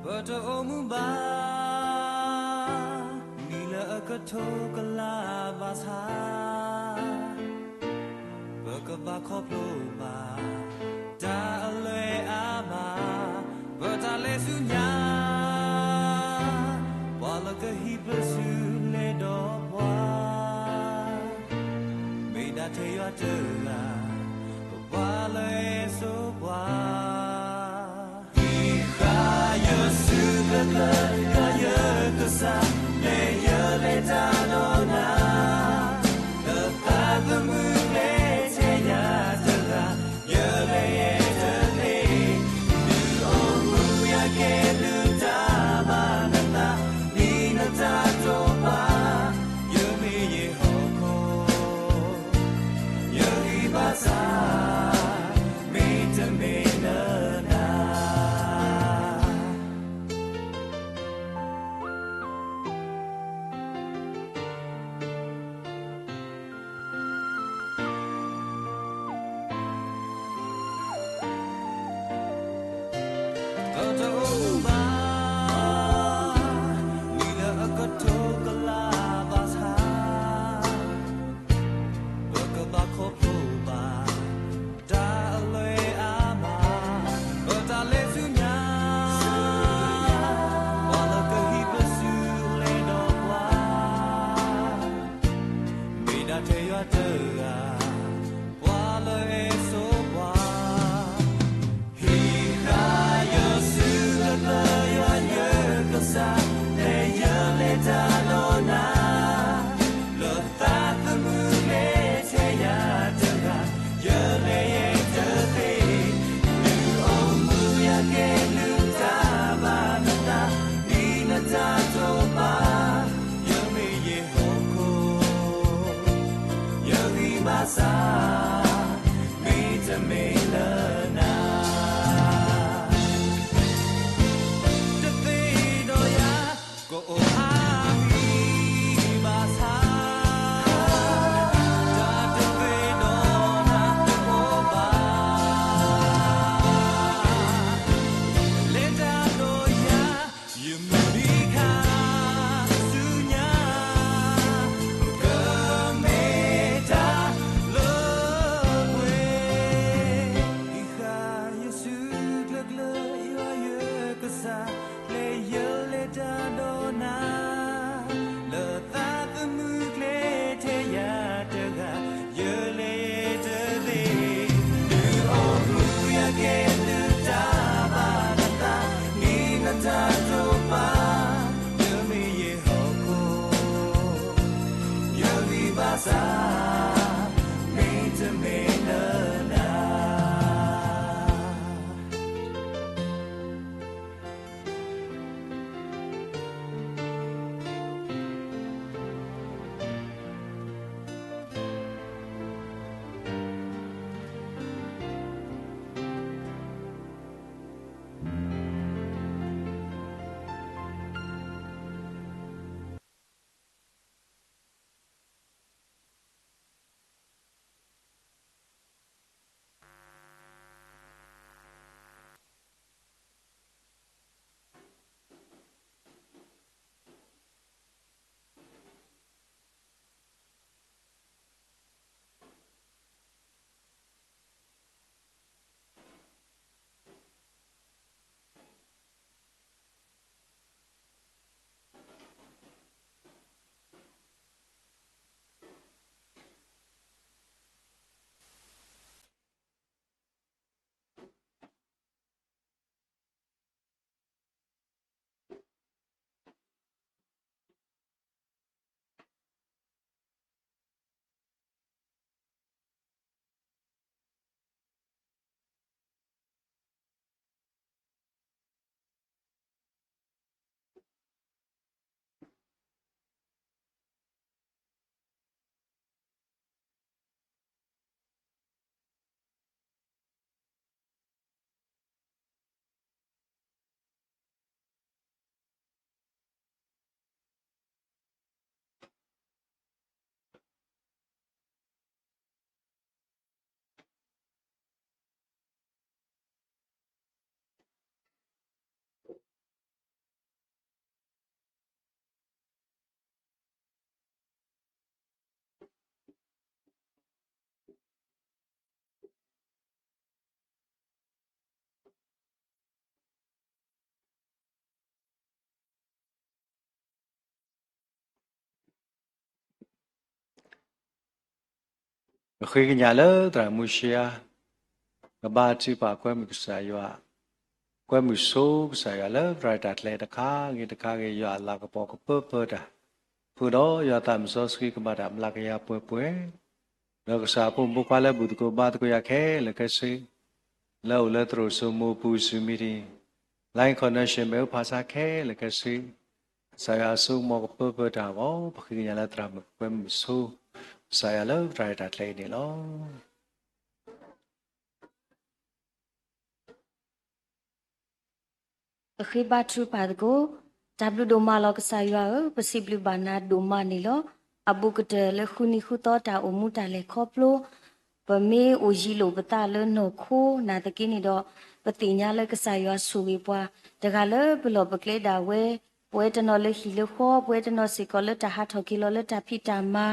ပတအိၣ်မူဘၣ် နံၣ်လၢအကထိကလးဘၣ်ဆၣ်, ပကဘၣ်ခီဖျိဘၣ် တၢ်အလွဲၢ်အါမး, ပတၢ်လဲၤဆူညါ, ပှၤလၢကဟံးပၢဆူလဲၤဒီးပှၤ, မ့ၢ်ဒၣ်ထဲယွၤတဂၤ, ပပှၤလၢအစိပှၤ ဃါယစုကလၢ ဃါယကစၢ်, လဲၤယလဲၤတၢ်နီၢ်နီၢ်, တသးသမူကျဲထဲယၤတဂၤ, ယ ပဃ့ကညးလၢသရၣ်မုၢ်ဆှါ, ကဘါထုကဖၣ်ကွဲမုာ်ကစၢ်ယွၤ, ကွဲမုာ်ဆိကစၢ်ယွၤလၢသရၣ်တၢ်ကျဲတခါဂ့ၤတခါဂ့ၤ ယွၤအလၤကပီၤကပၢပၢတၢ်, ဃုာ်ဒီးယွၤသးစီဆှံကဘၣ်တၢ်မျးကယၤပှဲၤပှဲၤ, ဒီးကစၢ်အဖိမုၣ်ဖိခွါလၢဘူၣ်သကိးဘါသကိးယၤခဲလၢာ်ခဲဆ့, လၢအအိၣ်လၢသရိာ်စိမိၢ်ပူၤ Zoom meeting, Line connection မ့ၢ်အိၣ်ဖးဆါခဲလၢာ်ခဲဆ့, ကစၢ်ယွၤအစိကမီၤကပၢပၢတၢ်အဂီၢ် ပဃ့ကညးလၢသရၣ်မုၣ်ကွဲမုာ်ဆိ ကစၢ်ယွၤလၢသရၣ်တၢ်ကျဲအံၤန့ၣ်လီၤ. ပဃ့ဘါထုကဖၣ်သကိး. တၢ်ဘျုးဒိၣ်မးလီၤကစၢ်ယွၤဧၢ, ပစံးဘျုးဘၣ်နၤဒိၣ်မးန့ၣ်လီၤ. အဘူးကတၢၢ်လၢဃုနံၤဃုသီတၢ်အိၣ်မူတၢ်လဲၤခီဖျိ ပမ့ၢ်အိၣ်ယံၤလိာ်ပသးလၢနီၢ်ခိနာ်သက့န့ၣ်ဒီး ပသ့ၣ်ညါလၢကစၢ်ယွၤဆိၣ်ဂ့ၤပှၤ တဂၤလၢပလီၢ်ပကျဲဒၣ်ဝဲ, ပဝဲတနီၤလၢဟံၣ်လၢဃီ, ပဝဲတနီၤစ့ၢ်ကီးလၢတၢ်ဟးထီၣ်က့ၤလီၤလၢတၢ်ဖံးတၢ်မၤ,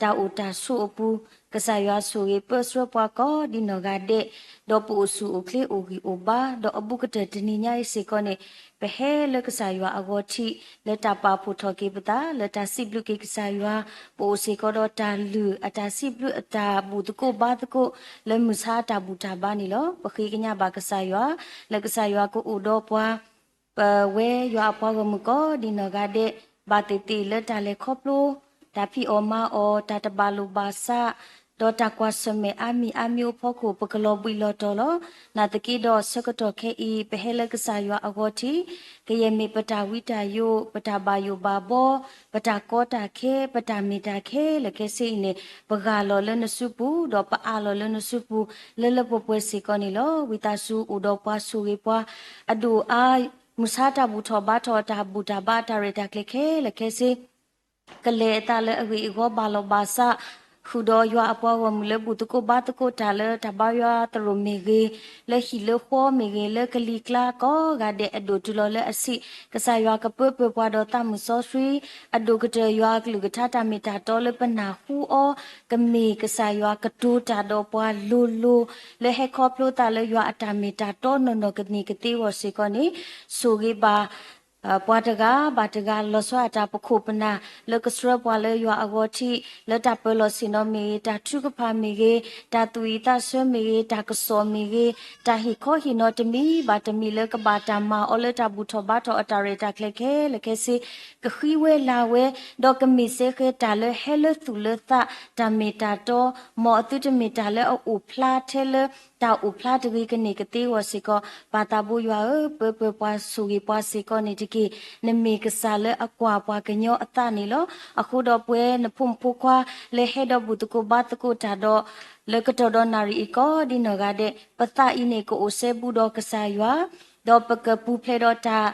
တၢ်အိၣ်တၢ်ဆိးအပူၤ, ကစၢ်ယွၤဆိၣ်ဂ့ၤပၢဆှၢပှၤကိးဒ်နီၢ်ဂၤဒဲး, ဒီးပအိၣ်ဆူၣ်အိၣ်ချ့အိၣ်ဂံၢ်အိၣ်ဘါ, ဒီးအဘူးကတၢၢ်တနံၤညါအံၤစ့ၢ်ကီးန့ၣ် ပဟဲလၢကစၢ်ယွၤအဂီၢ်ထံး လၢတၢ်ပာ်ဖှိၣ်ထီၣ်က့ၤပသး လၢတၢ်စံးဘျုးက့ၤကစၢ်ယွၤ, ပအိၣ်စ့ၢ်ကီးဒီးတၢ်လုၢ်အတၢ်စံးဘျုးအတၢ်ဘူၣ်သကိးဘါသကိး လၢမုၢ်ဆါတၢ်ဘူၣ်တၢ်ဘါန့ၣ်လီၤ. ပဃ့ကညးဘၣ်ကစၢ်ယွၤ လၢကစၢ်ယွၤကအိၣ်ဒီးပှၤ ပဝဲယွၤအပှၤဂီၢ်မုၢ်ကိးဒ်နီၢ်ဂၤဒဲး ဘၣ်သ့ၣ်သ့ၣ်လၢတၢ်လဲၤခီဖျိ တၢ်ဖံးအီၣ်မၤအီၣ် တၢ်တဘၣ်လိာ်ဘၣ်စး ဒီးတၢ်ကွၢ်ဆၢၣ်မဲာ်အါမံၤအါမံၤအိၣ်ဖီခိၣ် ပကလီၤဘှံးလီၤတီၤလီၤ. နာ်သက့ဒီးဆၢကတီၢ်ခဲအံၤ ပဟဲလၢကစၢ်ယွၤအဂီၢ်ထံး ကယဲၢ်မ့ၢ်ပတၢ်ဝံတၢ်ယိး ပတၢ်ဘၣ်ယိၣ်ဘၣ်ဘီ ပတၢ်ကီတၢ်ခဲ ပတၢ်မ့ၢ်တၢ်ခဲလၢာ်ခဲဆ့အံၤန့ၣ် ပဂၢ်လီၤလၢနစုပူၤ ဒီးပအးလီၤလၢနစုပူၤ လၢလၢပှဲၤပှဲၤစ့ၢ်ကီးန့ၣ်လီၤ. ဝံသးစူၤအိၣ်ဒီးပှၤဆိၣ်ဂ့ၤပှၤ အဒိၣ်အါ မုၢ်ဆါတၢ်ဘူၣ်ထီၣ်ဘါထီၣ် တၢ်ဘူၣ်တၢ်ဘါ တၢ်ရဲၣ်တၢ်ကျဲၤခဲလၢာ်ခဲဆ့ ကလဲၤအသးလၢအဂ့ၢ်အဂီၢ်ဘၣ်လီၤဘၣ်စး ဃုာ်ဒီးယွၤအပှၤဂီၢ်မုၢ်လၢဘူၣ်သကိးဘါသကိးတၢ်လၢတၢ်ဘါယွၤသရိာ်မ့ၢ်ဂ့ၤ, လၢဟံၣ်လၢဃီမ့ၢ်ဂ့ၤ, လၢကလံၤကျါကိးဂၤဒဲးအဒိၣ်တုၤလီၤလၢအဆံး, ကစၢ်ယွၤကပၢပၢၤပှၤဒီးသးမုၢ်စီဆှံ အဒိၣ်ကတၢၢ်ယွၤအကလုၢ်ကထါတၢ်မ့ၢ်တၢ်တီလၢပနၢ်ဟူအီၤ ကမ့ၢ်ကစၢ်ယွၤကတိၤတၢ်ဒီးပှၤလိၤလိၤ လၢဟဲခီဖျိသးလၢယွၤအတၢ်မ့ၢ်တၢ်တီနီၢ်နီၢ်ကန့ၢ်ကသ့အဂီၢ်စ့ၢ်ကီးန့ၣ် ဆိၣ်ဂ့ၤဘၣ် ပှၤတဂၤဘၣ်တဂၤ လီၤဆီဒၣ်တၢ်ပခိၣ်ပနၢ် လၢကဆှၢပှၤလၢယွၤအဂီၢ်ထံး လၢတၢ်ပၢၤလီၢ်ဆ့ၣ်နီၤမ့ၢ်ဂ့ၤ, တၢ်ထုကဖၣ်မ့ၢ်ဂ့ၤ, တၢ်သူၣ်ဝံၣ်သးဆၢမ့ၢ်ဂ့ၤ, တၢ်ကစီၣ်မ့ၢ်ဂ့ၤ, တၢ်ဟ့ၣ်ခီဟ့ၣ်နီၤတမံၤဘၣ်တမံၤလၢကဘၣ်တၢ်မၤအီၤလၢတၢ်ဘူၣ်ထီၣ်ဘါထီၣ်အတၢ်ရဲၣ်တၢ်ကျဲၤခဲလၢာ်ခဲဆ့ ကဃံဝဲလၤဝဲ, ဒီးကမ့ၢ်စ့ၢ်ကီးတၢ်လၢဟဲလၢသူၣ်လၢသး တၢ်မ့ၢ်တၢ်တီ, မ်အသုတမ့ၢ်တၢ်လၢအအိၣ်ဖျါထဲလၢ တၢ်အိၣ်ဖျါတဂ့ၤကန့ၢ်ကသ့အဂီၢ်စ့ၢ်ကီး ပၢ်သးဘိယွၤဧၢ, ပၢပၢၤပှၤဆိၣ်ဂ့ၤပှၤစ့ၢ်ကီးန့ၣ်တက့ၢ်. နမ့ၢ်ကစၢ်လၢအကွၢ်ပှၤကညီအသးန့ၣ်လီၤ. အဃိဒီးပဝဲနဖိမုၣ်ဖိခွါ လၢဟဲဒီးဘူၣ်သကိးဘါသကိးတၢ်ဒီး လၢကတီၢ်ဒီးနၣ်ရံၣ်အံၤကိးဒ်နီၢ်ဂၤဒဲး ပသးအံၤန့ၣ်ကအိၣ်စဲဘူးဒီးကစၢ်ယွၤ ဒီးပကပူၤဖျဲးဒီးတၢ်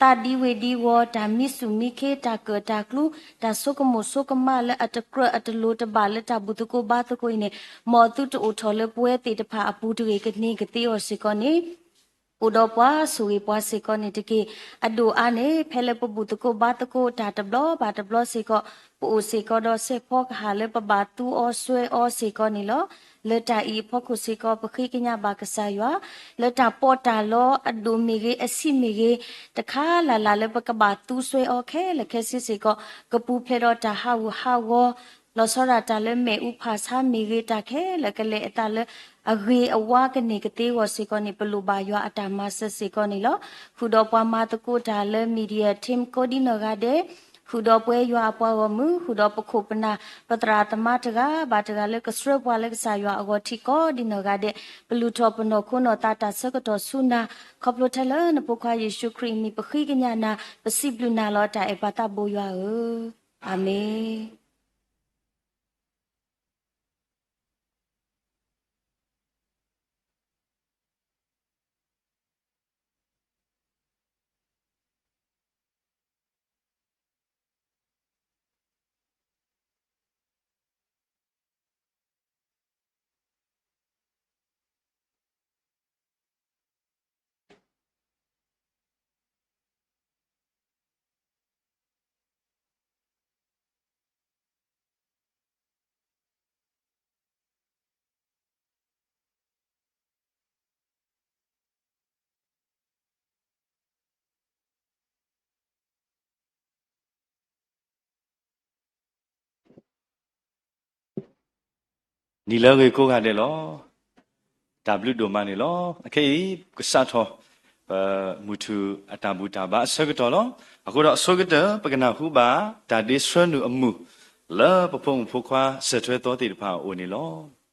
သးဒံဝ့ၢ်ဒံဝီၤ, တၢ်မံဆူၣ်မံခ့, တၢ်ကၢၣ်တၢ်ကျူ, တၢ်ဆိကမိၣ်ဆိကမးလၢအတကြၢးအတလိၤတဘၣ်လၢတၢ်ဘူၣ်သကိးဘါသကိးအံၤန့ၣ် မ်အသုတအိၣ်ထီၣ်လၢပဝဲသ့ၣ်တဖၣ်အပူၤတဂ့ၤကန့ၢ်ကသ့အဂီၢ်စ့ၢ်ကီးန့ၣ် အိၣ်ဒီးပှၤဆိၣ်ဂ့ၤပှၤစ့ၢ်ကီးန့ၣ်တက့ၢ်. အဒိၣ်အါန့ၣ် ဖဲလၢပဘူၣ်သကိးဘါသကိးတၢ်တဘျီဘၣ်တဘျီစ့ၢ်ကီး ပအိၣ်စ့ၢ်ကီးဒီးစဲးဖီကဟၣ်လၢပဘၣ်သူအီၤစွဲအီၤစ့ၢ်ကီးန့ၣ်လီၤ. လၢတၢ်အံၤအဖီခိၣ်စ့ၢ်ကီး ပဃ့ကညးဘၣ်ကစၢ်ယွၤ လၢတၢ်ပီးတၢ်လီအဒိၣ်မ့ၢ်ဂ့ၤ အဆံးမ့ၢ်ဂ့ၤ တခါလၢ်လၢ်လၢပကဘၣ်သူစွဲအီၤခဲလၢာ်ခဲဆ့စ့ၢ်ကီး ကပူၤဖျဲးဒီးတၢ်ဟးဂူာ်ဟးဂီၤ လီၤဆီဒၣ်တၢ်လၢမ့ၣ်အူဖးဆါမ့ၢ်ဂ့ၤ တၢ်ခဲလၢာ်ကလဲၤအသးလၢအဂ့ၤအဝါကန့ၢ်ကသ့အဂီၢ်စ့ၢ်ကီးန့ၣ် ပလိၣ်ဘၣ်ယွၤအတၢ်မၤစၢၤစ့ၢ်ကီးန့ၣ်လီၤ. ဃုာ်ဒီးပှၤမၤသကိးတၢ်လၢ media team ကိးဒ်နီၢ်ဂၤဒဲး ဃုာ်ဒီးပဝဲယွၤအပှၤဂီၢ်မုၢ် ဃုာ်ဒီးပခိၣ်ပနၢ် ပသရၣ်သမါတဂၤဘၣ်တဂၤလၢကဆှၢပှၤလၢကစၢ်ယွၤအဂီၢ်ထံးကိးဒ်နီၢ်ဂၤဒဲး ပလုၢ်ထီၣ်ပနီၢ်ခိနီၢ်သးတၢ်ဆၢကတီၢ်ဆူနၤ ခီဖျိထဲလၢနဖိခွါယ့ၣ်ၡူးခရံာ်အမံၤ ပဃ့ကညးနၤ ပစံးဘျုးနၤလီၤတၢ်အဲၣ်ပၢ်သးဘိယွၤဧၢ, အၤမ့ၣ်. နံၤလၢအဂ့ၤကိးဂၤဒဲးလီၤ. တၢ်ဘျုးဒိၣ်မးန့ၣ်လီၤ. အခဲအံၤ ကစးထီၣ် ပမုၢ်ထူၣ်အတၢ်ဘူၣ်တၢ်ဘါအဆၢကတီၢ်လီၤ. အဃိဒီးအဆိကတၢၢ် ပကနၢ်ဟူဘၣ်တၢ်ဒ့ဆှၢနုာ်အမုာ် လၢပဖိမုၣ်ဖိခွါစၢၢ်ထွဲသီသ့ၣ်တဖၣ်အအိၣ်န့ၣ်လီၤ.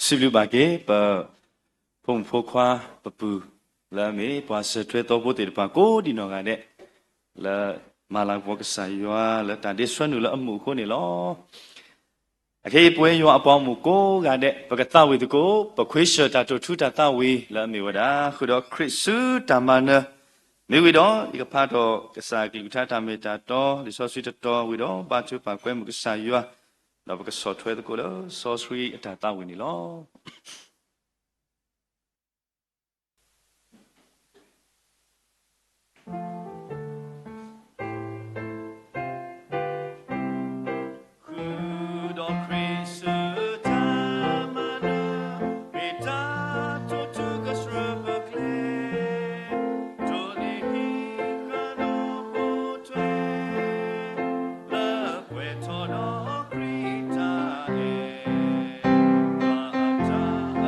စံးဘျုးဘၣ်က့ၤ ပဖိမုၣ်ဖိခွါပပုၢ် လၢအမ့ၢ်ပှၤစၢၤထွဲသီဖိသ့ၣ်တဖၣ်ကိးဒံးနီၢ်ဂၤဒဲး လၢမၤလၤကပီၤကစၢ်ယွၤလၢတၢ်ဒ့ဆွဲနုာ်လၢအမူးအဃိန့ၣ်လီၤ. အခဲအံၤပဝဲယွၤအပှၤဂီၢ်မုၢ်ကိးဂၤဒဲး ပကသးဝံၣ်သကိး ပခွ့ဆၢၣ်တၢ်တိာ်ထူတၢ်သးဝံၣ်လၢအမ့ၢ်ဝဲဒၣ် ဃုာ်ဒီးခရံာ်ဆူတၢ်မၤနၢၤ, မ့ၢ်ဝံၤဒီး ယကဖးထီၣ်ကစၢ်အကလုၢ်ကထါတၢ်မ့ၢ်တၢ်တီ လံာ်စီဆှံတတီၤဝံၤဒီး ဘါထုကဖၣ်ကွဲမုာ်ကစၢ်ယွၤ, ဒီးပကဆီၣ်ထွဲသကိးလၢစီဆှံအတၢ်သးဝံၣ်န့ၣ်လီၤ. ဃုာ်ဒီးခရံာ်ဆူတၢ်မၤနၢၤ, မ့ၢ်တၢ်တိာ်ထူကဆှၢပကျဲ, တိၢ်န့ၢ်ဟံးဃာ်ဒီးပိာ်ထွဲ, လၢပှဲၤထီၣ်ဒီးခရံာ်တၢ်အဲၣ်, ဘၣ်တၢ်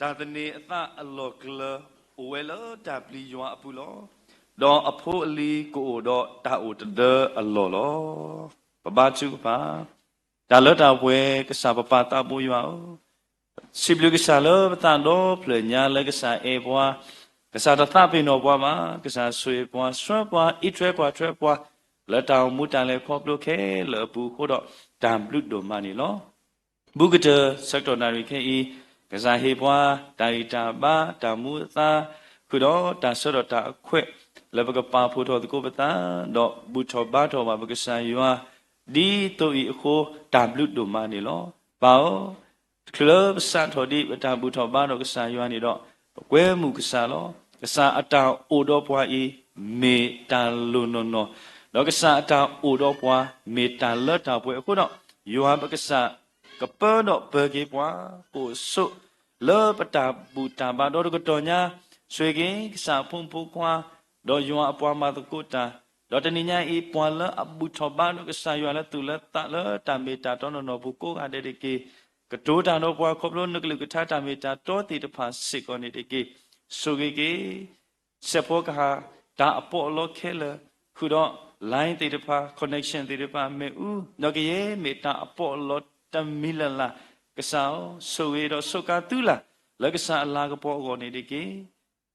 တၢ်သန့ၤအသးအလီၢ်ကျၢၤ အိၣ်ဝဲလၢတၢ်ပျံၤယွၤအပူၤလီၤ. ဒီးအဖိအလံၤကအိၣ်ဒီးတၢ်အိၣ်တဒၢအလီၢ်လီၤ. ပဘါထုကဖၣ်. တၢ်လၢတၢ်ပှဲၤ ကစၢ်ပပၢ်သးဘိယွၤဧၢ, စံးဘျုးကစၢ်လၢပသးဒီဖျၢၣ်ညါလၢကစၢ်အဲၣ်ပှၤ, ကစၢ်တသးပ့ၤနီၣ်ပှၤဘၣ်, ကစၢ်ဆိၣ်ဂ့ၤပှၤ, ဆှၢပှၤ, အံးထွဲကွၢ်ထွဲပှၤ လၢတၢ်အိၣ်မူတၢ်လဲၤခီဖျိခဲလၢာ်အပူၤအဃိဒီး တၢ်ဘျုးဒိၣ်မးန့ၣ်လီၤ. ဘူးကတၢၢ်ဆၢကတီၢ်နၣ်ရံၣ်ခဲအံၤ, ကစၢ်ဟ့ၣ်ပှၤ တၢ်ဂံၢ်တၢ်ဘါ, တၢ်မူအသါ, ဃုာ်ဒီးတၢ်ဆၢထီၣ်တၢ်အခွဲး လၢပကပာ်ဖှိၣ်ထီၣ်သကိးပသး, ဒီးဘူၣ်ထီၣ်ဘါထီၣ်ဘၣ်ပကစၢ်ယွၤ, ဒ်သိးအံၤအဃိ တၢ်ဘျုးဒိၣ်မးန့ၣ်လီၤ. ပၢ်ဧၢ, တချုးလၢပစးထီၣ်ဒံးပတၢ်ဘူၣ်ထီၣ်ဘါထီၣ်ကစၢ်ယွၤန့ၣ်ဒီး, ပကွဲမုာ်ကစၢ်လီၤ. ကစၢ်အတၢ်အိၣ်ဒီးပှၤအံၤ မ့ၢ်တၢ်လိၣ်နီၢ်နီၢ်, ဒီးကစၢ်အတၢ်အိၣ်ဒီးပှၤ မ့ၢ်တၢ်လၢတၢ်ပှဲၤအဃိဒီး, ယွၤပကစၢ် ကပၢဒီးပၢၤက့ၤပှၤ, အိၣ်ဆိးလၢပတၢ်ဘူၣ်တၢ်ဘါဒီတကတီၢ်ညါ, ဆိၣ်ဂ့ၤက့ၤကစၢ်အဖိမုၣ်ဖိခွါ, ဒီးယွၤအပှၤမၤသကိးတၢ်, ဒီးတနံၤညါအံၤပှၤလၢအဘူၣ်ထီၣ်ဘါဒီးကစၢ်ယွၤလၢသူၣ်လၢသးလၢတၢ်မ့ၢ်တၢ်တီနီၢ်နီၢ်ပူၤကိးဂၤဒဲးတက့ၢ်. ကတိၤတၢ်ဒီးပှၤခီဖျိနကလုၢ်ကထါတၢ်မ့ၢ်တၢ်တီသ့ၣ်တဖၣ်စ့ၢ်ကီးန့ၣ်တက့ၢ်. ဆိၣ်ဂ့ၤက့ၤ စဲးဖီကဟၣ် တၢ်အပီးအလီခဲလၢာ်, ဃုာ်ဒီး line သ့ၣ်တဖၣ် connection သ့ၣ်တဖၣ်မ့ၣ်အူ, ဒီးကယဲၢ်မ့ၢ်တၢ်အပီးအလီတမံၤလၢ်လၢ်, ကစၢ်ဧၢ, ဆိၣ်ဂ့ၤဒီးဆိးကါသုလၢ် လၢကစၢ်အလၤကပီၤအဂီၢ်န့ၣ်တက့ၢ်.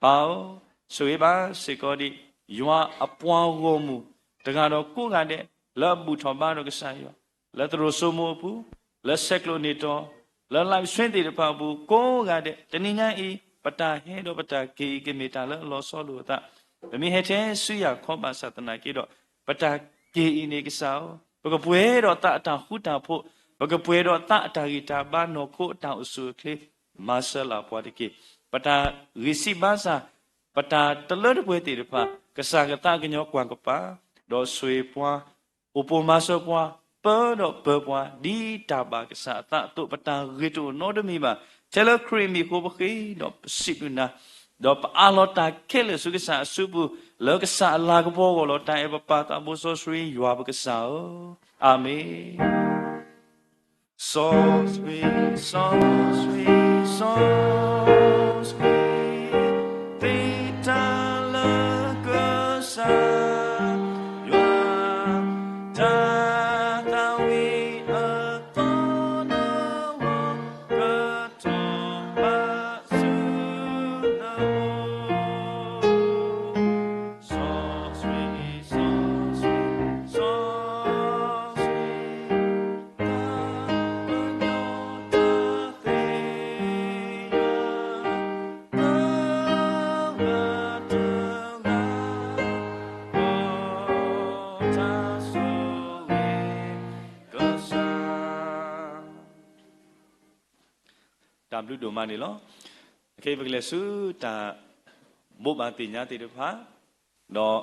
ပၢ်ဧၢ, ဆိၣ်ဂ့ၤဘၣ်စ့ၢ်ကီးဒံး ယွၤအပှၤဂီၢ်မုၢ် တဂၤဒီးကိးဂၤဒဲး လၢအဘူၣ်ထီၣ်ဘါဒီးကစၢ်ယွၤ, လၢသရိာ်စိမိၤအပူၤ, လၢဆဲးကျိးန့ၢ်တီၤ, လၢ live stream သ့ၣ်တဖၣ်အပူၤကိးဂၤဒဲး, တနံၤညါအံၤ ပတၢ်ဟဲဒီးပတၢ်က့ၤအံၤ ကမ့ၢ်တၢ်လၢအလီၤဆီလိာ်အသး, ပမ့ၢ်ဟဲထဲဆူယၤခီဘၣ်ဆၣ်သနာ်က့ဒီး, ပတၢ်က့ၤအံၤန့ၣ်ကစၢ်ဧၢ, ပကပှဲၤဒီးသးအတၢ်ဃူတၢ်ဖိး, ပကပှဲၤဒီးသးအတၢ်ဂံၢ်တၢ်ဘါနီၢ်ခိအတၢ်အိၣ်ဆူၣ်အိၣ်ချ့, မၤစၢၤလၢ်ပှၤတက့ၢ်. ပတၢ်ဂံၢ်စၢ်ဘါစၢ်, ပတၢ်တလၢတပှဲၤသ့ၣ်တဖၣ်, ကစၢ်ကသးကညီၤကွၢ်ကပၤ, ဒီးဆိၣ်ဂ့ၤပှၤ, အိၣ်ပိာ်မၤစၢၤပှၤ, ပၢဒီးပၢပှၤ, ဒ်တၢ်ဘၣ်ကစၢ်အသးအသိး ပတၢ်ဂ့ၤတအိၣ်နီတမံၤဘၣ်. ထဲလၢခရံာ်အမံၤအဃိပဃ့ဒီးပစံးဘျုးနၤ, ဒီးပအးလီၤတၢ်ခဲလၢာ်ဆူကစၢ်အစုပူၤ, လၢကစၢ်အလၤကပီၤအဂီၢ်လီၤ. တၢ်အဲၣ်ပပၢ်သးဘိစီဆှံယွၤပကစၢ်ဧၢ, အၤမ့ၣ်. စီဆှံ, စီဆှံ, စီဆှံ, သ့တၢ်လၢကစၢ်ယွၤ, တၢ်သးဝံၣ်အသီတဝီ, ကထီၣ်ဘးဆူနအိၣ်, စီဆှံ, စီဆှံ, စီဆှံ တၢ်ဘျုးဒိၣ်မးန့ၣ်လီၤ. အခဲအံၤပကလဲၤဆူတၢ်ဘိးဘၣ်သ့ၣ်ညါသ့ၣ်တဖၣ်, ဒီး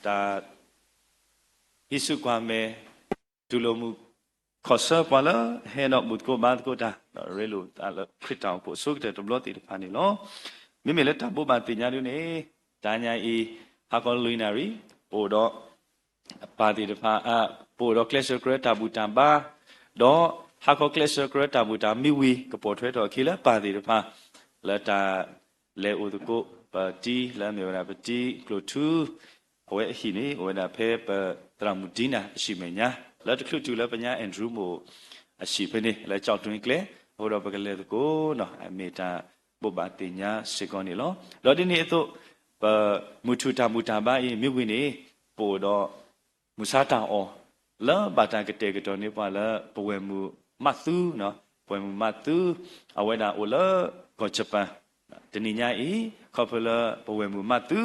တၢ် ဟံးစုကွၢ်မဲာ် တူၢ်လိာ်မုာ်ခီၣ်ဆၢပှၤလၢဟဲဒီးဘူၣ်သကိးဘါသကိးတၢ် ဒီးရ့လိာ်သးလၢခရံာ်တၢ်အိၣ်ဖှိၣ်အဆိကတၢၢ်တဘျီသ့ၣ်တဖၣ်န့ၣ်လီၤ. မ့မ့ၢ်လၢတၢ်ဘိးဘၣ်သ့ၣ်ညါဒ်န့ၣ်, တနံၤညါအံၤ ဟါခီလွံၢ်နၣ်ရံၣ် ပအိၣ်ဒီး ပၢ်သ့ၣ်တဖၣ်, ပအိၣ်ဒီးကျဲးစၢးကြၢးတၢ်ဘူၣ်တၢ်ဘါ, ဒီးဟါခီကျဲးစၢးကြၢးတၢ်ဘူၣ်တၢ်မံဝံၤ ကပိာ်ထွဲထီၣ်အခံလၢပၢ်သ့ၣ်တဖၣ် လၢတၢ်လဲၤအိၣ်သကိး ပတံၤလၢအမ့ၢ်ဝဲဒၣ်ပတံၤကျိၣ်ထူ အဝဲအဟံၣ်န့ၣ် အိၣ်ဝဲဒၣ်ဖဲပသရၣ်မုၣ်ဒံနၤအဟံၣ်မဲာ်ညါ လၢတချုးတုၤလၢပညါ Andrew မိၢ်အဟံၣ်ဖဲန့ၣ် လၢကၠီၣ်တွ့ကျဲ, အဃိဒီးပကလဲၤသကိးနီၤ အမ့ၢ်တၢ်ဘိးဘၣ်သ့ၣ်ညါစ့ၢ်ကီးန့ၣ်လီၤ. ဒီးဒ်န့ၣ်အသိး ပမုၢ်ထူၣ်တၢ်ဘူၣ်တၢ်ဘါအံၤ မ့ၢ်ဝံၤန့ၣ် ပအိၣ်ဒီး မုၢ်ဆါတၢ်အီၣ် လၢဘၣ်တၢ်ကတဲာ်ကတီၤန့ၢ်ပှၤလၢပဝဲၢ်မုၣ်မးသူ, ပဝဲၢ်မုၣ်မးသူ အဝဲဒၣ်အိၣ်လၢကီၢ်ယပၣ်, တနံၤညါအံၤ ခီဖျိလၢပဝဲၢ်မုၣ်မးသူ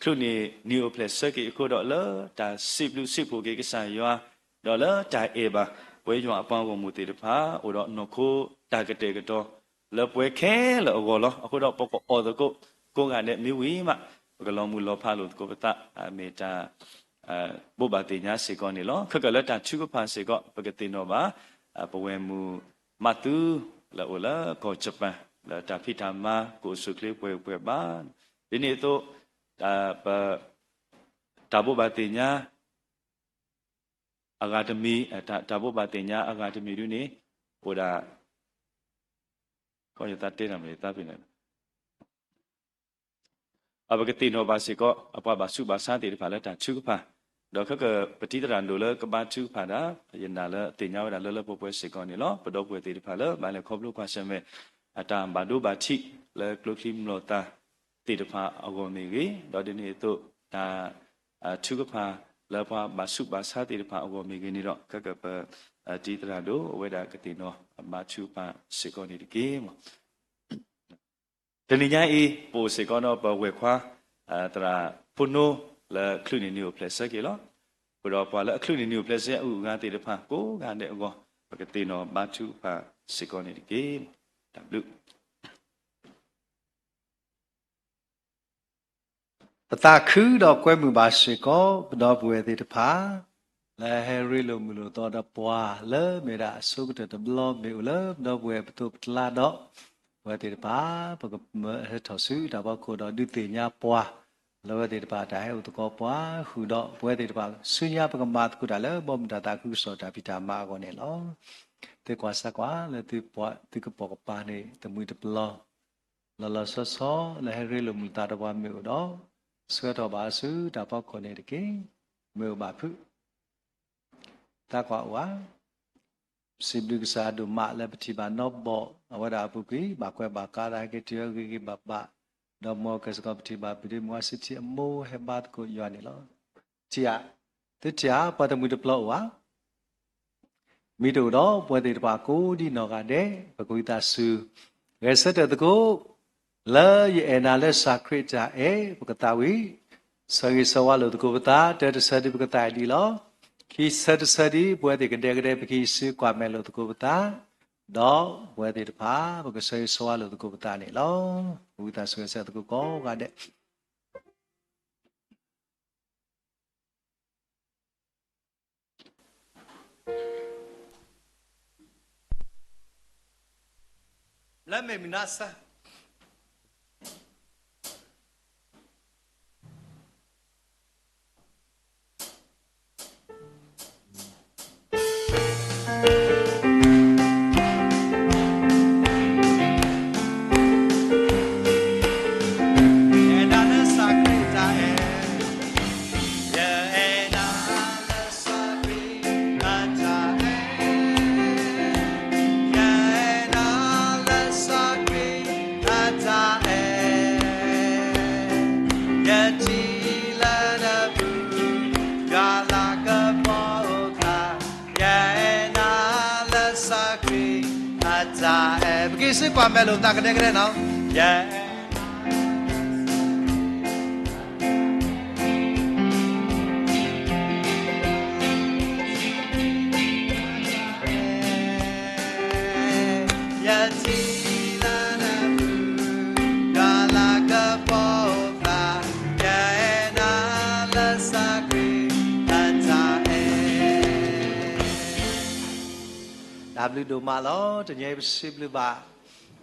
ချုးန့ၢ်နံၣ်အိၣ်ဖျဲၣ်ဆၢက့ၤအဃိဒီး လၢတၢ်စံးဘျုးစံးဖှိၣ်က့ၤကစၢ်ယွၤ, ဒီးလၢတၢ်အဲၣ်ဘၣ် ပဝဲယွၤအပှၤဂီၢ်မုၢ်သ့ၣ်တဖၣ် အိၣ်ဒီးနီၢ်ခိတၢ်ကတဲာ်ကတီၤ လၢပှဲၤခဲလၢာ်အဂီၢ်လီၤ. အဃိဒီးပကအီၣ်သကိး ကိးဂၤဒဲးမ့ၢ်ဝံၤမး ပကလီၤမုၢ်လီၤဖးလိာ်သကိးပသး မ့ၢ်တၢ် ဘိးဘၣ်သ့ၣ်ညါစ့ၢ်ကီးန့ၣ်လီၤ. ခဲကၢၣ်လၢတၢ်ထုကဖၣ်စ့ၢ်ကီး ပကသ့ၣ်နီၣ်ဘၣ် ပဝဲၢ်မုၣ်မးသူ လၢအိၣ်လၢကီၢ်ယပၣ် လၢတၢ်ဖံးတၢ်မၤကအိၣ်ဆူၣ်ချ့ပှဲၤပှဲၤဘၣ်. ဒ်န့ၣ်အသိး ပ တၢ်ဘိးဘၣ်သ့ၣ်ညါ အဂၤတမံၤ, တၢ်ဘိးဘၣ်သ့ၣ်ညါအဂၤတမံၤဒ်န့ၣ် အိၣ်ဒၣ် ယသးတဲတၢ်မ့ၢ်ယသးပ့ၤန့ၣ် အပကသ့ၣ်နီၣ်ဘၣ်စ့ၢ်ကီး အပှၤဘၣ်ဆူးဘၣ်ဆါသ့ၣ်တဖၣ်လၢတၢ်ထုကဖၣ်, ဒီးခဲကပတံၤသရၣ်ဒိၣ်လၢကဘါထုကဖၣ်ဒၣ် ယနာ်လၢသ့ၣ်ညါဝဲဒၣ်လၢလၢပှဲၤပှဲၤစ့ၢ်ကီးန့ၣ်လီၤ. ပဒီပုၢ်ဝဲၢ်သ့ၣ်တဖၣ်လၢဘၣ်လဲၤခီဖျိကွၢ်ဆၢၣ်မဲာ် အတၢ်ဘၣ်ဒိဘၣ်ထံးလၢကျိချံမျိာ်သၣ်သ့ၣ်တဖၣ်အဂီၢ်မ့ၢ်ဂ့ၤ, ဒီးဒ်န့ၣ်အသိး တၢ် ထုကဖၣ်လၢပှၤဘၣ်ဆူးဘၣ်ဆါသ့ၣ်တဖၣ်အဂီၢ်မ့ၢ်ဂ့ၤန့ၣ်ဒီး ခဲကပတံၤသရၣ်ဒိၣ် အဝဲဒၣ်ကသ့ၣ်နီၣ်ဘါထုကဖၣ်စ့ၢ်ကီးန့ၣ်တက့ၢ်. တနံၤညါအံၤ ပအိၣ်စ့ၢ်ကီးဒီးပဝဲၢ်ခွါ သရၣ်ဖိနိ လၢအချုးန့ၢ်နံၣ်အိၣ်ဖျဲၣ်ဆၢက့ၤလီၤ. အဃိဒီးပှၤလၢအချုးန့ၢ်နံၣ်အိၣ်ဖျဲၣ်ဆၢအုၣ်အဂၤသ့ၣ်တဖၣ်ကိးဂၤဒဲးအဂီၢ် ပကသ့ၣ်နီၣ်ဘါထုကဖၣ်စ့ၢ်ကီးန့ၣ်တက့ၢ်. တၢ်ဘျုး ပသးခုဒီးကွဲမုာ်ဘၣ်စ့ၢ်ကီး ပဒီပုၢ်ဝဲၢ်သ့ၣ်တဖၣ် လၢဟဲရ့လိာ်မုာ်လိာ်သီဒီးပှၤ လၢမ့ၢ်ဒၣ်အဆိကတၢၢ်တဘျီ မ့ၢ်အိၣ်လၢပဒီပုၢ်ဝဲၢ်ပသိးပကျါဒီး ပဝဲသ့ၣ်တဖၣ် ပကမၢဟဲထီၣ်ဆူတၢ်ဖီခိၣ်ဒီးဒုးသ့ၣ်ညါပှၤ လၢအဝဲသ့ၣ်တဖၣ်တၢ်ဟဲအိၣ်သကိးပှၤ ဃုာ်ဒီးပဝဲသ့ၣ်တဖၣ် ဆူညါပကမၤသကိးတၢ်လၢဘီမုၢ်တၢ်သးခုကစီၣ်တၢ်ဖံးတၢ်မၤအဂီၢ်န့ၣ်လီၤ. သုကွၢ်စၢ်ကွၢ်လၢသုကပိာ်ကပၤန့ၣ် တမှံၤတပျီၤ လီၤလီၤဆီဆီ လၢဟဲရ့လိာ်မုာ်လိာ်သီဒီးပှၤမ့ၢ်အိၣ်ဒီး ဆှၢထီၣ်ဘၣ်ဆူတၢ်ဖီခိၣ်န့ၣ်တက့ၢ်. မ့ၢ်အိၣ်ဘၣ်ဖုး သးကွၢ်အိၣ်ဧါ. စံးဘျုးကစၢ်ဒိၣ်မးလၢပထံၣ်ဘၣ်နီၢ်ဘီၣ် အဝဲဒၣ်အပူၤကွံာ် ဘၣ်ကွဲးဘၣ်ကးတၢ်ဟဲက့ၤတုၤအဂ့ၤဂ့ၤဘၣ်ဘၣ်, ဒီးမ်ကစ့ၢ်ကီးပထံၣ်ဘၣ်ပဒ့မုၣ်အစံးထံအမိၢ်ဟဲဘါသကိးယွၤန့ၣ်လီၤ. ထံၣ်ဧါ, သုထံၣ်ဧါ ပှၤတမှံၤတပျီၤအိၣ်ဧါ. မ့ၢ်တအိၣ်ဒီး ပဝဲသ့ၣ်တဖၣ်ကိးဒံနီၢ်ဂၤဒဲး ပကဝံသးစူၤ ဂဲၤဆၢထၢၣ်သကိး လၢယအဲၣ်နၤလၢကစၢ်ခရံာ်အတၢ်အဲၣ် ပကသးဝံၣ် ဆၢဂ့ၤဆၢဝါလိာ်သကိးပသး တၢတဆၢဒံးပကသးအဲၣ်ဒံးလီၤ. ခံဆၢတဆၢဒံး ပဝဲသ့ၣ်ကဒဲကဒဲ ပကဟံးစုကွၢ်မဲာ်လိာ်သကိးပသး, ဒီးပဝဲသ့ၣ်တဖၣ် ပကဆၢဂ့ၤဆၢဝါလိာ်သကိးပသးန့ၣ်လီၤ. ပဝံသးစူၤဂဲၤဆၢထၢၣ်သကိးကိးဂၤဒဲး လၢမ့ၢ်မုၢ်နၤစၢ် ပကဟံးစုကွၢ်မဲာ်လိာ်ပသးကဒဲကဒဲနီၤ. တၢ်ဘျုးဒိၣ်မးလီၤ. တနံၤအံၤပစံးဘျုးဘၣ်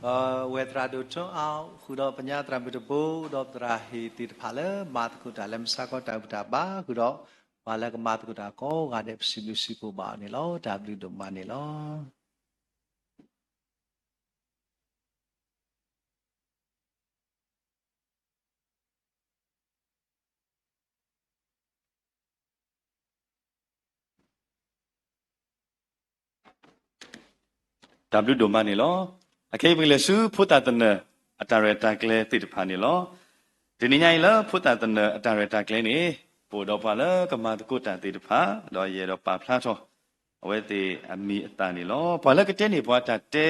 ပဝဲသရၣ်ဒိၣ်ထွန်းအောင် ဃုာ်ဒီးပညါသရၣ်မုၣ်တဘိ ဒီးပသရၣ်ဟ့ၣ်သ့ၣ်တဖၣ်လၢမၤသကိးတၢ်လၢမုၢ်ဆါခီတၢ်ဘူၣ်တၢ်ဘါ ဃုာ်ဒီး ပှၤလၢကမၤသကိးတၢ်ကိးဂၤဒဲးပစံးဘျုးစံးဖှိၣ်ဘၣ်အီၤန့ၣ်လီၤ. တၢ်ဘျုးဒိၣ်မးန့ၣ်လီၤ. တၢ်ဘျုးဒိၣ်မးန့ၣ်လီၤ. အခဲအံၤပကလဲၤဆူဖိသၣ်သနၢၣ်အတၢ်ရဲၣ်တၢ်ကျဲၤသ့ၣ်တဖၣ်န့ၣ်လီၤ. တနံၤညါအံၤလၢဖိသၣ်သနၢၣ်အတၢ်ရဲၣ်တၢ်ကျဲၤန့ၣ် ပအိၣ်ဒီးပှၤလၢကမၤသကိးတၢ်သ့ၣ်တဖၣ် ဒီးယအဲၣ်ဒိးပာ်ဖျါထီၣ် အဝဲသ့ၣ်အမံၤအသၣ်န့ၣ်လီၤ. ပှၤလၢကတဲန့ၢ်ပှၤတၢ်တဲ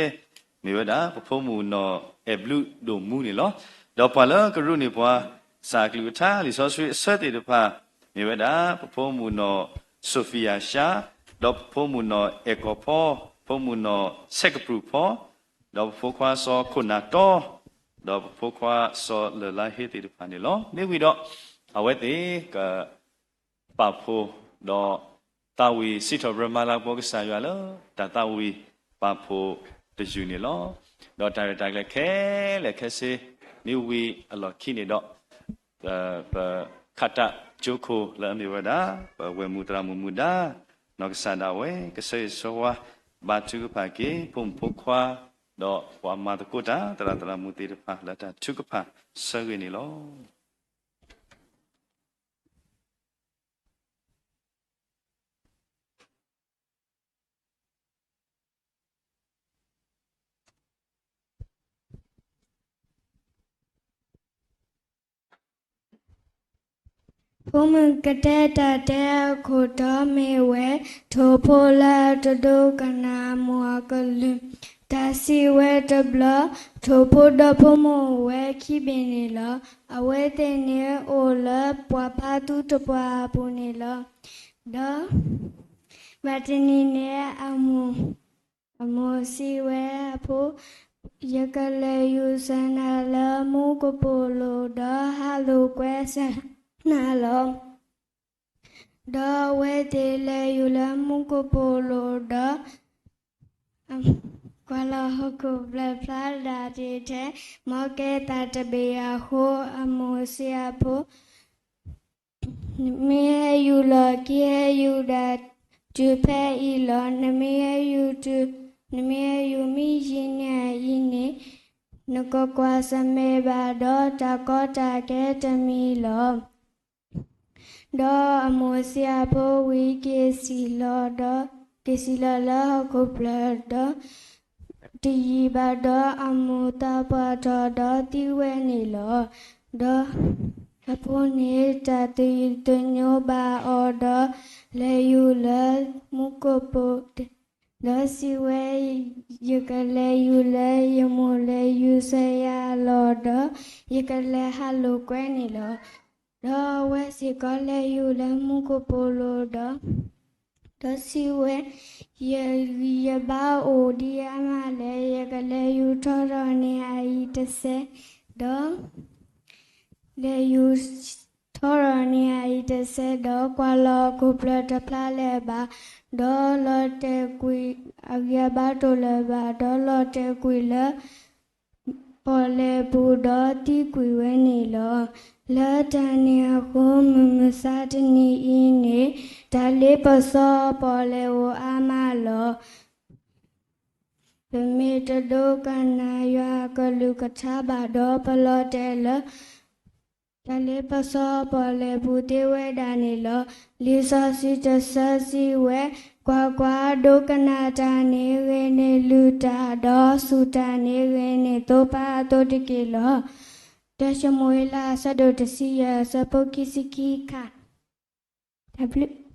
မ့ၢ်ဝဲဒၣ် ပဖိမုၣ်နီၢ်အဲၣ်ဘျုးဒိၣ်မူန့ၣ်လီၤ. ဒီးပှၤလၢကရူးန့ၢ်ပှၤ စၢ်အကလုၢ်ကထါလံာ်စီဆှံအဆၢသ့ၣ်တဖၣ် မ့ၢ်ဝဲဒၣ် ပဖိမုၣ်နီၢ် Sophia Sha, ဒီးပဖိမုၣ်နီၢ်အဲၣ်ကီၢ်ဖီ, ဖိမုၣ်နီၢ်ဆဲးကပြုၢ်ဖီ, ဒီးပဖိခွါစီၤခိၣ်နၢ်တီ, ဒီးပဖိခွါစီၤလၢၢ်လါဟ့သ့ၣ်တဖၣ်န့ၣ်လီၤ. မ့ၢ်ဝံၤဒီး အဝဲသ့ၣ်က ပာ်ဖှိၣ်ဒီး သးဝံၣ်စံးထီၣ်ပတြၢၤမၤလၤကပီၤကစၢ်ယွၤလၢ တၢ်သးဝံၣ်ပာ်ဖှိၣ်တယုၢ်န့ၣ်လီၤ. ဒီးတၢ်ရဲၣ်တၢ်ကျဲၤခဲလၢာ်ခဲဆ့ မ့ၢ်ဝံၤအလီၢ်ခံန့ၣ်ဒီး ပခးတၢ်ကၠိခိၣ်လၢအမ့ၢ်ဝဲဒၣ် ပဝဲၢ်မုၢ်သရၣ်မုၣ်မူဒါ နီၢ်ကစၢ်ဒၣ်ဝဲ ကဆၢဂ့ၤဆၢဝါ ဘါထုကဖၣ်က့ၤ ဖိမုၣ်ဖိခွါ ဒီးပှၤမၤသကိးတၢ်သရၣ်သရၣ်မုၣ်သ့ၣ်တဖၣ်လၢတၢ်ထုကဖၣ်ဆၢဂ့ၤန့ၣ်လီၤ. ဖိမုၣ်ကတဲတၢ်တဲအခိၣ်တီမ့ၢ်ဝဲ, ထိၣ်ဖိလၢတဒိကနၣ်အမိၢ်အကလုၢ်, တၢ်စံးဝဲတဘျီ, ထိၣ်ဖိဒီးဖိမုၣ်အိၣ်ဝဲခံဘ့ၣ်န့ၣ်လီၤ. အဝဲသ့ၣ်န့ၣ်အိၣ်လၢပှၤဖးသူတပှၢ်အပူၤန့ၣ်လီၤ. ဒီး ဘၣ်တနံၤန့ၣ် အမိၢ် အမိၢ်စံးဝဲအဖိ, ယကလဲၤယူၤဆၢနၤလၢမူကပိာ်လိၤ ဒီးဟးလိာ်ကွဲဆၢနၤလီၤ. ဒီးအဝဲသ့ၣ်လဲၤယူၤလၢမူကပိာ်လိၤဒီး ကွၢ်လီၤဟီၣ်ခိၣ်ဖျၢၣ်ဖျါဒၣ်တ့ၢ်ထဲ မ်ကဲသးတဘ့ၣ်အဃိ အမိၢ်စံးအဖိ နမ့ၢ်ဟဲယူၤလီၢ်ခံ ဟဲယူၤဒၣ်တုၤဖဲအံၤလီၤ. နမ့ၢ်ဟဲယူၤတုၤ, နမ့ၢ်ဟဲယူၤမ့ၢ်ယံာ်န့ၢ်အအံၤန့ၣ် နကကွၢ်ဆၢၣ်မဲာ်ဘၣ်ဒီး တၢ်ကီတၢ်ခဲတမံၤလီၤ. ဒီးအမိၢ်စံးအဖိဝံၤ က့ၤစံၣ်လီၤဒီး, က့ၤစံၣ်လီၤလၢဟီၣ်ခိၣ်ဖျၢၣ်ဒီး တယံာ်ဘၣ်ဒီး အမိၢ်သးပှၢ်ထီၣ်ဒီးသံဝဲန့ၣ်လီၤ. ဒီးအဖိန့ၣ် တၢ်သယုၢ်သညိဘၣ်အီၤဒီး လဲၤယူၤလၢမူကပိာ် ဒီးစံးဝဲ, ယကလဲၤယူၤလၢယမိၢ်လဲၤယူၤဆၢယၤအလီၢ်ဒီး ယကလဲၤဟးလိာ်ကွဲန့ၣ်လီၤ. ဒီးအဝဲစ့ၢ်ကီးလဲၤယူၤလၢမူကပိာ်လိၤဒီး ဒီးစံးဝဲ, ယ, ယဘၣ်အိၣ်ဒံးအါမးလဲၣ်, ယကလဲၤယူၤထီထီၣ်န့ၢ်အအံၤတစဲး, ဒီး လဲၤယူၤထီထီၣ်န့ၢ်အအံၤတစဲးဒီး ကွၢ်လီၤဟီၣ်ခိၣ်ဖျၢၣ်တဖျါလၢၤဘၣ်, ဒီးလီၤတဲာ်ကွံာ်အဂံၢ်အဘါတအိၣ်လၢၤဘၣ်, ဒီးလီၤတဲာ်ကွံာ်လၢ ပီၣ်လဲၣ်ပူၤဒီးသံကွံာ်ဝဲန့ၣ်လီၤ. လၢတၢ်န့ၣ်အဃိ မုၢ်မဆါတနံၤအံၤန့ၣ် တၢ်လ့ပစီပီၣ်လဲၣ်အိၣ်အါမးလီၤ. ပမ့ၢ်တဒိကနၣ်ယွၤအကလုၢ်ကထါဘၣ်ဒီး ပလီၤတဲာ်လၢ တၢ်လ့ပစီပီၣ်လဲၣ်ပူၤသ့ဝဲဒၣ်န့ၣ်လီၤ. လံာ်စီဆှံတဆၢစံးဝဲ, ကွၢ်ကွၢ်, ဒိကနၣ်တၢ်န့ၣ်ဂ့ၤန့ၢ်လုၢ်တၢ်, ဒီးစူၢ်တၢ်န့ၣ်ဂ့ၤန့ၢ်သိပၢ်အသိးတက့ၢ်လီၤ. တၢၡမူၤအ့လး အဆၢဒိၣ်တဆံယဲၢ် အဆၢဖိခံဆံခံခါ. တၢ်ဘျုး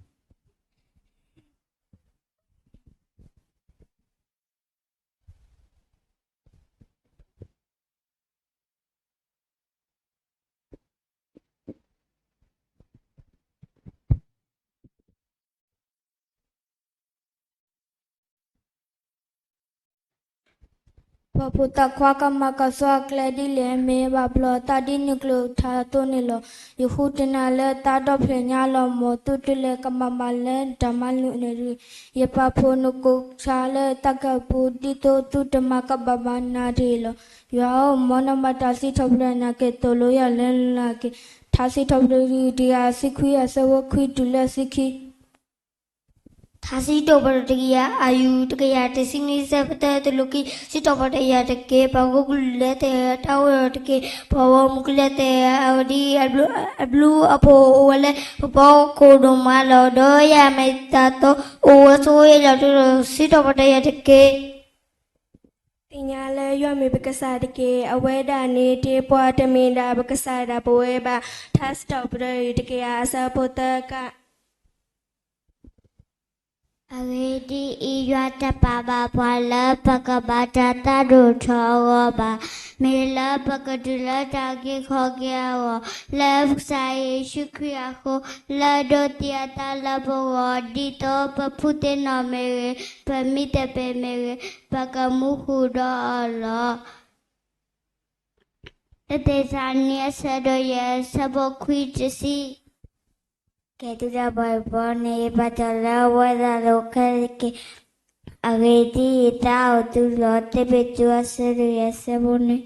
ပှၤဖိသၣ်ခွါကမၤကဆှီအကျဲဒ်လဲၣ်, မ့ၢ်ဘၣ်ဘျီးသးဒ်နုာ်ကျိာ်ထးသိးန့ၣ်လီၤ. ယဃုထံၣ်နၤလၢသးဒီဖျၢၣ်ညါလီၤ. မ်သုတလဲၤကမၤမၤလၢတၢ်မၤနၢၤန့ၣ်တဂ့ၤ. ယပာ်ဖှိၣ်နကိးဆၣ်လၢတၢ်ကပူၤ ဒ်သိးသုတမၤကဘၣ်မၤနၤတဂ့ၤလီၤ. ယွၤဧၢ, မ်နဘၣ်တၢ်စံးထီၣ်ပတြၢၤနာ်က့ သိၣ်လိယၤလၢနလၤက့ၤ. ထါစံးထီၣ်ပတြၢၤတကယၤတဆံခွံ အဆၢဖိခွံတုၤလၢတဆံခံ. ထါစံးထီၣ်ပတြၢၤတကယၤ, အယူၢ်တကယၤတဆံနွံ အဆၢဖိသၢ, သိၣ်လိက့ၤ, စံးထီၣ်ပတြၢၤယၤတက့ၢ်. ပှၤဂီၢ်မုၢ်လၢသ့ၣ်ဧၢ, တၢ်အိၣ်ဒီးတက့ၢ်. ပှၤဂီၢ်မုၢ်လၢသ့ၣ်ဧၢ, အဝဲဒ်အဘျုးအဖှိၣ်အိၣ်ဝဲလၢပဖီခိၣ်ဒိၣ်မးလီၤ. ဒီးယၤမ့ၢ်သးသီ အိၣ်ဝဲဆိးဝဲလီၤတံၢ်လီၤ. စံးထီၣ်ပတြၢၤယၤတက့ၢ်. သ့ၣ်ညါလၢယွၤမ့ၢ်ပကစၢ်တက့ၢ်. အဝဲဒၣ်န့ၣ်တ့ၢ်ပှၤ, တမ့ၢ်ဒၣ်ပကစၢ်ဒၣ်ပဝဲဘၣ်. ထါစံးထီၣ်ပတြၢၤတကယၤ အဆၢဖိသၢက အဂ့ၢ်ဒ်အံၤ, ယွၤတပာ်ဘၣ်ပှၤလၢပကဘၣ်တၢ်သးဒိၣ်ထီၣ်အဂီၢ်ဘၣ်. မ့ၢ်လၢပကတုၤလၢတၢ်အုၣ်က့ၤခီၣ်က့ၤအဂီၢ်, လၢကစၢ်ယ့ၣ်ၡူးခရံာ်အဃိ, လၢအဒိးသံအသးလၢပဂီၢ်, ဒ်သိးပဖုသ့ၣ်နီၣ်မ့ၢ်ဂ့ၤ, ပမံသပ့ၤမ့ၢ်ဂ့ၤ, ပကမူဃုာ်ဒီးအီၤလီၤ. လၢသ့းစၤလနံ အဆၢဒိၣ်ယဲၢ် အဆၢဖိခွံ တဆံ ကဲသုတၢ်ဘှီဘှီန့ၣ် ယပာ်တၢ်လၢအဝဲသ့ၣ်လိာ်ခဲလၢာ်က့ၤ, အဂ့ၢ်ဒ်အံၤ, သးအိၣ်သုလီၤ. တၢ်ပ့းတရူး အဆၢဒိၣ်ယဲၢ် အဆၢဖိနွံ.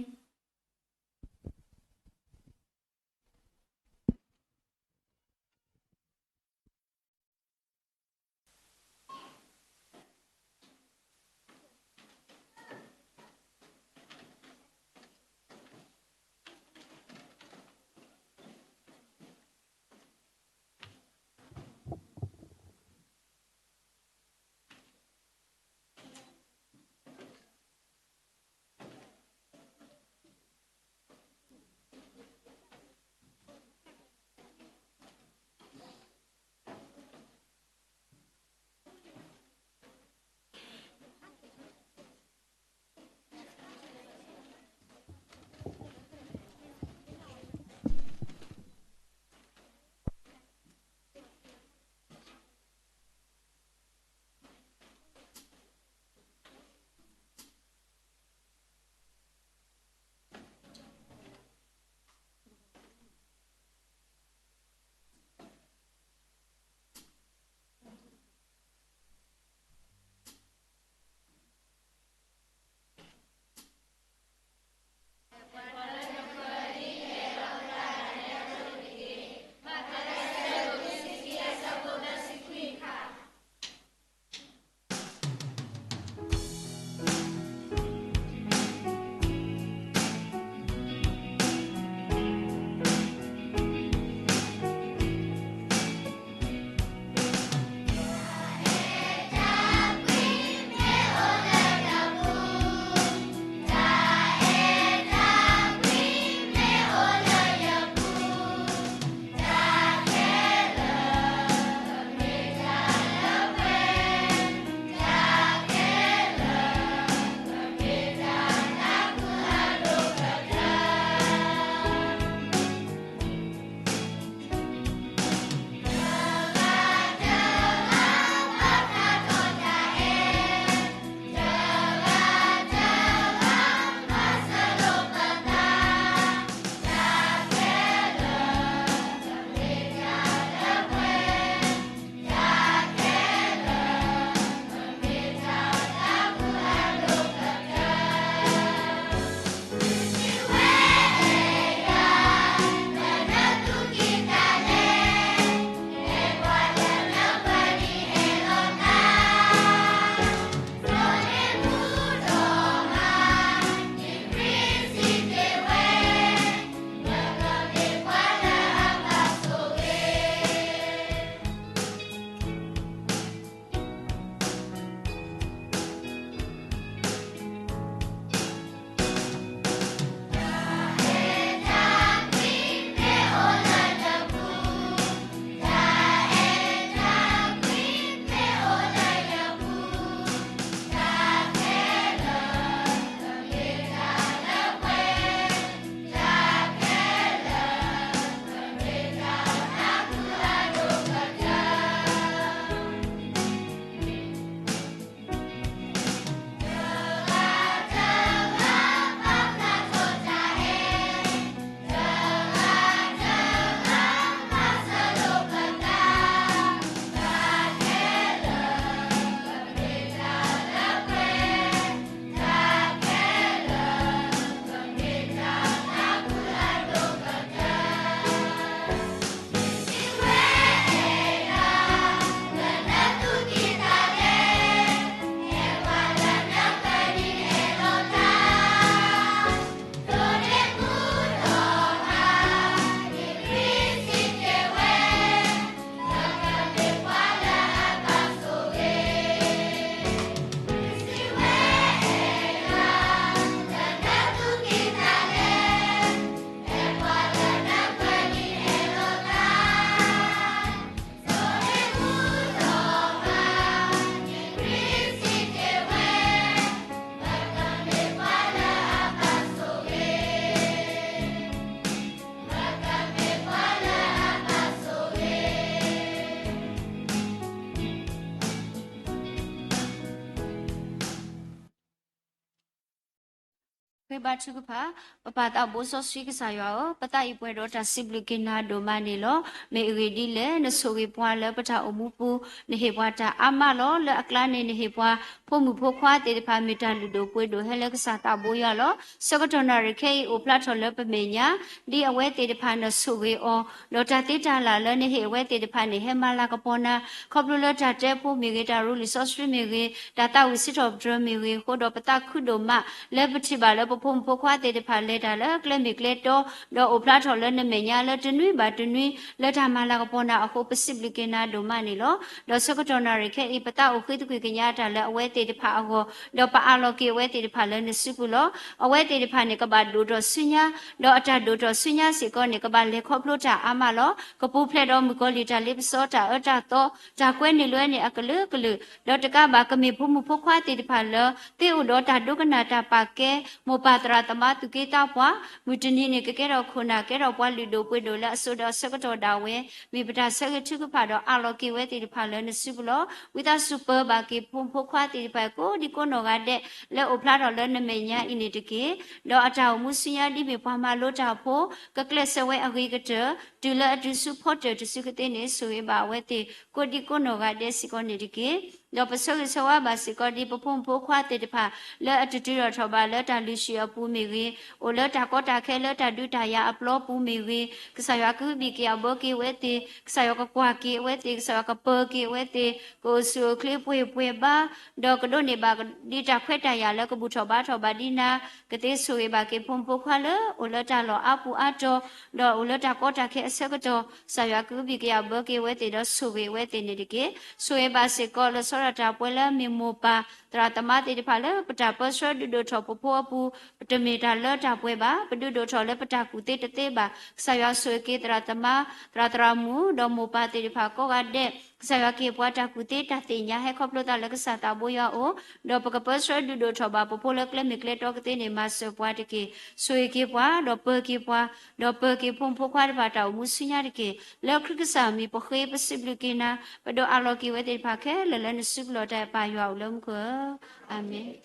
ဃ့ဘါထုကဖၣ်. ပပၢ်သးဘိစီဆှံကစၢ်ယွၤဧၢ, ပသးအံၤပှဲၤဒီးတၢ်စံးဘျုးက့ၤနၤဒိၣ်မးန့ၣ်လီၤ. မ့ၢ်အဂ့ၢ်ဒ်လဲၣ်, နဆိၣ်ဂ့ၤပှၤလၢပတၢ်အိၣ်မူပူၤ, နဟ့ၣ်ပှၤတၢ်အါမးလီၤ. လၢအကျါန့ၣ် နဟ့ၣ်ပှၤဖိမုၣ်ဖိခွါသ့ၣ်တဖၣ် မ့ၢ်တၢ်လုၢ်ဒိၣ်ပှ့ၤဒိၣ်ဟဲလၢကစၢ်သးဘိယွၤလီၤ. ဆၢကတီၢ်နၣ်ရံၣ်ခဲအံၤ အိၣ်ဖျါထီၣ်လၢပမဲာ်ညါ ဒ်အဝဲသ့ၣ်တဖၣ်နဆိၣ်ဂ့ၤအီၤ, ဒီးတၢ်သ့တၢ်လၢ်လၢနဟ့ၣ်အဝဲသ့ၣ်တဖၣ်န့ၣ် ဟဲမၤလၤကပီၤနၤ, ခီဖျိလၢတၢ်တဲဖိမ့ၢ်ဂ့ၤ, တၢ်ရူလံာ်စီဆှံမ့ၢ်ဂ့ၤ, တၢ်သးဝံၣ်စံးထီၣ်ပတြၢၤမ့ၢ်ဂ့ၤအဃိဒီး ပသးခုဒိၣ်မး လၢပထံၣ်ဘၣ်လၢပဖိမုၣ်ဖိခွါသ့ၣ်တဖၣ်လဲၤတၢ်လၢကျဲမ့ၢ်ကျဲတီ, ဒီးအိၣ်ဖျါထီၣ်လၢနမဲာ်ညါလၢတနွံဘၣ်တနွံ လၢတၢ်မၤလၤကပီၤနၤအဃိ ပစံးဘျုးက့ၤနၤဒိၣ်မးန့ၣ်လီၤ. ဒီးဆၢကတီၢ်နၣ်ရံၣ်ခဲအံၤ ပသးအိၣ်ဃ့သကွံၢ်ကညးတၢ်လၢအဝဲသ့ၣ်တဖၣ်အဂီၢ်, ဒီးပအးလီၤက့ၤအဝဲသ့ၣ်တဖၣ်လၢနစုပူၤလီၤ. အဝဲသ့ၣ်တဖၣ်န့ၣ် ကဘၣ်ဒိၣ်ထီၣ်ဆူညါ, ဒီးအတၢ်ဒိၣ်ထီၣ်ဆူညါစ့ၢ်ကီးန့ၣ် ကဘၣ်လဲၤခီဖျိတၢ်အါမးလီၤ. ကပူၤဖျဲးဒီးမုၣ်ကီၤလံၢ်တၢ်လ့ပစီ တၢ်အၢတၢ်သီ, တၢ်ကွဲနုာ်လွဲန့ၣ်အကလုာ်ကလုာ်, ဒီးတကးဘၣ် ကမ့ၢ်ဖိမုၣ်ဖိခွါသ့ၣ်တဖၣ်လၢ သ့အိၣ်ဒီးတၢ်ဒိကနၣ်တၢ်ပာ်ကဲ, မိၢ်ပၢ်သရၣ်သမါသူၣ်က့သးပှၢ်, မုၢ်တနံၤန့ၣ် ကကဲထီၣ်ခိၣ်နၢ် ကဲထီၣ်ပှၤလုၢ်ဒိၣ်ပှ့ၤဒိၣ်လၢအစိၤဒီးအဆၢကတီၢ်ဒၣ်ဝဲ, မ့ၢ်ပတၢ်ဆၢဂ့ၤထုကဖၣ်ဒီးအးလီၤက့ၤဝဲသ့ၣ်တဖၣ်လၢနစုပူၤလီၤ. ဝံသးစူၤပၢၤဘၣ်က့ၤဖိမုၣ်ဖိခွါသ့ၣ်တဖၣ်ကိးဒံကိးနီၢ်ဂၤဒဲး လၢအိၣ်ဖျါထီၣ်လၢနမဲာ်ညါအံၤန့ၣ်တက့ၢ်. ဒီးအတၢ်အိၣ်မူဆူညါဒ်မ့ၢ်ပှၤမၤလိတၢ်ဖိ, ကကျဲးစၢးဝဲအဂ့ၤကတၢၢ်, တုၤလၢအတုၤဆူဖီတၢၣ်တစုကသ့န့ၣ် ဆိၣ်ဂ့ၤဘၣ်အဝဲသ့ၣ်ကိးဒံကိးနီၢ်ဂၤဒဲးစ့ၢ်ကီးန့ၣ်တက့ၢ်. ဒီးပဆၢဂ့ၤဆၢဝါဘၣ်စ့ၢ်ကီးဒ်ပဖိမုၣ်ဖိခွါသ့ၣ်တဖၣ် လၢအတတုၤထီၣ်ထီၣ်ဘၣ်လၢတၢ်လုၢ်ဟံၣ်အပူၤမ့ၢ်ဂ့ၤ, အိၣ်လၢတၢ်ကီတၢ်ခဲလၢတၢ်ဒုးတၢ်ယၤအပျီပူၤမ့ၢ်ဂ့ၤ, ကစၢ်ယွၤကဟုဘံၣ်က့ၤအဘၢက့ၤဝဲသ့ၣ်, ကစၢ်ယွၤကကွၢ်က့ၤအဝဲသ့ၣ်, ကစၢ်ယွၤကပၢၤက့ၤအဝဲသ့ၣ်, ကအိၣ်ဆူၣ်အိၣ်ချ့ပှဲၤပှဲၤဘါ, ဒီးကဒိးန့ၢ်ဘၣ်ဒ်တၢ်ခွဲးတၢ်ယာ်လၢကဘူၣ်ထီၣ်ဘါထီၣ်ဘၣ်ဒ်နၤကသ့, ဆိၣ်ဂ့ၤဘၣ်က့ၤဖိမုၣ်ဖိခွါလၢအိၣ်လၢတၢ်လီၢ်အါပူၤအါတီၤ, ဒီးအိၣ်လၢတၢ်ကီတၢ်ခဲအဆၢကတီၢ်, ကစၢ်ယွၤကဟုဘံၣ်က့ၤအဘၢက့ၤဝဲသ့ၣ်ဒီးဆိၣ်ဂ့ၤဝဲသ့ၣ်န့ၣ်တက့ၢ်. ဆိၣ်ဂ့ၤဘၣ်စ့ၢ်ကီးလၢဆီဒၣ်တၢ်ပှဲၤလၢမ့ၢ်မိၢ်ပၢ်သရၣ်သမါသ့ၣ်တဖၣ်လၢပတၢ်ပၢဆှၢဒုးဒိၣ်ထီၣ်ပဖိအပူၤ, ပတမ့ၢ်တၢ်လၢတၢ်ပှဲၤဘၣ်, ပဒုးဒိၣ်ထီၣ်လၢပတၢ်ကူၣ်သ့တသ့ဘၣ်. ကစၢ်ယွၤဆိၣ်ဂ့ၤက့ၤသရၣ်သမါ, သရၣ်သရၣ်မုၣ်, ဒီးမိၢ်ပၢ်သ့ၣ်တဖၣ်ကိးဂၤဒဲး, ကစၢ်ယွၤကဟ့ၣ်ပှၤတၢ်ကူၣ်သ့တၢ်သ့ၣ်ညါဟဲခီဖျိသးလၢကစၢ်သးဘိယွၤအအိၣ်, ဒီးပကပၢဆှၢဒုးဒိၣ်ထီၣ်ဘၣ်ပဖိလၢကျဲမ့ၢ်ကျဲတီကသ့န့ၣ် မၤစၢၤပှၤတက့ၢ်. ဆိၣ်ဂ့ၤက့ၤပှၤ, ဒီးပၢၤက့ၤပှၤ, ဒီးပၢၤက့ၤဖိမုၣ်ဖိခွါတဖၣ်တၢ်အိၣ်မူဆူညါတက့ၢ်. လၢခရံာ်ကစၢ်အမံၤပဃ့ပစံးဘျုးက့ၤနၤ, ပဒိးအးလီၤက့ၤဝဲသ့ၣ်တဖၣ်ခဲလၢာ်လၢနစုပူၤလီၤ. တၢ်အဲၣ်ပၢ်ယွၤအိၣ်လၢမူခိၣ်ဧၢ, အၤမ့ၣ်.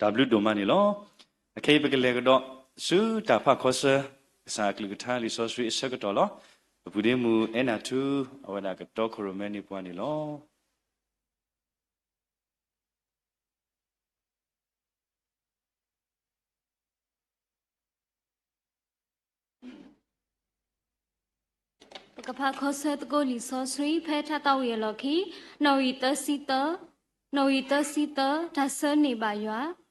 တၢ်ဘျုးဒိၣ်မးန့ၣ်လီၤ. အခဲအံၤပကလဲၤကဒီးဆူတၢ်ဖးခီဆၢ ကစၢ်အကလုၢ်ကထါလံာ်စီဆှံအဆၢကတီၢ်လီၤ. ပပူၤဒ့မုၣ်အဲနၢ်ထူ အဝဲဒၣ်ကတီခိၣ်ရိၣ်မဲန့ၢ်ပှၤန့ၣ်လီၤ. ပကဖးခီဆၢသကိးလံာ်စီဆှံ ဖဲထါသးဝံၣ်အလီၢ်ခံ နီၣ်ဂံၢ်သၢဆံသၢ, နီၣ်ဂံၢ်သၢဆံသၢ တၢ်ဆၢန့ၢ်ဘၣ်ယွၤ.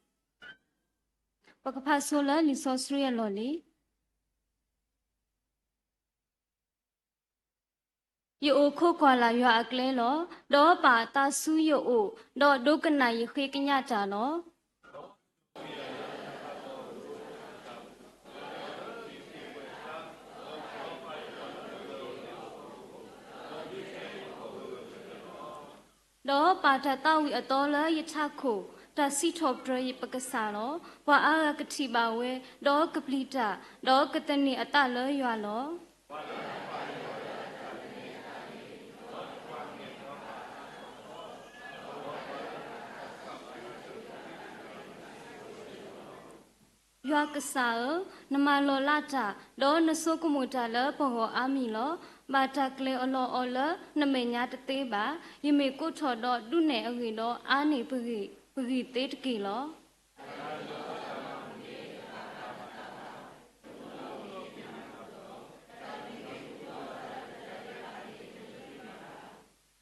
ပကဖးဆိလၢလံာ်စီဆှံအလီၢ်လံ. ယအိၣ်ခိးကွၢ်လၢ်ယွၤအကျဲလီၤ. ဒီးပာ်အသးဆူယအိၣ်, ဒီးဒိကနၣ်ယဃ့ကညးတၢ်လီၤ. ဒီးပာ်တၢ်သးဝံၣ်အသီလၢယထးခိၣ်, တၢ်စံးထီၣ်ပတြၢၤပကစၢ်လီၤ. ပှၤအါဂၤကထံၣ်ဘၣ်ဝဲ, ဒီးကပျံၤတၢ်, ဒီးကသန့ၤအသးလၢယွၤလီၤ. ယွၤကစၢ်ဧၢ, နမၤလီၤလးတၢ်, ဒီးနဆိကမိၣ်တၢ်လၢပဂီၢ်အါမံၤလီၤ. ဘၣ်တၢ်ကျဲၤအလီၢ်အီၤလၢနမဲာ်ညါတသ့ဘၣ်. ယမ့ၢ်ကိးထီၣ်ဒီးဒုးနဲၣ်အဂ့ၢ်ဒီး အါန့ၢ်ပဂံၢ်သ့တက့ၢ်လီၤ.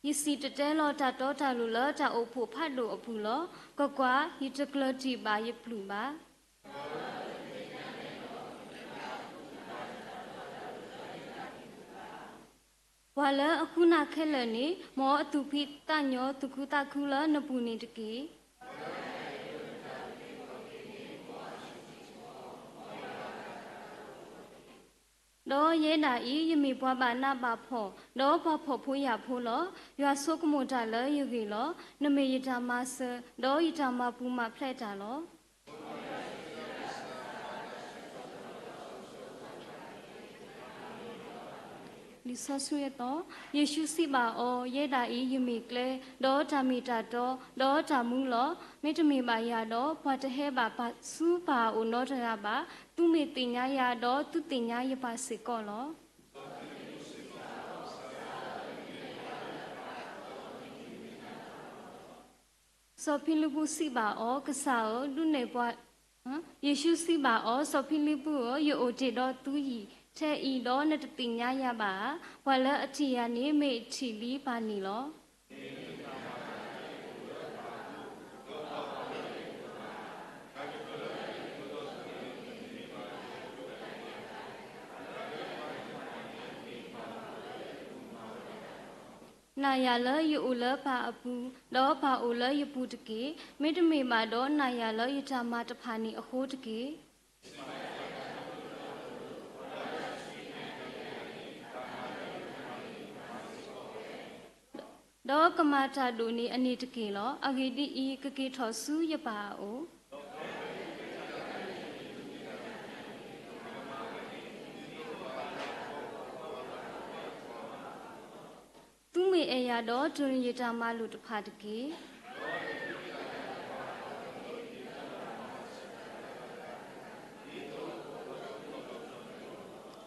ယစံၣ်တဲၤတဲလီၤတၢ်တီတၢ်လိၤလၢ တၢ်အိၣ်ဖှိၣ်ဖးဒိၣ်အပူၤလီၤ. ကွၢ်ကွၢ်, ယတကျၢၤတံၢ်ဘၣ်ယပျုၢ်ဘၣ်. ပှၤလၢအဃုနၢ်ခဲလၢာ်န့ၣ်, မ်အသူၣ်ဖှံသးညီ သူၣ်ခုသးခုလၢနပူၤန့ၣ်တက့ၢ်. ဒီးယဲဒၣ်အံၤ ယမ့ၢ်ပှၤဘၣ်နးဘၣ်ဖှီၣ်, ဒီးပှၤဖှီၣ်ဖိယာ်ဖိလီၤ. ယွၤဆိကမိၣ်တၢ်လၢယဂ့ၢ်လီၤ. နမ့ၢ်ယတၢ်မၤစၢၤ, ဒီးယတၢ်မၤပူၤမၤဖျဲးတၢ်လီၤ. လံာ်စီဆှံအသီ, ယ့ၣ်ၡူးစံးဘၣ်အီၤ, ယဲဒၣ်အံၤ ယမ့ၢ်ကျဲ, ဒီးတၢ်မ့ၢ်တၢ်တီ, ဒီးတၢ်မူလီၤ. မ့တမ့ၢ်ဘၣ်ယၤဒီး ပှၤတဟဲဘၣ်ဆူပၢ်အအိၣ်နီတဂၤဘၣ်. သုမ့ၢ်သ့ၣ်ညါယၤဒီး သုသ့ၣ်ညါယပၢ်စ့ၢ်ကီးလီၤ. စီၤဖံလံးပူးစံးဘၣ်အီၤ, ကစၢ်ဧၢ, ဒုးနဲၣ်ပှၤ ယ့ၣ်ၡူးစံးဘၣ်အီၤ, စီၤဖံလံးပူးဧၢ, ယအိၣ်တ့ၢ်ဒီးသုယံာ်ထဲအံၤဒီး နတသ့ၣ်ညါယၤဘၣ်ဧါ. ပှၤလၢအထံၣ်ယၤန့ၣ် မ့ၢ်ထံၣ်လံပၢ်န့ၣ်လီၤ. နာ်ယၤလၢယအိၣ်လၢပၢ်အပူၤ, ဒီးပၢ်အိၣ်လၢယပူၤတက့ၢ်. မ့တမ့ၢ်ဘၣ်ဒီး နာ်ယၤလၢယတၢ်မၤတဖၣ်န့ၣ်အဃိတက့ၢ်. ဒီးကမၤတၢ်ဒိၣ်န့ၢ်အန့ၣ်တက့ၢ်လီၤ. အဂ့ၢ်ဒ်အံၤ, ကက့ၤထီၣ်ဆူယပၢ်အအိၣ်. သုမ့ၢ်အဲၣ်ယၤဒီး တိၢ်န့ၢ်ယတၢ်မၤလိာ်တဖၣ်တက့ၢ်.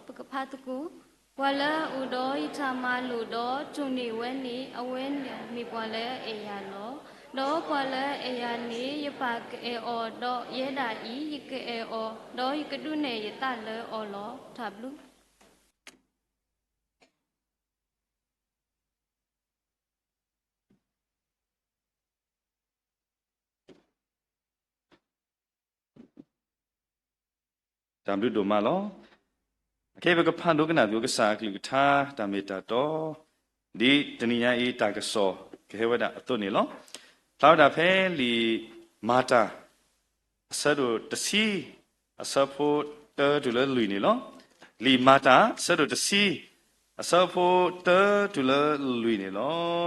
ပကဖးသကိး, ပှၤလၢအအိၣ်ဒီးယတၢ်မၤလိာ်ဒီး တိၢ်န့ၢ်ဝဲန့ၣ် အဝဲန့ၣ်မ့ၢ်ပှၤလၢအအဲၣ်ယၤလီၤ. ဒီးပှၤလၢအအဲၣ်ယၤန့ၣ် ယပၢ်ကအဲၣ်အီၤ, ဒီးယဲဒၣ်အံၤ ယကအဲၣ်အီၤ, ဒီးယကဒုးနဲၣ်ယသးလၢအီၤလီၤ. တၢ်ဘျုး တၢ်ဘျုးဒိၣ်မးလီၤ. အခဲအံၤပကဖးဒိကနၣ်သုကစၢ်အကလုၢ်ကထါ တၢ်မ့ၢ်တၢ်တီ, ဒ်တနံၤညါအံၤတၢ်ကစီၣ်ကဟဲဝဲဒၣ်အသိးန့ၣ်လီၤ. ဖျါဝဲဒၣ်ဖဲလံာ်မၤတၢ် အဆၢဒိၣ်တဆံ အဆၢဖိတၢတုၤလၢလွံၢ်န့ၣ်လီၤ. လံာ်မၤတၢ် အဆၢဒိၣ်တဆံ အဆၢဖိတၢတုၤလၢလွံၢ်န့ၣ်လီၤ.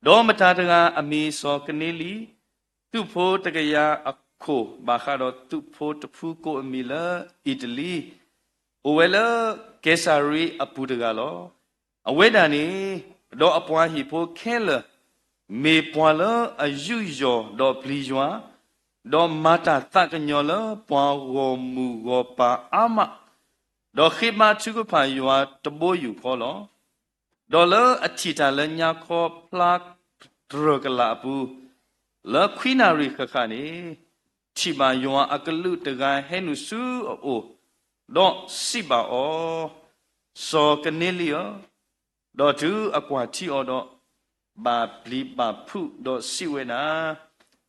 ဒီးမတၤတဂၤအမံၤစီၤကနၤလံ, သုးဖိတကယၤအခိၣ် ဘၣ်ဃးဒီးသုးဖိတဖုကိးအမံၤလၢအံၣ်တလံ, အိၣ်ဝဲလၢကဲစၤရံအပူၤတဂၤလီၤ. အဝဲဒၣ်န့ၣ်, ဒီးအပှၤဟံၣ်ဖိခဲလၢာ်, မ့ၢ်ပှၤလၢအယူးယီၣ်ဒီးပျံၤယွၤ, ဒီးမၤတၢ်သးကညီၤလၢပှၤဂီၢ်မုၢ်ဂီၢ်ပၤအါမး, ဒီးဃ့ဘါထုကဖၣ်ယွၤတဘိယူၢ်ဃီလီၤ. ဒီးလၢအထံၣ်တၢ်လၢညါခီဖျါတြၢၢ်ကလာ်အပူၤ, လၢခွံနၣ်ရံၣ်ဃၣ်ဃၣ်န့ၣ်, ထံၣ်ဘၣ်ယွၤအကလူးတဂၤဟဲနုာ်ဆူအအိၣ်, ဒီးစံးဘၣ်အီၤ, စီၤကနၤလံဧၢ, ဒီးတုၤအကွၢ်ထံအီၤဒီး, ဘၣ်ပျံၤဘၣ်ဖုးဒီးစံးဝဲဒၣ်,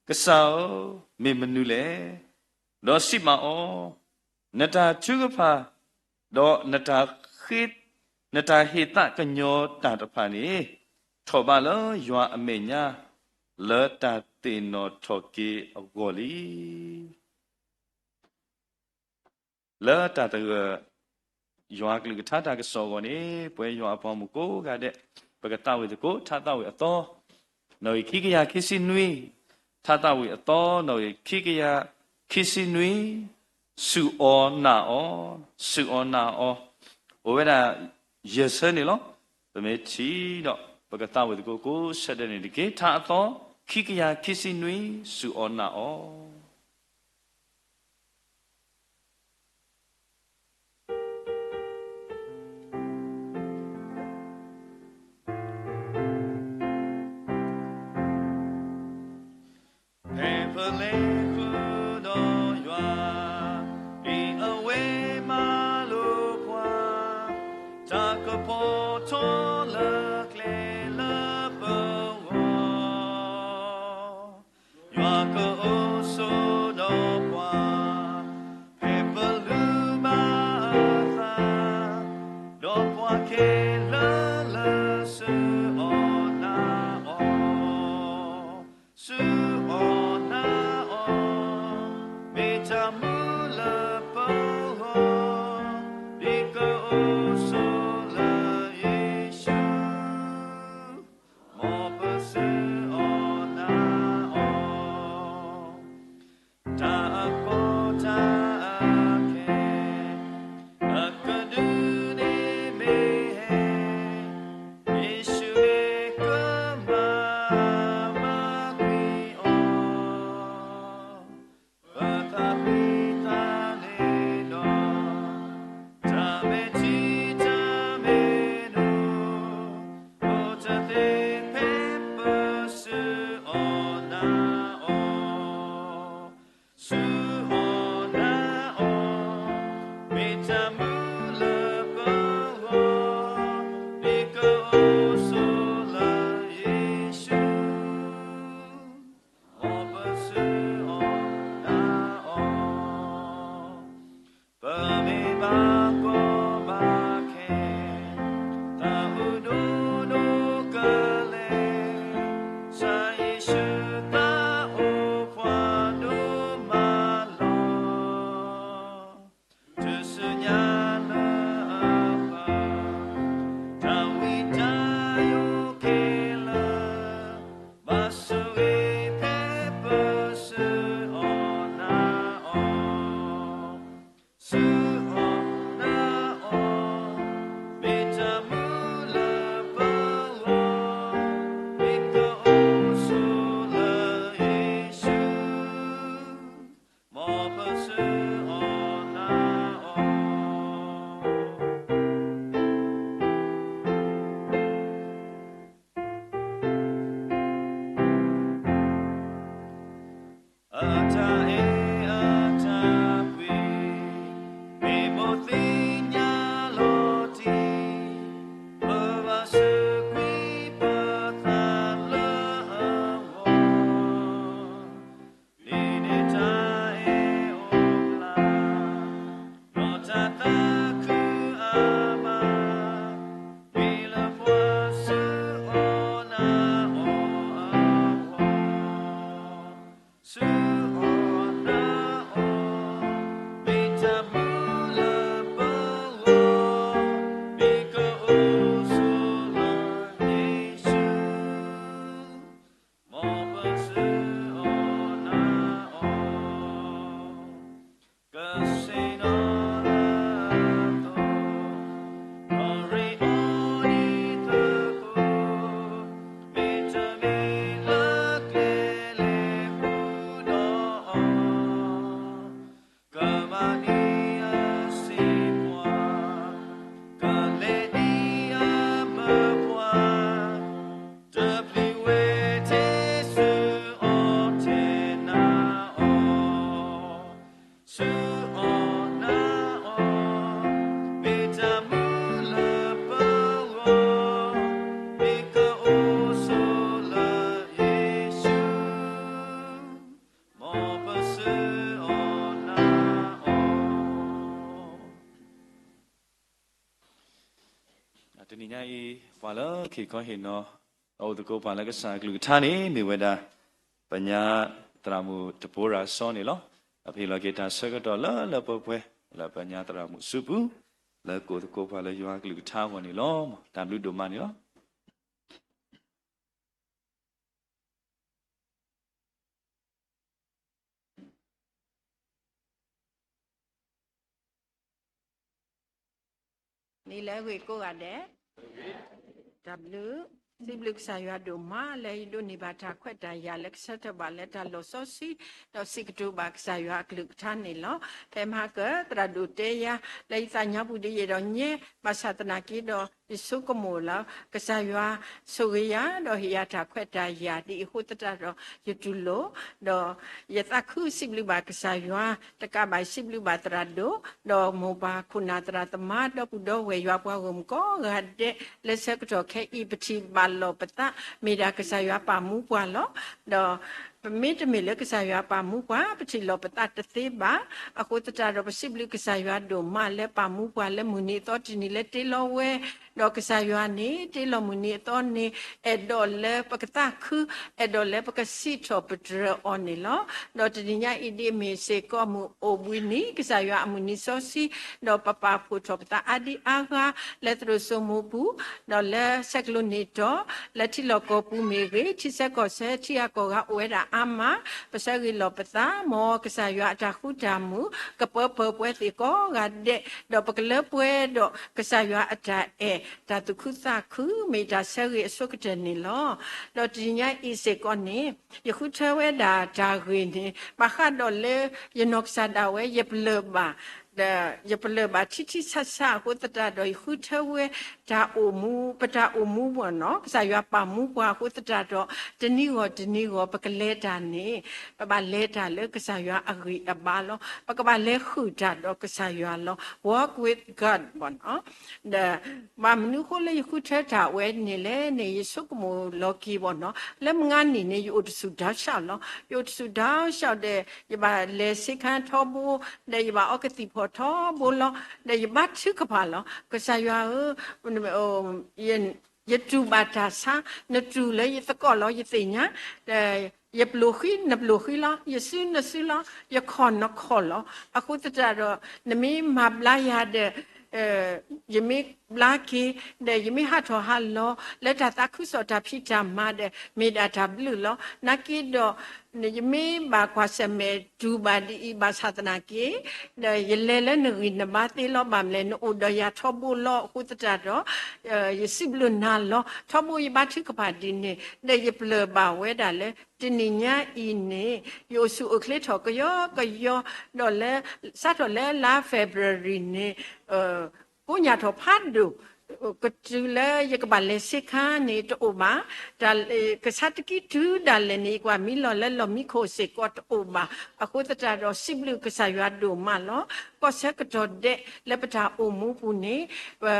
ကစၢ်ဧၢ, မ့ၢ်မနုၤလဲၣ်. ဒီးစံးဘၣ်အီၤ, နတၢ်ထုကဖၣ်, ဒီးနတၢ်ဃ့, နတၢ်ဟ့ၣ်သးကညီၤတၢ်တဖၣ်န့ၣ်, ထီၣ်ဘးလၢယွၤအမဲာ်ညါ, လၢတၢ်သ့ၣ်နီၣ်ထီၣ်က့ၤအဂီၢ်လံ. လၢတၢ်သဂၢၢ် ယွၤကလုၢ်ကထါတၢ်ကစီၣ်အဂီၢ်န့ၣ်, ပဝဲယွၤအပှၤမုၣ်ကိးဂၤဒဲး, ပကသးဝံၣ်သကိး ထါသးဝံၣ်အသီ, နီၣ်ဂံၢ်ခံကယၤခံဆံနွံ, ထါသးဝံၣ်အသီ နီၣ်ဂံၢ်ခံကယၤခံဆံနွံ, စူၢ်အီၣ်နာ်အီၤ, စူၢ်အီၣ်နာ်အီၤ, အိၣ်ဝဲဒၣ်ယဲၢ်ဆၢန့ၣ်လီၤ. ပမ့ၢ်ထံၣ်ဒီး ပကသးဝံၣ်သကိးကိးဆၢဒဲးန့ၣ်တက့ၢ်. ထါအသီ ခံကယၤခံဆံနွံ, စူၢ်အီၣ်နာ်အီၤ. ဖဲပလဲၤဃုာ်ဒီးယွၤ, ဒ်အဝဲမၤလိာ်ပှၤ, တၢ်ကပီၤထီၣ်လၢကျဲလၢပဂီၢ် ယွၤကအိၣ်ဆိးဒီးပှၤ, ဖဲပလုၢ်ဘၣ်အသး, ဒီးပှၤခဲလၢာ်လၢစူၢ်အီၣ်နာ်အီၤ, စူၢ်အီၣ်နာ်အီၤ ဆူအီၣ်နၤအီၣ်, မ့ၢ်တၢ်မုာ်လၢပဂီၢ်, မ့ၢ်ကအိၣ်ဆိးလၢယ့ၣ်ၡူး, မ်ပဆူအီၣ်နၤအီၣ်, ပမ့ၢ်ဘၣ်ကီဘၣ်ခဲ, သးအိၣ်ဒိၣ်ဒိၣ်ကလဲာ်, ကစၢ်ယ့ၣ်ၡူးသးအိၣ်ဖှါဒိၣ်မးလီၤ. တုၤဆူညါလၢအပၢ်, တၢ်ဝံတၢ်ယိးခဲလၢာ်, ဘၣ်ဆိၣ်ဂ့ၤဖဲပဆူအီၣ်နၤအီၣ်, ဆူအီၣ်နၤအီၣ်, မ့ၢ်တၢ်မုာ်လၢပဂီၢ်, မ့ၢ်ကအိၣ်ဆိးလၢယ့ၣ်ၡူး, မ်ပဆူအီၣ်နၤအီၣ်. အတၢ်အဲၣ်အတၢ်ကွံ, မ့ၢ်မိၣ်သ့ၣ်ညါလီၤတံၢ်, ပဘၣ်စူးကွံာ်ပသးလၢအဂီၢ်, ဒ်န့ၣ်တၢ်အဲၣ်အိၣ်ဖျါ, ဒီးတၢ်သးခုအါမး, မ့ၢ်လၢပှၤဆူအီၣ်နၤအီၣ်အဂီၢ်, ဆူအီၣ်နၤအီၣ်, မ့ၢ်တၢ်မုာ်လၢပဂီၢ်, မ့ၢ်ကအိၣ်ဆိးလၢယ့ၣ်ၡူး, မ်ပဆူအီၣ်နၤအီၣ်. ကဆ့ၣ်နီၤလၢအသိး, ဒီးရ့အီၤဒ်သကိး, မ့တမ့ၢ်လၢကျဲလဲၤဃုာ်ဒီးအီၤ, ကမၤန့ၢ်အစ့ပှၤ, ကလဲၤဒ်အမၢပှၤ, တပျံၤဝဲထဲဆူအီၣ်ထဲနၤအီၣ်, ဆူအီၣ်နၤအီၣ်, မ့ၢ်တၢ်မုာ်လၢပဂီၢ်, မ့ၢ်ကအိၣ်ဆိးလၢယ့ၣ်ၡူး, မ်ပဆူအီၣ်နၤအီၣ်. တနံၤညါအံၤ ပှၤလၢခ့ၣ်ခီဟ့ၣ်နီၤ အိၣ်သကိးပှၤလၢကစၢ်အကလုၢ်ကထါန့ၣ် မ့ၢ်ဝဲဒၣ် ပညါသရၣ်မုၣ် တဘိရၤစီန့ၣ်လီၤ. အဟ့ၣ်လီၤက့ၤတၢ်ဆၢကတီၢ်လၢလၢပှဲၤပှဲၤ လၢပညါသရၣ်မုၣ်စုပူၤ လၢကအိၣ်သကိးပှၤလၢယွၤအကလုၢ်ကထါအဂီၢ်န့ၣ်လီၤ. တၢ်ဘျုးဒိၣ်မးန့ၣ်လီၤ. နံၤလၢအဂ့ၤကိးဂၤဒဲး, တၢ်ဘျုး, စံးဘျုးကစၢ်ယွၤဒိၣ်မး လၢယဒိးန့ၢ်ဘၣ်တၢ်ခွဲးတၢ်ယာ်လၢကဆၢထၢၣ်ဘၣ်လၢတၢ်လီၤစီဆှံ, ဒီးစံးကတိၤဘၣ်ကစၢ်ယွၤအကလုၢ်ကထါန့ၣ်လီၤ. ဖဲမဟါက သရၣ်ဒိၣ်တဲယၤ လၢယသးညါပူၤဒ်ယအဲၣ်ဒိးညဲ ဘၣ်ဆၣ်သနာ်က့ဒီး ယဆိကမိၣ်လၢ ကစၢ်ယွၤဆိၣ်ဂ့ၤယၤ ဒီးဟ့ၣ်ယၤတၢ်ခွဲးတၢ်ယာ် ဒ်အဃိသတးဒီး ယတူၢ်လိာ် ဒီးယသးခုစံးဘျုးဘၣ်ကစၢ်ယွၤ, တကးဘၣ်ယစံးဘျုးဘၣ်သရၣ်ဒိၣ်, ဒီးမိၢ်ပၢ်ခိၣ်နၢ်သရၣ်သမါ ဒီပုၢ်ဒီဝဲၢ်ယွၤပှၤဂီၢ်မုၢ်ကိးဂၤဒဲး, လၢဆၢကတီၢ်ခဲအံၤ ပထံၣ်ဘၣ်လီၤပသး မ့ၢ်ဒၣ်ကစၢ်ယွၤပာ်မူပှၤလီၤ. ဒီးပမ့တမ့ၢ်လၢကစၢ်ယွၤပာ်မူပှၤ ပထံၣ်လီၤပသးတသ့ဘၣ်. အဃိသတးဒီး ပစံးဘျုးကစၢ်ယွၤဒိၣ်မးလၢပာ်မူပှၤလၢမုၢ်နံၤအသီတနံၤလၢတ့လီၤဝဲ, ဒီးကစၢ်ယွၤန့ၣ် တ့လီၤမုၢ်နံၤအသီန့ၣ် အဲၣ်ဒိးလၢပကသးခု, အဲၣ်ဒိးလၢပကစံးထီၣ်ပတြၢၤအီၤန့ၣ်လီၤ. ဒီးတနံၤညါအံၤဒ်အမ့ၢ်စ့ၢ်ကီးမုၢ်အိၣ်ဘှံးနံၤ ကစၢ်ယွၤအမုၢ်နံၤစီဆှံ, ဒီးပပာ်ဖှိၣ်ထီၣ်ပသးအါဒံအါဂၤ လၢသရိာ်စိမိပူၤ, ဒီးလၢဆဲးကျိးနံၤတီၤ, လၢထံလီၢ်ကီၢ်ပူၤမ့ၢ်ဂ့ၤ, ထံဆၢကီၢ်ဆၢထံဂၤကီၢ်ဂၤအိၣ်ဝဲဒၣ်အါမး, ပဆၢဂ့ၤလီၤပသး မ်ကစၢ်ယွၤအတၢ်ဃူတၢ်မုာ် ကပၢပၢၤပှဲၤသ့ၣ်ကိးဂၤဒဲး, ဒီးပကလၢပှဲၤဒီးကစၢ်ယွၤအတၢ်အဲၣ် တၢ်သူၣ်ခုသးခု မ့ၢ်တၢ်ဆၢဂ့ၤအဆိကတၢၢ်န့ၣ်လီၤ. ဒီးတနံၤညါအံၤစ့ၢ်ကီးန့ၣ် ယဃုထၢဝဲဒၣ်တၢ်ဂ့ၢ်န့ၣ် ဘၣ်ဃးဒီးလၢယနီၢ်ကစၢ်ဒၣ်ဝဲ ယပလၢၢ်ဘၣ် ဒီးယပလၢၢ်ဘၣ်ထံထံဆးဆးအဃိသတးဒီး ယဃုထၢဝဲတၢ်အိၣ်မူ, ပတၢ်အိၣ်မူဘၣ်နီၤ, ကစၢ်ယွၤပာ်မူပှၤအဃိသတးဒီး တနံၤဂီၢ်တနံၤဂီၢ် ပကလဲၤတၢ်န့ၣ် ပဘၣ်လဲၤတၢ်လၢကစၢ်ယွၤအဂံၢ်အဘါလီၤ. ပကဘၣ်လဲၤဃုာ်တၢ်ဒီးကစၢ်ယွၤလီၤ. Walk with God ဘၣ်နီၤ. ဒီး ဘၣ်မနုၤအဃိလၢယဃုထၢတၢ်ဝဲန့ၣ်လဲၣ်န့ၣ် ယဆိကမိၣ်လီၤက့ၤဘၣ်နီၤ, လၢမုၢ်ဂၤနံၤန့ၣ် ယအိၣ်တဆူၣ်ဒီးဆှီလီၤ. ယအိၣ်တဆူၣ်ဒီးဆှီဒီး ယဘၣ်လဲၤဆ့ခါထီဘိ, ဒီးယဘၣ်အီကသံၣ်ဖီၣ်ထီဘိလီၤ. ဒီးယဘါထုကဖၣ်လီၤ. ကစၢ်ယွၤဧၢ, ယတူၢ်ဘၣ်တၢ်ဆါ, နတူၢ်လၢယသကိးလီၤ ယသ့ၣ်ညါ, ဒီးယပျိၢ်ဃံ နပျိၢ်ဃံလီၤ, ယစုနစုလီၤ, ယခီၣ်နခီၣ်လီၤ. အဃိသတးဒီး နမ့ၢ်မၤဘျါယၤဒီး ယမ့ၢ်ဘျါက့ၤ, ဒီးယမ့ၢ်ဟးထီၣ်ဟးလီၤ လၢတၢ်သးခုကစီၣ်တၢ်ဖံးတၢ်မၤဒီး မ့ၢ်ဒၣ်တၢ်ဘျုးလီၤ. နာ်က့ဒီး ယမ့ၢ်ဘၣ်ကွၢ်ဆၢၣ်မဲာ်တူၢ်ဘၣ်ဒ်အံၤ ဘၣ်ဆၣ်သနာ်က့ ဒီးယလဲၤလၢနဂံၢ်နဘါသ့လီၤ. ဘၣ်မနုၤလဲၣ် နအိၣ်ဒီးယၤထီဘိလီၤ. အဃိသတးဒီး ယစံးဘျုးနၤလီၤ. ထီဘိယဘါထုကဖၣ်ဒ်န့ၣ် ဒီးယပျၢၢ်ဘၣ်ဝဲဒၣ်လၢ တနံၤညါအံၤန့ၣ် ယအိၣ်ဆူၣ်အိၣ်ချ့ထီၣ်ကယီကယီ, ဒီးလၢ စးထီၣ်လၢလါ February န့ၣ် ကိးညါထီၣ်ဖးဒိၣ် ကတုၤလၢယကဘၣ်လဲၤဆ့ခါန့ၣ်တအိၣ်ဘၣ်. တၢ် ကဆါတကံၢ်တုၤဒၣ်လဲာ်န့ၣ် ယကွၢ်မံလီၤလၢလီၢ်မံခိၣ်စ့ၢ်ကီးတအိၣ်ဘၣ်. အဃိသတးဒီး စံးဘျုးကစၢ်ယွၤဒိၣ်မးလီၤ. ကီၢ်ဆၢကတီၢ်ဒဲးလၢပတၢ်အိၣ်မူပူၤန့ၣ်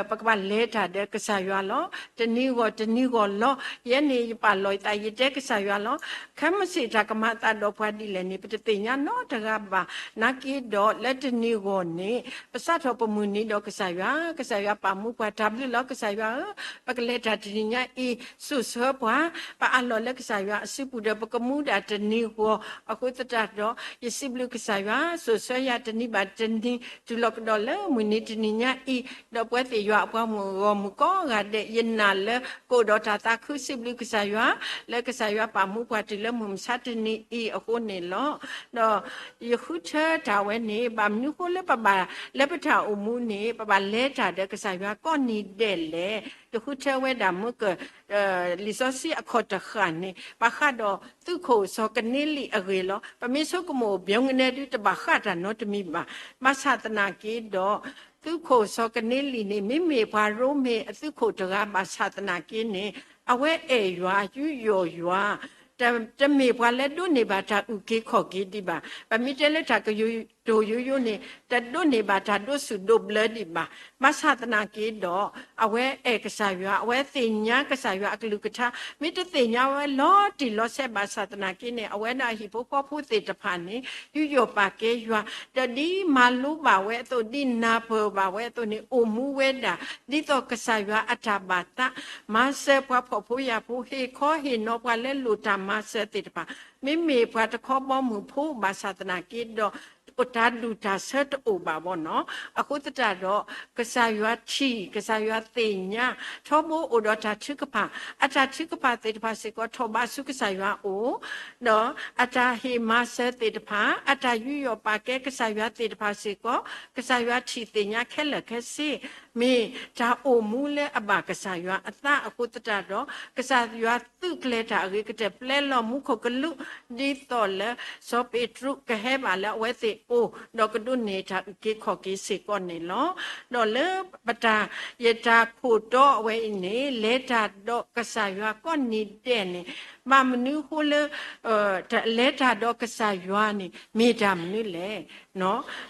ပကဘၣ်လဲၤတၢ်ဒီးကစၢ်ယွၤလီၤ. တနံၤဂီၢ်တနံၤဂီၢ်လီၤ. ယဲန့ၣ်ယပာ်လီၤယသး ယတဲကစၢ်ယွၤလီၤ. ခဲမုၢ်ဆ့ၣ်တၢ်ကမၤအသးဒီးပှၤဒ်လဲၣ်န့ၣ် ပတသ့ၣ်ညါနီတဂၤဘၣ်. နာ်က့ဒီးလၢတနံၤဂီၢ်န့ၣ် ပစးထီၣ်ပမုၢ်နံၤဒီးကစၢ်ယွၤ, ကစၢ်ယွၤပာ်မူပှၤ တၢ်ဘျုးလီၤ ကစၢ်ယွၤဧၢ, ပကလဲၤတၢ်တနံၤညါအံၤ စိာ်ဆှၢပှၤ, ပအးလီၤလၢကစၢ်ယွၤအစုပူၤဒီး ပကမူဒၣ်တနံၤဂီၢ်. အဃိသတးဒီး ယစံးဘျုးကစၢ်ယွၤ စိာ်ဆှၢယၤတနံၤဘၣ်တနံၤ တုၤလီၤကဒီးလၢမုၢ်နံၤတနံၤညါအံၤ, ဒီးပဝဲသ့ၣ်ယွၤအပှၤမုၣ်ဂီၢ်မုၣ်ကိးဂၤဒဲး ယနာ်လၢကအိၣ်ဒီးတၢ်သးခု စံးဘျုးကစၢ်ယွၤ လၢကစၢ်ယွၤပာ်မူပှၤတုၤလၢမုၢ်မဆါတနံၤအံၤအဃိန့ၣ်လီၤ. ဒီးယဃုထၢတၢ်ဝဲန့ၣ် ဘၣ်မနုၤအဃိလၢပဘၣ် လၢပတၢ်အိၣ်မူန့ၣ် ပဘၣ်လဲၤတၢ်ဒီးကစၢ်ယွၤကိးနံၤဒဲးလဲၣ်. ယဃုထၢဝဲဒၣ်မုၢ်က လံာ်စီဆှံအခီၣ်တဃၣ်န့ၣ် ဘၣ်ဃးဒီးသုးခိၣ်စီၤကနံလံအဂ့ၢ်လီၤ. ပမ့ၢ်ဆိကမိၣ် ဘျီကနဲဒုး တဘၣ်ဃးတၢ်နီတမံၤဘၣ်. ဘၣ်ဆၣ်သနာ်က့ဒီး သုးခိၣ်စီၤကနံလံန့ၣ် မ့မ့ၢ်ပှၤရိမ့ၤအသုးခိၣ်တဂၤ ဘၣ်ဆၣ်သနာ်က့န့ၣ် အဝဲအဲၣ်ယွၤ ယူးယီၣ်ယွၤ တမ့ၢ်ပှၤလၢဒိးန့ၢ်ဘၣ်တၢ်အုၣ်က့ၤခီၣ်က့ၤဒံးဘၣ်. ပမ့ၢ်တဲလၢတၢ်ကတိၤယိယိန့ၣ် တဒိးန့ၢ်ဘၣ်တၢ်ဒိးဆူၣ်ဒိးဘျၢဒံးဘၣ်. ဘၣ်ဆၣ်သနာ်က့ဒီး အဝဲအဲၣ်ကစၢ်ယွၤ, အဝဲသ့ၣ်ညါကစၢ်ယွၤအကလုၢ်ကထါ, မ့ၢ်တသ့ၣ်ညါဝဲလီၤတံၢ်လီၤဆဲးဘၣ်ဆၣ်သနာ်က့န့ၣ် အဝဲဒၣ်ဟံၣ်ဖိဃီဖိသ့ၣ်တဖၣ်န့ၣ် ယူးယီၣ်ပာ်ကဲယွၤ, ဒီးဒ်မၤလိဘၣ်ဝဲအသိး ဒ်နၢ်ပၢၢ်ဘၣ်ဝဲအသိးန့ၣ် အိၣ်မူဝဲဒၣ် ဒ်သိးကစၢ်ယွၤအတၢ်ဘၣ်သး, မၤစၢၤပှၤဖှီၣ်ဖိယာ်ဖိ, ဟ့ၣ်ခီဟ့ၣ်နီၤပှၤလၢလိၣ်တၢ်မၤစၢၤသ့ၣ်တဖၣ်, မ့မ့ၢ်ပှၤတခီဘီမုၢ်ဖိဘၣ်ဆၣ်သနာ်က့ဒီး တၢ်ဒူၣ်တၢ်ဆၢတအိၣ်ဘၣ်ဘၣ်နီၤ. အဃိသတးဒီး ကစၢ်ယွၤထံၣ်, ကစၢ်ယွၤသ့ၣ်ညါ, ထီဘိအိၣ်ဒီးတၢ်ထုကဖၣ်, အတၢ်ထုကဖၣ်သ့ၣ်တဖၣ်စ့ၢ်ကီး ထီၣ်ဘးဆူကစၢ်ယွၤအအိၣ်, ဒီးအတၢ်ဟ့ၣ်မၤစၢၤသ့ၣ်တဖၣ်, အတၢ်ယူးယီၣ်ပာ်ကဲကစၢ်ယွၤသ့ၣ်တဖၣ်စ့ၢ်ကီး ကစၢ်ယွၤထံၣ်သ့ၣ်ညါခဲလၢာ်ခဲဆ့, မ့ၢ်တၢ်အိၣ်မူလၢအဘၣ်ကစၢ်ယွၤအသးအဃိသတးဒီး ကစၢ်ယွၤသုးကျဲၤတၢ်အဂ့ၤကတၢၢ် ပျဲလီၤမူခိၣ်ကလူး ဒ်သိးလၢစီၤပ့းတရူးကဟဲဘၣ်လၢအဝဲသ့ၣ်အအိၣ် ဒီးကဒိးန့ၢ်တၢ်အုၣ်က့ၤခီၣ်က့ၤစ့ၢ်ကီးန့ၣ်လီၤ. ဒီးလၢပတၢ် ယတၢ်ခိၣ်တီဝဲအံၤန့ၣ် လဲၤတၢ်ဒီးကစၢ်ယွၤကိးနံၤဒဲးန့ၣ် ဘၣ်မနုၤအဃိလၢ လဲၤတၢ်ဒီးကစၢ်ယွၤန့ၣ် မ့ၢ်တၢ်မနုၤလဲၣ်.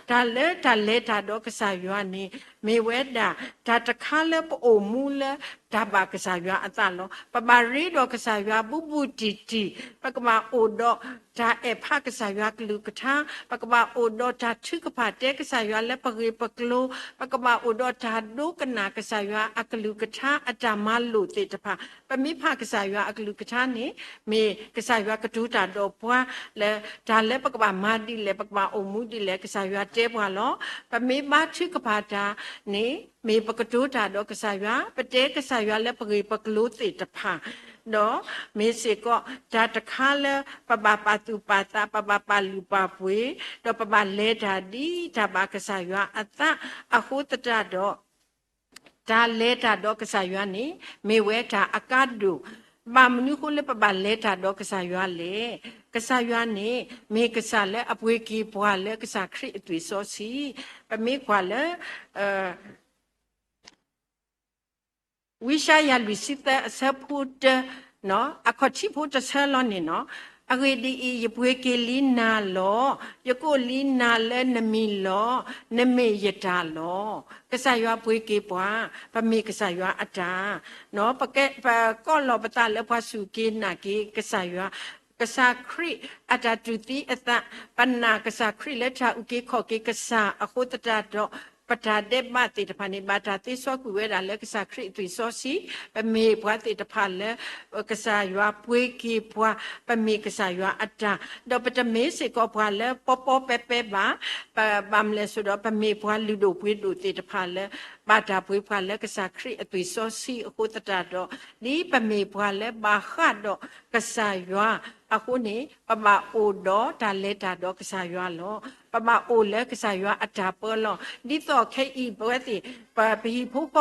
တၢ်လၢတၢ်လဲၤတၢ်ဒီးကစၢ်ယွၤန့ၣ် မ့ၢ်ဝဲဒၣ် တၢ်တခါလၢပအိၣ်မူလၢတၢ်ဘၣ်ကစၢ်ယွၤအသးလီၤ. ပဘၣ်ရ့ဒီးကစၢ်ယွၤဘူးဘူးတံၢ်တံၢ်, ပကဘၣ်အိၣ်ဒီးတၢ်အဲၣ်ဖးကစၢ်ယွၤကလုၢ်ကထါ, ပကဘၣ်အိၣ်ဒီးတၢ်ထုကဖၣ်တဲကစၢ်ယွၤလၢပဂ့ၢ်ပကျိၤ, ပကဘၣ်အိၣ်ဒီးတၢ်ဒိကနၣ်ကစၢ်ယွၤအကလုၢ်ကထါအတၢ်မၤလိာ်သ့ၣ်တဖၣ်. ပမ့ၢ်ဖးကစၢ်ယွၤအကလုၢ်ကထါန့ၣ် မ့ၢ်ကစၢ်ယွၤကတိၤတၢ်ဒီးပှၤ လၢတၢ်လၢပကဘၣ်မၤဒ်လဲၣ် ပကဘၣ်အိၣ်မူဒ်လဲၣ် ကစၢ်ယွၤတဲပှၤလီၤ. ပမ့ၢ်ဘါထုကဖၣ်တၢ်န့ၣ် မ့ၢ်ပကတိၤတၢ်ဒီးကစၢ်ယွၤ, ပတဲကစၢ်ယွၤလၢပဂ့ၢ်ပကျိၤသ့ၣ်တဖၣ်, ဒီးမ့ၢ်စ့ၢ်ကီး တၢ်တခါလၢပဘၣ်ပာ်သူၣ်ပာ်သး, ပဘၣ်ပာ်လုၢ်ပာ်ပှ့ၤ, ဒီးပဘၣ်လဲၤတၢ်ဒ်တၢ်ဘၣ်ကစၢ်ယွၤအသးအဃိသတးဒီး တၢ်လဲၤတၢ်ဒီးကစၢ်ယွၤန့ၣ် မ့ၢ်ဝဲတၢ်အကါဒိၣ် ဘၣ်မနုၤအဃိလၢပဘၣ်လဲၤတၢ်ဒီးကစၢ်ယွၤလဲၣ်. ကစၢ်ယွၤန့ၣ် မ့ၢ်ကစၢ်လၢအပှ့ၤက့ၤပှၤလၢကစၢ်ခရံာ်အသွံၣ်စီဆှံ, ပမ့ၢ်ကွၢ်လၢ ဝံယၡါယၤလွံၢ်ဆံသၢအဆၢဖိတၢ, အခီၣ်ထံးဖိတဆၢလီၤန့ၣ်နီၤ, အဂ့ၢ်ဒ်အံၤ, ယပှ့ၤက့ၤလံနၤလီၤ, ယကိးလံနၤလၢနမံၤလီၤ, နမ့ၢ်ယတၢ်လီၤ. ကစၢ်ယွၤပှ့ၤက့ၤပှၤ, ပမ့ၢ်ကစၢ်ယွၤအတၢ် ပကဲပကီၢ်လီၤပသးလၢပှၤစူၢ်က့ၤနာ်က့ၤကစၢ်ယွၤ, ကစၢ်ခရံာ်အတၢ်တူၢ်သံအသး, ပနာ်ကစၢ်ခရံာ်လၢတၢ်အုၣ်က့ၤခီၣ်က့ၤကစၢ်အဃိသတးဒီး, ပတၢ်ဒဲးဘးသ့ၣ်တဖၣ်န့ၣ် ဘၣ်တၢ်သ့စီကွံာ်ဝဲဒၣ်လၢကစၢ်ခရံာ်အသွံၣ်စီဆှံ, ပမ့ၢ်ပှၤသ့ၣ်တဖၣ်လၢ ကစၢ်ယွၤပှ့ၤက့ၤပှၤ, ပမ့ၢ်ကစၢ်ယွၤအတၢ်, ဒီးပတမ့ၢ်စ့ၢ်ကီးပှၤလၢပီပီပဲပဲဘၣ်, ပဘၣ်မလဲၣ်ဆိဒီး ပမ့ၢ်ပှၤလုၢ်ဒိၣ်ပှ့ၤဒိၣ်သ့ၣ်တဖၣ်လၢ ဘၣ်တၢ်ပှ့ၤပှၤလၢကစၢ်ခရံာ်အသွံၣ်စီဆှံအဃိသတးဒီး, ဒ်ပမ့ၢ်ပှၤလၢဘၣ်ဃးဒီးကစၢ်ယွၤအဃိန့ၣ်, ပဘၣ်အိၣ်ဒီးတၢ်လဲၤတၢ်ဒီးကစၢ်ယွၤလီၤ. ပဘၣ်အိၣ်လၢကစၢ်ယွၤအတၢ်ပၢလီၤ. ဒ်သိးခဲအံၤ ပဝဲသ့ၣ် ပဟံၣ်ဖိဃီဖိ ပ